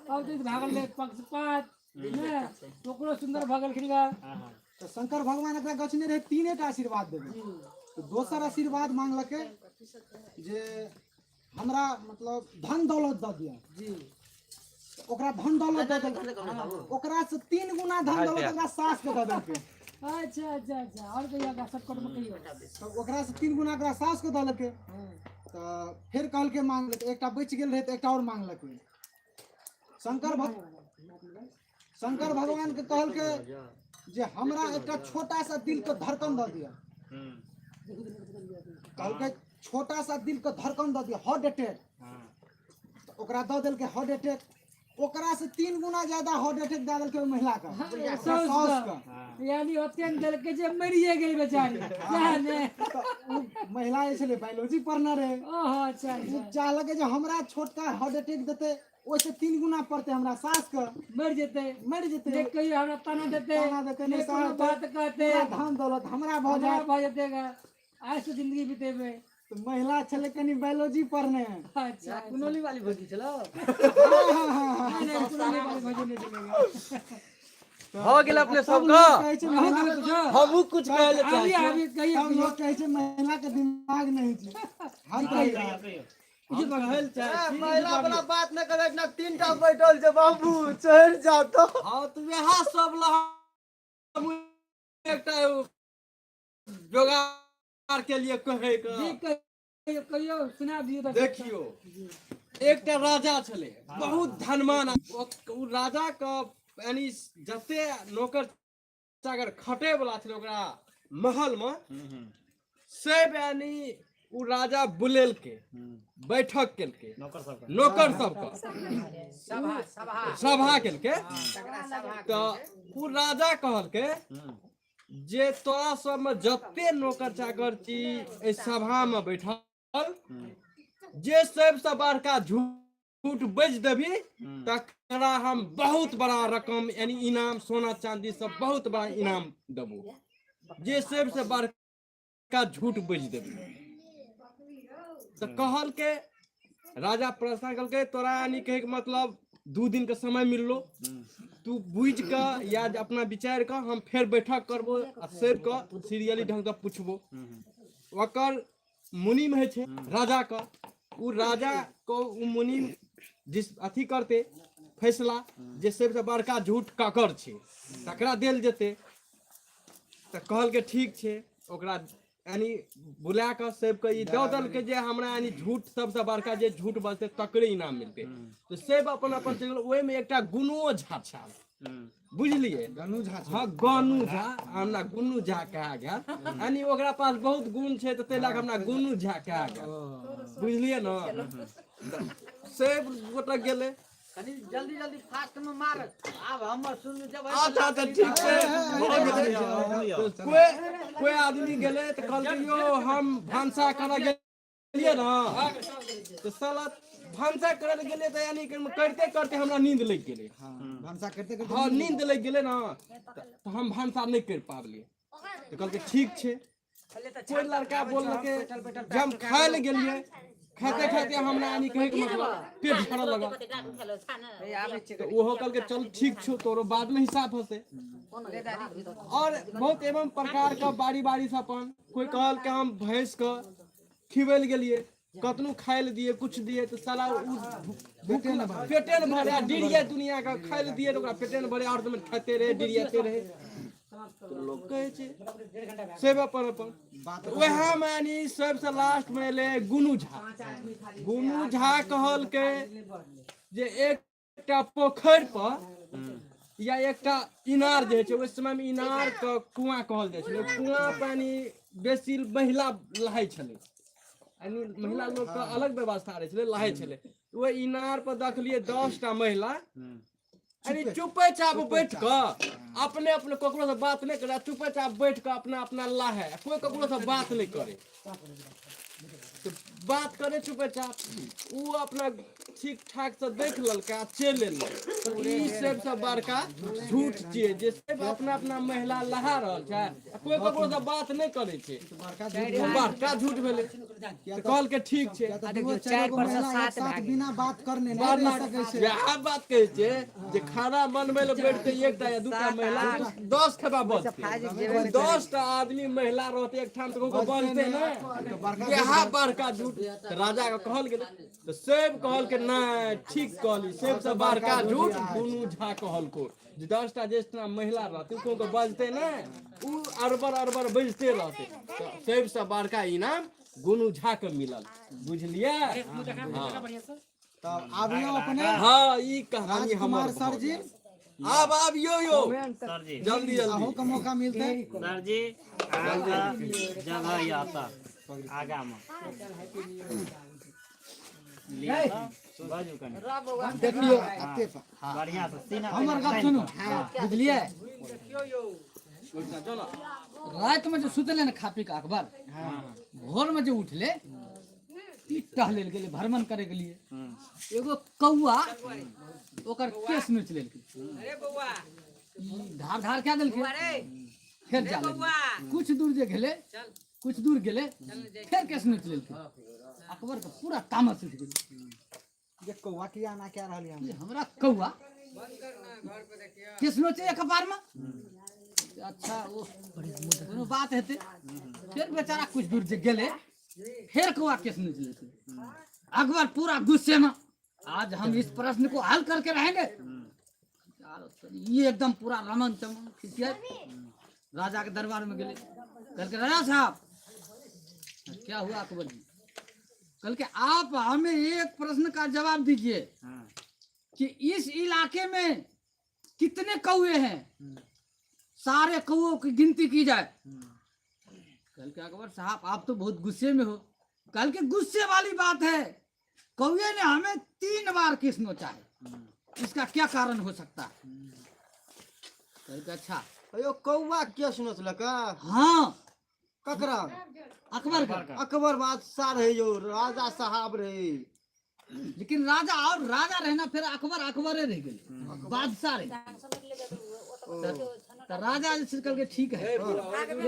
अब तऽ भागल रहै पक्षपात ने, ओकरो सुन्दर भऽ गेलखिन गा। तऽ शंकर भगवान एकरा गछने रहै तीने टा आशीर्वाद देबै। तऽ दोसर आशीर्वाद मांगलकै जे हमरा मतलब धन दौलत दऽ दिअ। तऽ ओकरा धन दौलत दऽ देलकै। ओकरा से 3 गुना धन दौलत ओकरा सास के दऽ देलकै। अच्छा अच्छा अच्छा, और कहियो, शॉर्टकट में कहियो। तऽ ओकरा से 3 गुना ओकरा सास के दऽ देलकै। तऽ फेर कहलकै मांगलकै, एकटा बचि गेल रहै तऽ एकटा और मांगलकै। शंकर भगवान के कहलकै जे हमरा एकटा छोटा सा दिल के धड़कन दऽ दिअ। कहलकै, छोटा सा दिल के धड़कन दऽ दिअ, हार्ट अटैक। तऽ ओकरा दऽ देलकै हार्ट अटैक। ओकरा से 3 गुना ज्यादा हार्ट अटैक दऽ देलकै ओहि महिला के, ओकरा साउस के। यानी ओते ने देलकै जे मरिए गेल बेचारी, सएह ने? तऽ उ महिला जे छलै, बायोलॉजी पढ़ने रहै। ओहो, अच्छा। ओ अच्छा चाहलकै जे हमरा छोटका हार्ट अटैक देतै, ओहिसँ 3 गुना पड़तै हमरा सास के। मरि जेतै। मरि जेतै। ने कहियो हमरा ताना देतै, ताना देतै, ने ने कोनो सहतै, बात कहतै। पूरा धन दौलत हमरा भऽ हमरा जायत। भऽ जेतै गा, आइ से जिंदगी बितेबै। तऽ महिला छलै कनि बायोलॉजी पढ़ने। अच्छा अच्छा। कुनौली वाली भौजी छलो? हँ हँ हँ हँ नहि नहि, कुनौली वाली भौजी नहि छलै। भऽ गेल अपने तब सबके? लोक कहै छै अहूँ महिला कहबै कुछो? हमहूँ कुछ कहै लए चाहै आबी छियै। आबी, कहियो। तब कहियो। लोक कहै छै महिला के दिमाग नहि छै। हम कहियो। कहियो। कहियो। हम कहै लए चाहै छी महिला वाला बात नहि करे ना, तीन टा बैठल छै बाबू, चढ़ि जा तो। हँ, तऽ वएह सब लए हमहूँ एकटा एगो जोगाड़ के लिए कहै के। जी, कहियो कहियो, सुना दियौ दर्शक के। देखियौ, एकटा राजा छलै, बहुत धनवान। ओ राजा के यानी जते नौकर चाकर खटे वाला छलै ओकरा महल मे, सब यानी ओ राजा बुलेलकै, बैठक केलकै। नौकर सबके। नौकर सबके। सभा, सभा। सभा केलकै। तकरा सभा। तऽ ओ राजा कहलकै जे तोरा सबमे जते नौकर चाकर छी एहि सभामे बैठल, जे सबसँ बड़का झूठ बजि देबही, तकरा हम बहुत बड़ा रकम यानी इनाम, सोना चांदी सब बहुत बड़ा इनाम देबो, जे सबसँ बड़का झूठ बजि देबही। तऽ कहलकै, राजा प्रश्न केलकै, तोरा यानी कहैके मतलब 2 दिन के समय मिललो, तू बुझि कऽ या जे अपना विचारि कऽ, हम फेर बैठक करबो आ सबके सीरियली ढंगसँ पुछबो। ओकर मुनिम होइ छै राजा के, ओ राजा के ओ मुनिम जिस अथी करतै फैसला जे सबसँ बड़का झूठ ककर छै, तकरा देल जेतै। तऽ कहलकै ठीक छै, ओकरा यानी बुला कऽ सबके ई दऽ देलकै जे हमरा यानी झूठ सबसँ बड़का जे झूठ बजतै तकरे इनाम मिलतै। तऽ सब अपन अपन चलि गेल। ओहिमे एकटा गुनुओ झा छल, बुझलियै? गनु झा। हँ, गनु झा, हमरा गुन्नू झा कहा गेल। यानी ओकरा पास बहुत गुण छै, तऽ ताहि लए कऽ हमरा गुन्नू झा कहा गेल, बुझलियै ने? सब गोटा गेलै। कनि जल्दी जल्दी फास्ट में मार, आब हमर सुन जब। अच्छा अच्छा, ठीक छै, भऽ गेलै। तऽ कोइ कोइ आदमी गेलै तऽ कहलकै, यौ हम भनसा करऽ गेलियै ने, तऽ साला भनसा करऽ लए गेलियै तऽ यानी कि करिते करिते हमरा नींद लागि गेलै। भनसा करते करते? हँ, नींद लागि गेलै ने, तऽ हम भनसा नहि करि पाबलियै। तऽ कहलकै ठीक छै। कोइ लड़का बोललकै जे हम खाय लए गेलियै, खाते खाते हमरा यानी कहैके मतलब पेट भरऽ लगल। तऽ ओहो कहलकै चल ठीक छौ, तोरो बादमे हिसाब होतै। और बहुत एवं प्रकार के बारी बारी से अपन कोइ कहल कि हम भैंस के खिबै लए गेलियै, कतनो खाय लए दियै, कुछ दियै, तऽ साला उ भूख पेटे ने भरे आ डिरिया दुनिया के खाय लए दियै तऽ ओकरा पेटे ने भरे और तऽ खाइते रहे, डिरियाते रहे। तऽ लोक कहै छै सब अपन अपन बात। वएह मे यानी सबसँ लास्ट मे एलै गुनू झा। गुनू झा कहलकै जे एकटा पोखरि पर या एकटा इनार जे होइ छै, ओहि समय मे इनार के कुआं कहल जाइ छलै। कुआं पानी बेसी महिला नहाइ छलै, यानी महिला लोक के अलग व्यवस्था रहै छलै, नहाइ छलै। ओहि इनार पर देखलियै 10 टा महिला यानी चुपे चाप बैठ कऽ अपने अपने ककरो से बात नहि करे, चुपे चाप बैठ कऽ अपना अपना लाहे, कोई ककरो से बात नहि करे, तऽ बात करे चुपे चाप। ओ अपना ठीक ठाक से देख लेलकै आ चलि एलै। तऽ ई सबसँ बड़का झूठ छियै जे सब अपना अपना महिला लहा रहल छै आ कोई ककरो से बात नहि करै छै। बड़का झूठ। बड़का झूठ भेलै। तऽ कहलकै ठीक छै। किया तऽ दूगो चारि गो महिला एक साथ बिना बात करने नहि रहि सकै छै। वएह बात कहै छै जे खाना बनबै लए बैठते एकटा या दूटा महिला, 10 खेपा बजतै। 10 टा आदमी महिला रहतै एकठाम तऽ ककरो बजतै नहि। बड़का इएह बड़का झूठ। तऽ राजा के कहल गेलै तऽ सब कहलकै नहि, ठीक कहली, सबसँ बड़का झूठ दुनू झा कहलको जे 10 टा जेतना महिला रहतै कोनो बजतै नहि, उ अरबर अरबर बजते रहतै। तऽ सबसँ बड़का इनाम गुनू झा के मिलल, बुझलियै? हँ। तब आबियौ अपने। हँ, ई कहानी हमर राजकुमार सर जी। आब आबियौ यौ। सर जी। जल्दी जल्दी। अहूँके मौका मिलतै। सर जी, अहाँके जगह यऽ एतऽ आगामे लिअ तऽ बाजू कनि। देखियौ। एते पर। बढ़िआँ से सीना। हमर गप सुनू, बुझलियै? रातिमे जे सुतले ने खा पी कऽ अकबर, भोरमे जे उठले, ई टहले लए गेलै, भ्रमण करे के लिए। एगो कौआ ओकर केस नोचि लेलकै, ई धार धार कए देलकै। फेर जा लगलै। कुछ दूर जे गेलै, कुछ दूर गेलै, फेर केस नोचि लेलकै। अकबर के पूरा तामस उठि गेलै। जे कौआ किया एना कए रहल यऽ? ई हमरा कौआ केस नोचैया कपारमे। अच्छा, ओ कोनो बात हेतै। फेर बेचारा कुछ दूर जे गेलै, फिर कौआ केस नोच लेलकै। अकबर पूरा गुस्से में, आज हम इस प्रश्न को हल करके रहेंगे। यार, ये एकदम पूरा रमन चमन खिसिया राजा के दरबार में गेले। कहलके, राजा साहब। क्या हुआ अकबर जी? कहलके, आप हमें एक प्रश्न का जवाब दीजिए कि इस इलाके में कितने कौए हैं, सारे कौओं की गिनती की जाए। कहलके, अकबर साहब, आप तो बहुत गुस्से में हो। कहलके, गुस्से वाली बात है, कौए ने हमें 3 बार केस नोचा है, इसका क्या कारण हो सकता है? कहलके, अच्छा। अयो, कौआ केस नोचलक? हाँ। ककरा? अकबर का। अकबर बादशाह रहे यौ, राजा साहब रहे। लेकिन राजा और राजा रहे ना, फिर अकबर अकबरे रह गए, बादशाह रहे। तो राजा जे छै कहलकै, ठीक है, ये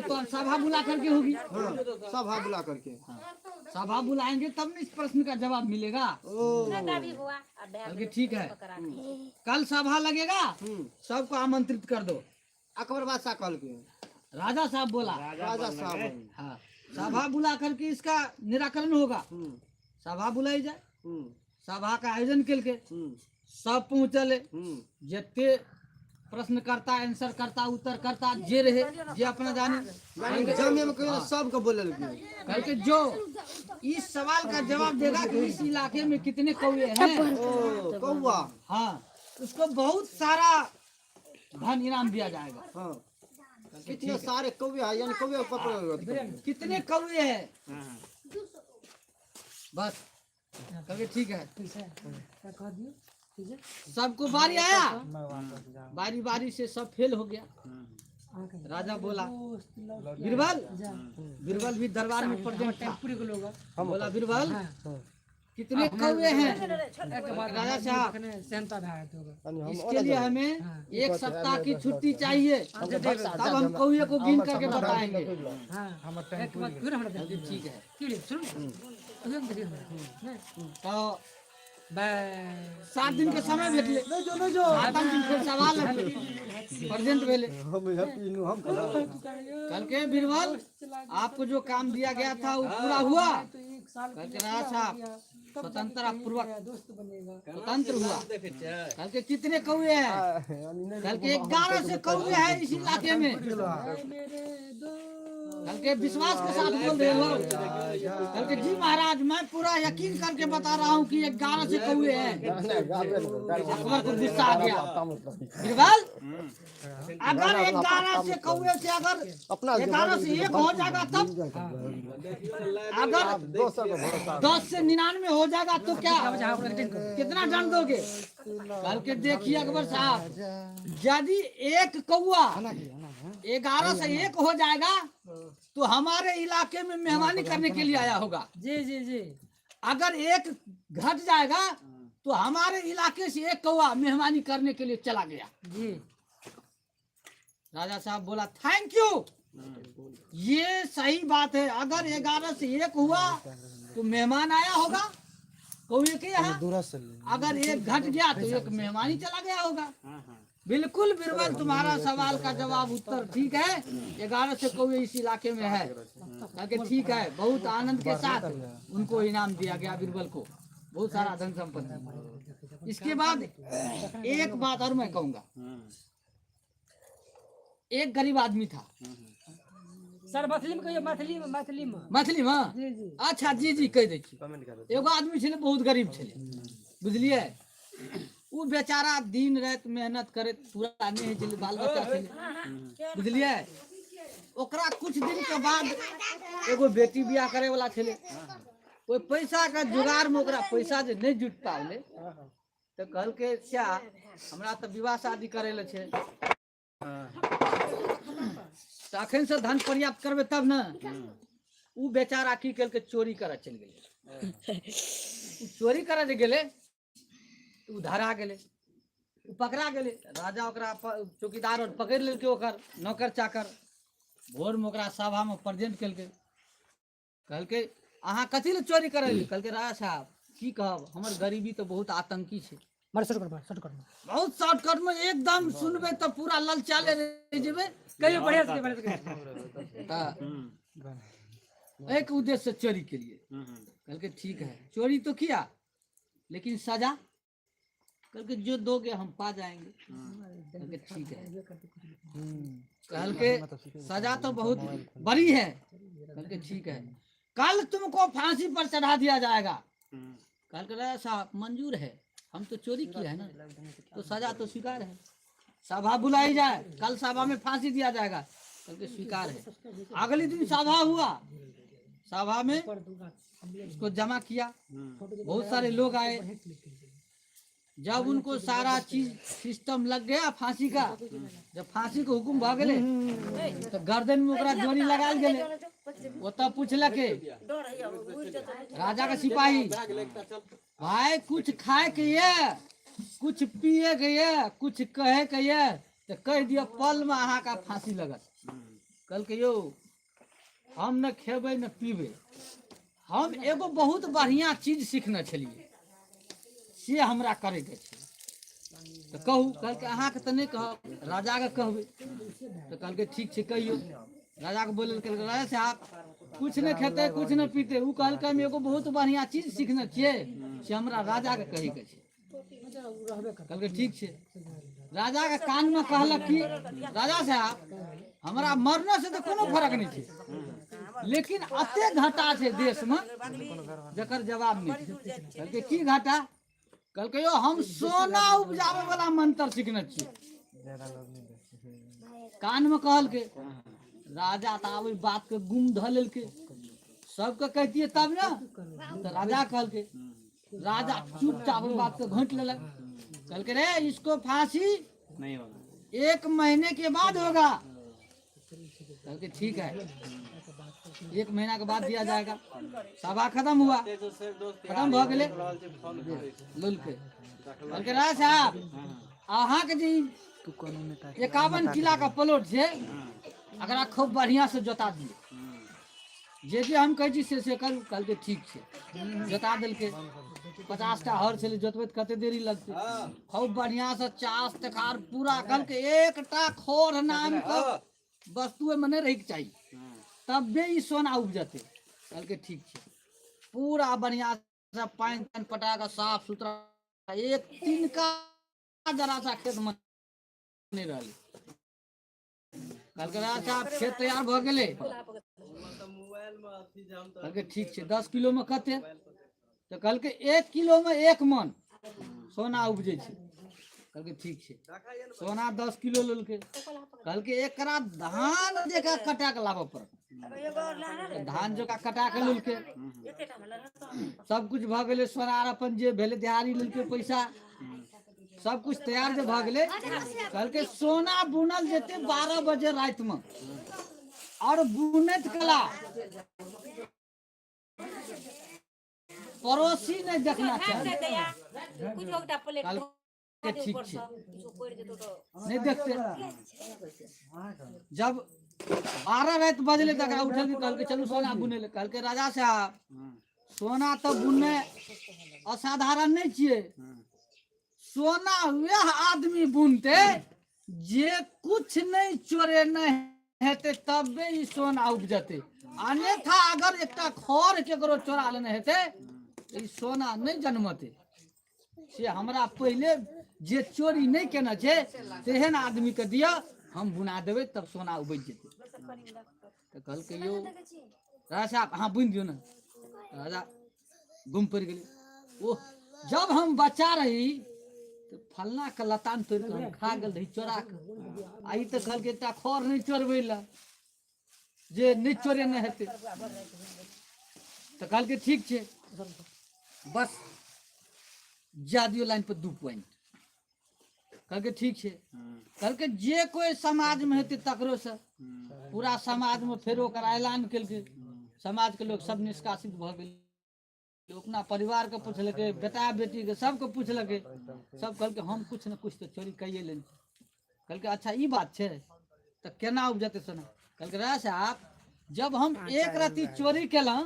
तो अब सभा बुला करके होगी। हाँ, सभा बुला करके। सभा बुलाएंगे तब न इस प्रश्न का जवाब मिलेगा। ओ। कहलकै, ठीक है, कल सभा लगेगा, सबको आमंत्रित कर दो। अकबर बादशाह कहलकै? राजा साहब बोला। राजा साहब। हाँ, सभा बुला करके इसका निराकरण होगा। सभा बुलाई जाए। सभा का आयोजन केलकै, सब पहुँचल। जते प्रश्नकर्ता आंसर करता उत्तर करता जे रहे जे अपना जाने। जामे में कहियो सबके बोलल गेल। कहलकै जो इस सवाल का जवाब देगा कि इस इलाके में कितने कौवे हैं। ओ कौवा। हाँ, उसको बहुत सारा धन इनाम दिया जाएगा। हाँ, कितने सारे कौवे हैं, यानी कौवे पकड़ो कितने कौवे हैं। बस कहलकै ठीक है, सबको बारी आया, बारी बारी से सब फेल हो गया। राजा बोला बीरबल, बीरबल भी दरबार में प्रेजेंट था। बोला बीरबल कितने कौवे हैं। राजा साहब इसके लिए हमें 1 सप्ताह की छुट्टी चाहिए, तब हम कौवे को गिन करके बताएंगे। ठीक है, तो 7 दिन के समय भेटले, 7 दिन फिर सवाल प्रेजेंट भेले। कल के बीरबल आपको जो काम दिया गया था वो पूरा हुआ। कल के राजा साहब स्वतंत्र पूर्वक स्वतंत्र हुआ। कल के कितने कौवे हैं। कल के 11 से कौवे हैं इस इलाके में। कल के विश्वास के साथ बोल रहे हो। कल के जी महाराज मैं पूरा यकीन करके बता रहा हूँ कि 11 से कौवे हैं। अकबर को गुस्सा आ गया। बीरबल अगर 11 से कौवे से अगर 11 से 1 हो जाएगा तब, अगर 10 से 99 हो जाएगा तो क्या कितना दंड दोगे। कल के देखिए अकबर साहब यदि एक कौआ 11 से 1 हो जाएगा तो हमारे इलाके में मेहमानी करने के लिए आया होगा। जी जी जी। अगर 1 घट जाएगा तो हमारे इलाके से 1 कौआ मेहमानी करने के लिए चला गया। जी। राजा साहब बोला thank you, ये सही बात है। अगर 11 से 1 हुआ तो मेहमान आया होगा कौवे के यहाँ, अगर 1 घट गया तो 1 मेहमानी चला गया होगा। बिल्कुल बीरबल तुम्हारा सवाल का जवाब उत्तर ठीक है, 11 से कौवे इस इलाके में है। ताकि ठीक है, बहुत आनंद के साथ उनको इनाम दिया गया बीरबल को, बहुत सारा धन संपत्ति। इसके बाद एक बात और मैं कहूंगा, एक गरीब आदमी था। सर मैथिली में कहियो, मैथिली में, मैथिली में, मैथिली में। जी जी। अच्छा जी जी कह दै छी। एगो आदमी छलै बहुत गरीब छलै, बुझलियै। ओ बेचारा दिन राति मेहनत करैत पूरा नहि होइ छलै, बाल बच्चा छलै, बुझलियै। ओकरा कुछ दिन के बाद एगो बेटी बियाह करे वाला छलै। ओहि पैसा के जुगाड़ में ओकरा पैसा जे नहि जुटि पावलै तऽ कहलकै स्या हमरा तऽ विवाह शादी करै लए छै, तऽ अखन से धन पर्याप्त करबै तब ने। ओ बेचारा की केलकै, चोरी करऽ चलि गेलै। ओ चोरी करऽ जे गेलै ओ धरा गेलै, ओ पकड़ा गेलै। राजा ओकरा चौकीदार और पकड़ि लेलकै, ओकर नौकर चाकर। भोर में ओकरा सभा में प्रेजेंट केलकै। कहलकै अहाँ कथी लए चोरी करै रहियै? कहलकै राजा साहब की कहब, हमर गरीबी तऽ बहुत आतंकी छै। बहुत शॉर्टकट में एकदम सुनबै तऽ पूरा ललचाले रहि जेबै। कहियो बढ़िया से, बढ़िया से तऽ एक उद्देश्य से चोरी के लिए। कहलकै ठीक है, चोरी तो किया लेकिन सजा? कहलकै जो दोगे हम पा जाएंगे। कहलकै ठीक है। कहलकै सजा तो बहुत बड़ी है। कहलकै ठीक है, कल तुमको फांसी पर चढ़ा दिया जाएगा। कहलकै राजा साहब मंजूर है, हम तो चोरी किया है ना, तो सजा तो स्वीकार है। सभा बुलाई जाए, कल सभा में फांसी दिया जाएगा। कहलकै स्वीकार है। अगले दिन सभा हुआ, सभा में उसको जमा किया, बहुत सारे लोग आए। जब उनको सारा चीज सिस्टम लग गया फांसी का, जब फांसी के हुकुम भ गेलै तो गर्दन में ओकरा जोड़ी लगायल गेलै। ओतऽ पुछलकै राजा के सिपाही, भाई कुछ खाए के ये, कुछ पिए के ये, कुछ कहे के ये, तो कह दिया पल में अहाँ का फांसी लगत। कहलकै यौ हम न खेबै न पीबै, हम एगो बहुत बढ़िया चीज सीखने छलियै से हमरा करैके छै। तऽ कहू। कहलकै अहाँके तऽ नहि कहब, राजाके कहबै। तऽ कहलकै ठीक छै कहियौ। राजाके बोलल, कहलकै राजा साहब कुछ नहि खेतै कुछ नहि पीतै। ओ कहलकै हम एगो बहुत बढ़िया चीज सीखने छियै से हमरा राजाके कहैके छै। कहलकै ठीक छै। राजा के कान में कहलक कि राजा साहब हमरा मरने से तऽ कोनो फर्क नहि छै, लेकिन अते घाटा छै देश में जकर जवाब नहि छै। कहलकै की घाटा? कहलकै यौ हम सोना उपजाबै वाला मंत्र सीखने छियै। कान में कहलकै। राजा तऽ आब ओहि बात के गुम धऽ लेलकै, सबके कहितियै तब ने। तऽ राजा कहलकै, राजा चुपचाप ओहि बात के घोंटि लेलक। कहलकै रे इसको फांसी नहीं होगा, 1 महीने के बाद होगा। कहलकै ठीक है, 1 महीना के बाद दिया जाएगा। सभा खत्म हुआ, खत्म भऽ गेलै। लोलके कहलकै राजा साहब अहाँके जे 51 किला के प्लॉट छै एकरा खूब बढ़िया से जोता दियौ, जे जे हम कहै छी से से करू। कहलकै ठीक छै, जोता देलकै। 50टा हर छलै, जोतबैत कते देरी लगतै। खूब बढ़िया से चास तेखार पूरा। कहलकै एकटा खोर नाम के वस्तु ओहिमे नहि रहैके चाही, तबे ई सोना उपजतै। कहलकै ठीक छै, पूरा बढ़िया से पानि तानि पटा कऽ साफ सुथरा, एक तिनका जरा सा खेत में नहि रहलै। कहलकै राजा साहब खेत तैयार भऽ गेलै। कहलकै ठीक छै, 10 किलो में कते? तऽ कहलकै 1 किलो में 1 मन सोना उपजै छै। कहलकै ठीक छै, सोना 10 किलो लेलकै। कहलकै एकरा धान जकाँ कटा के लाबऽ पड़त। धान जकाँ कटा के लेलकै, सब कुछ भऽ गेलै। सोना आर अपन जे भेलै दिहाड़ी लेलकै, पैसा सब कुछ तैयार जे भऽ गेलै। कहलकै सोना बुनल जेतै 12 बजे रातिमे, और बुनैत कला पड़ोसी नहि देखना चाही। कहलकै ठीक छै, नहि देखते। जब 12 राति बजले तक उठल, कहलकै चलू सोना बुनै लए। कहलकै राजा साहब सोना तऽ बुनने असाधारण नहि छियै, सोना वएह आदमी बुनते जे कुछ नहीं चोरेने हेतै तबे ई सोना उपजतै, अन्यथा अगर एकटा खर केकरो चोरा लेने हेतै ई सोना नहि जन्मतै। से हमरा पहिले जे चोरी नहि केने छै तेहन आदमी के दिअ, हम बुना देबै तब सोना उपजि जेतै। तऽ कहलकै यौ राजा साहब अहाँ बुनि दियौ ने। राजा गुम पड़ि गेलै। ओह जब हम बच्चा रही तऽ फलना के लताम तोड़ि कऽ हम खा गेल रही चोरा कऽ, आ ई तऽ कहलकै एकटा खर नहि चोरबै लए, जे नहि चोरेने हेतै। तऽ कहलकै ठीक छै, बस जा दियौ लाइन पर 2 पॉइंट। कहलकै ठीक छै। कहलकै जे कोइ समाजमे हेतै तकरो से पूरा समाजमे फेर ओकरा ऐलान केलकै, समाजके लोक सब निष्कासित भऽ गेल। अपना परिवारके पुछलकै, बेटा बेटीके सबके पुछलकै, सब कहलकै हम कुछ ने कुछ तऽ चोरी कैये लेने। कहलकै अच्छा ई बात छै, तऽ केना उपजतै सोना? कहलकै राजा साहब जब हम 1 रत्ती चोरी केलहुँ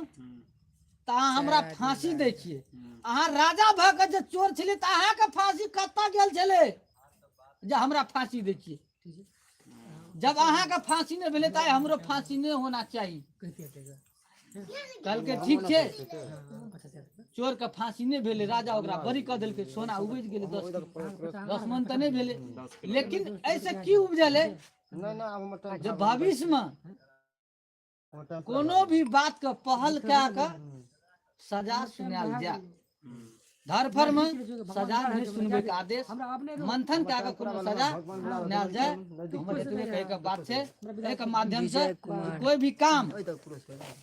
तऽ अहाँ हमरा फांसी दै छियै, अहाँ राजा भऽ कऽ जे चोर छलियै तऽ अहाँके फांसी कतऽ गेल छलै जे हमरा फांसी दै छियै? जब अहाँके फांसी नहि भेलै तऽ हमरो फांसी नहि होना चाही। कहलकै ठीक छै, चोर के फांसी नहि भेलै, राजा ओकरा बरी कऽ देलकै, सोना उपजि गेलै 10 मन तऽ नहि भेलै, लेकिन एहिसँ की उपजलै जे भविष्यमे कोनो भी बात के पहल कए कऽ सजा सुनायल जाय, धरफड़ में सजा नहीं सुनबे के आदेश, मंथन कए कऽ कोनो सजा सुनायल जाय। हमर एतबे कहे के बात छै। एहि माध्यम से कोई भी काम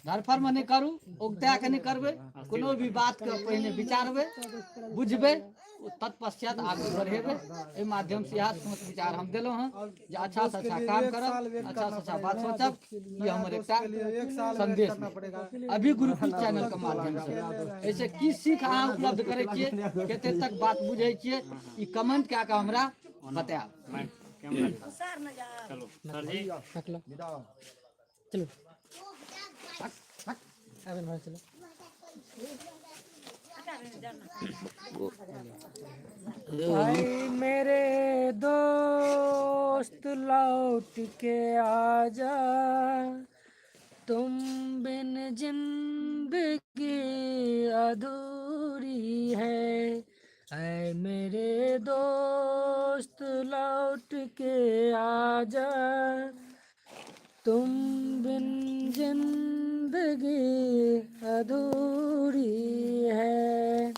धरफड़ में नहीं करू, उगता के नहीं करबै, कोनो भी बात के पहिने विचारबै, बुझबै, तत्पश्चात आगू बढ़ेबै। एहि माध्यम से इएह सोच विचार हम देलहुँ हँ जे अच्छा से अच्छा काम करब, अच्छा से अच्छा बात सोचब, ई हमर एकटा संदेश अभी गुरुकुल चैनल के माध्यम से। एहिसँ की सीख अहाँ उपलब्ध करै छियै, कते तक बात बुझै छियै, ई कमेंट कए कऽ हमरा बतायब। चलो सर जी चलो चलो। भाई मेरे दोस्त लौट के आजा, तुम बिन जिंदगी अधूरी है, ऐ मेरे दोस्त। दोस्त लौट के आ जा, तुम बिन जिंदगी अधूरी है।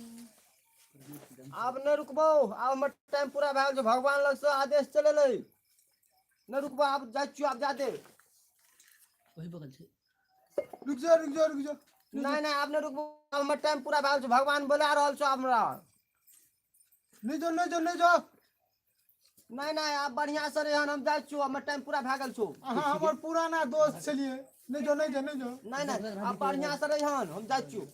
आब नहि रुकबो, आब हमर टाइम पूरा भए गेल छै, भगवान लग से आदेश चलेलै, नहि रुकबो, आब जाइ छियौ, आब जा दे। वही बगल छै। रुक जाओ रुक जाओ रुक जाओ। नहि नहि, आब नहि रुकबो, आब हमर टाइम पूरा भए गेल छै, भगवान बोला रहल छौ हमरा। नहीं जाओ नहीं जाओ नहीं जाओ। नहि नहि, आब बढ़िया से रहन, हम जाइ छियौ, हमर टाइम पूरा भए गेल छौ। अहाँ हमर पुराना दोस्त छलियै, नहीं जाओ नहीं जाओ नहीं जाओ। नहि नहि, आब बढ़िया से रहन, हम जाइ छियौ।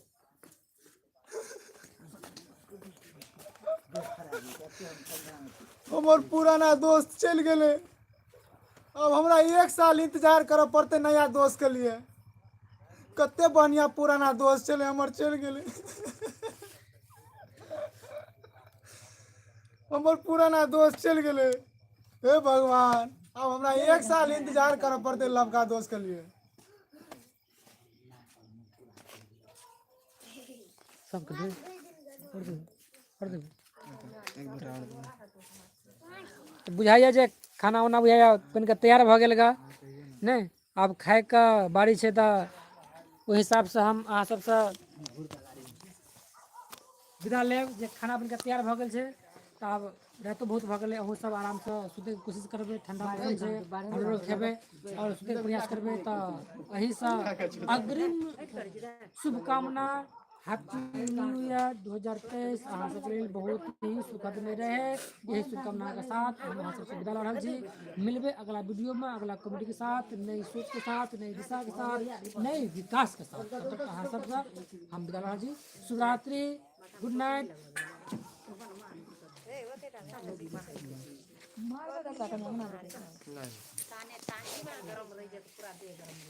हमर पुराना दोस्त चलि गेलै, अब हमरा 1 साल इंतजार करऽ पड़तै नया दोस्त के लिए। कते बढ़िया पुराना दोस्त छलै हमर, चलि गेलै। हमर पुराना दोस्त चलि गेलै, हे भगवान, अब हमरा 1 साल इंतजार करऽ पड़तै लवका दोस्त के लिए। सबके दे और दे और दे। तऽ बुझाइए जे खाना उना बुझाइए बनिके तैयार भऽ गेल गा नहि, आब खाइके बारी छै, तऽ ओहि हिसाबसँ हम अहाँ सबसँ विदा लेब जे खाना बनिके तैयार भऽ गेल छै। तऽ आब रातिो बहुत भऽ गेलै, अहूँ सब आरामसँ सुतैके कोशिश करबै, ठण्डा मौसम छै, हमरो खेबै आओर सुतैके प्रयास करबै। तऽ एहिसँ अग्रिम शुभकामना, हैप्पी न्यू ईयर 2023 अहाँ सबके लेल बहुत ही सुखदमय रहे, यही शुभकामना के साथ हम अहाँ सबसे विदा लऽ रहल छी। मिलबै अगला वीडियो में, अगला कॉमेडी के साथ, नई सोच के साथ, नई दिशा के साथ, नई विकास के साथ। तब तक अहाँ सबसे हम विदा लऽ रहल छी। शुभरात्रि, गुड नाइट।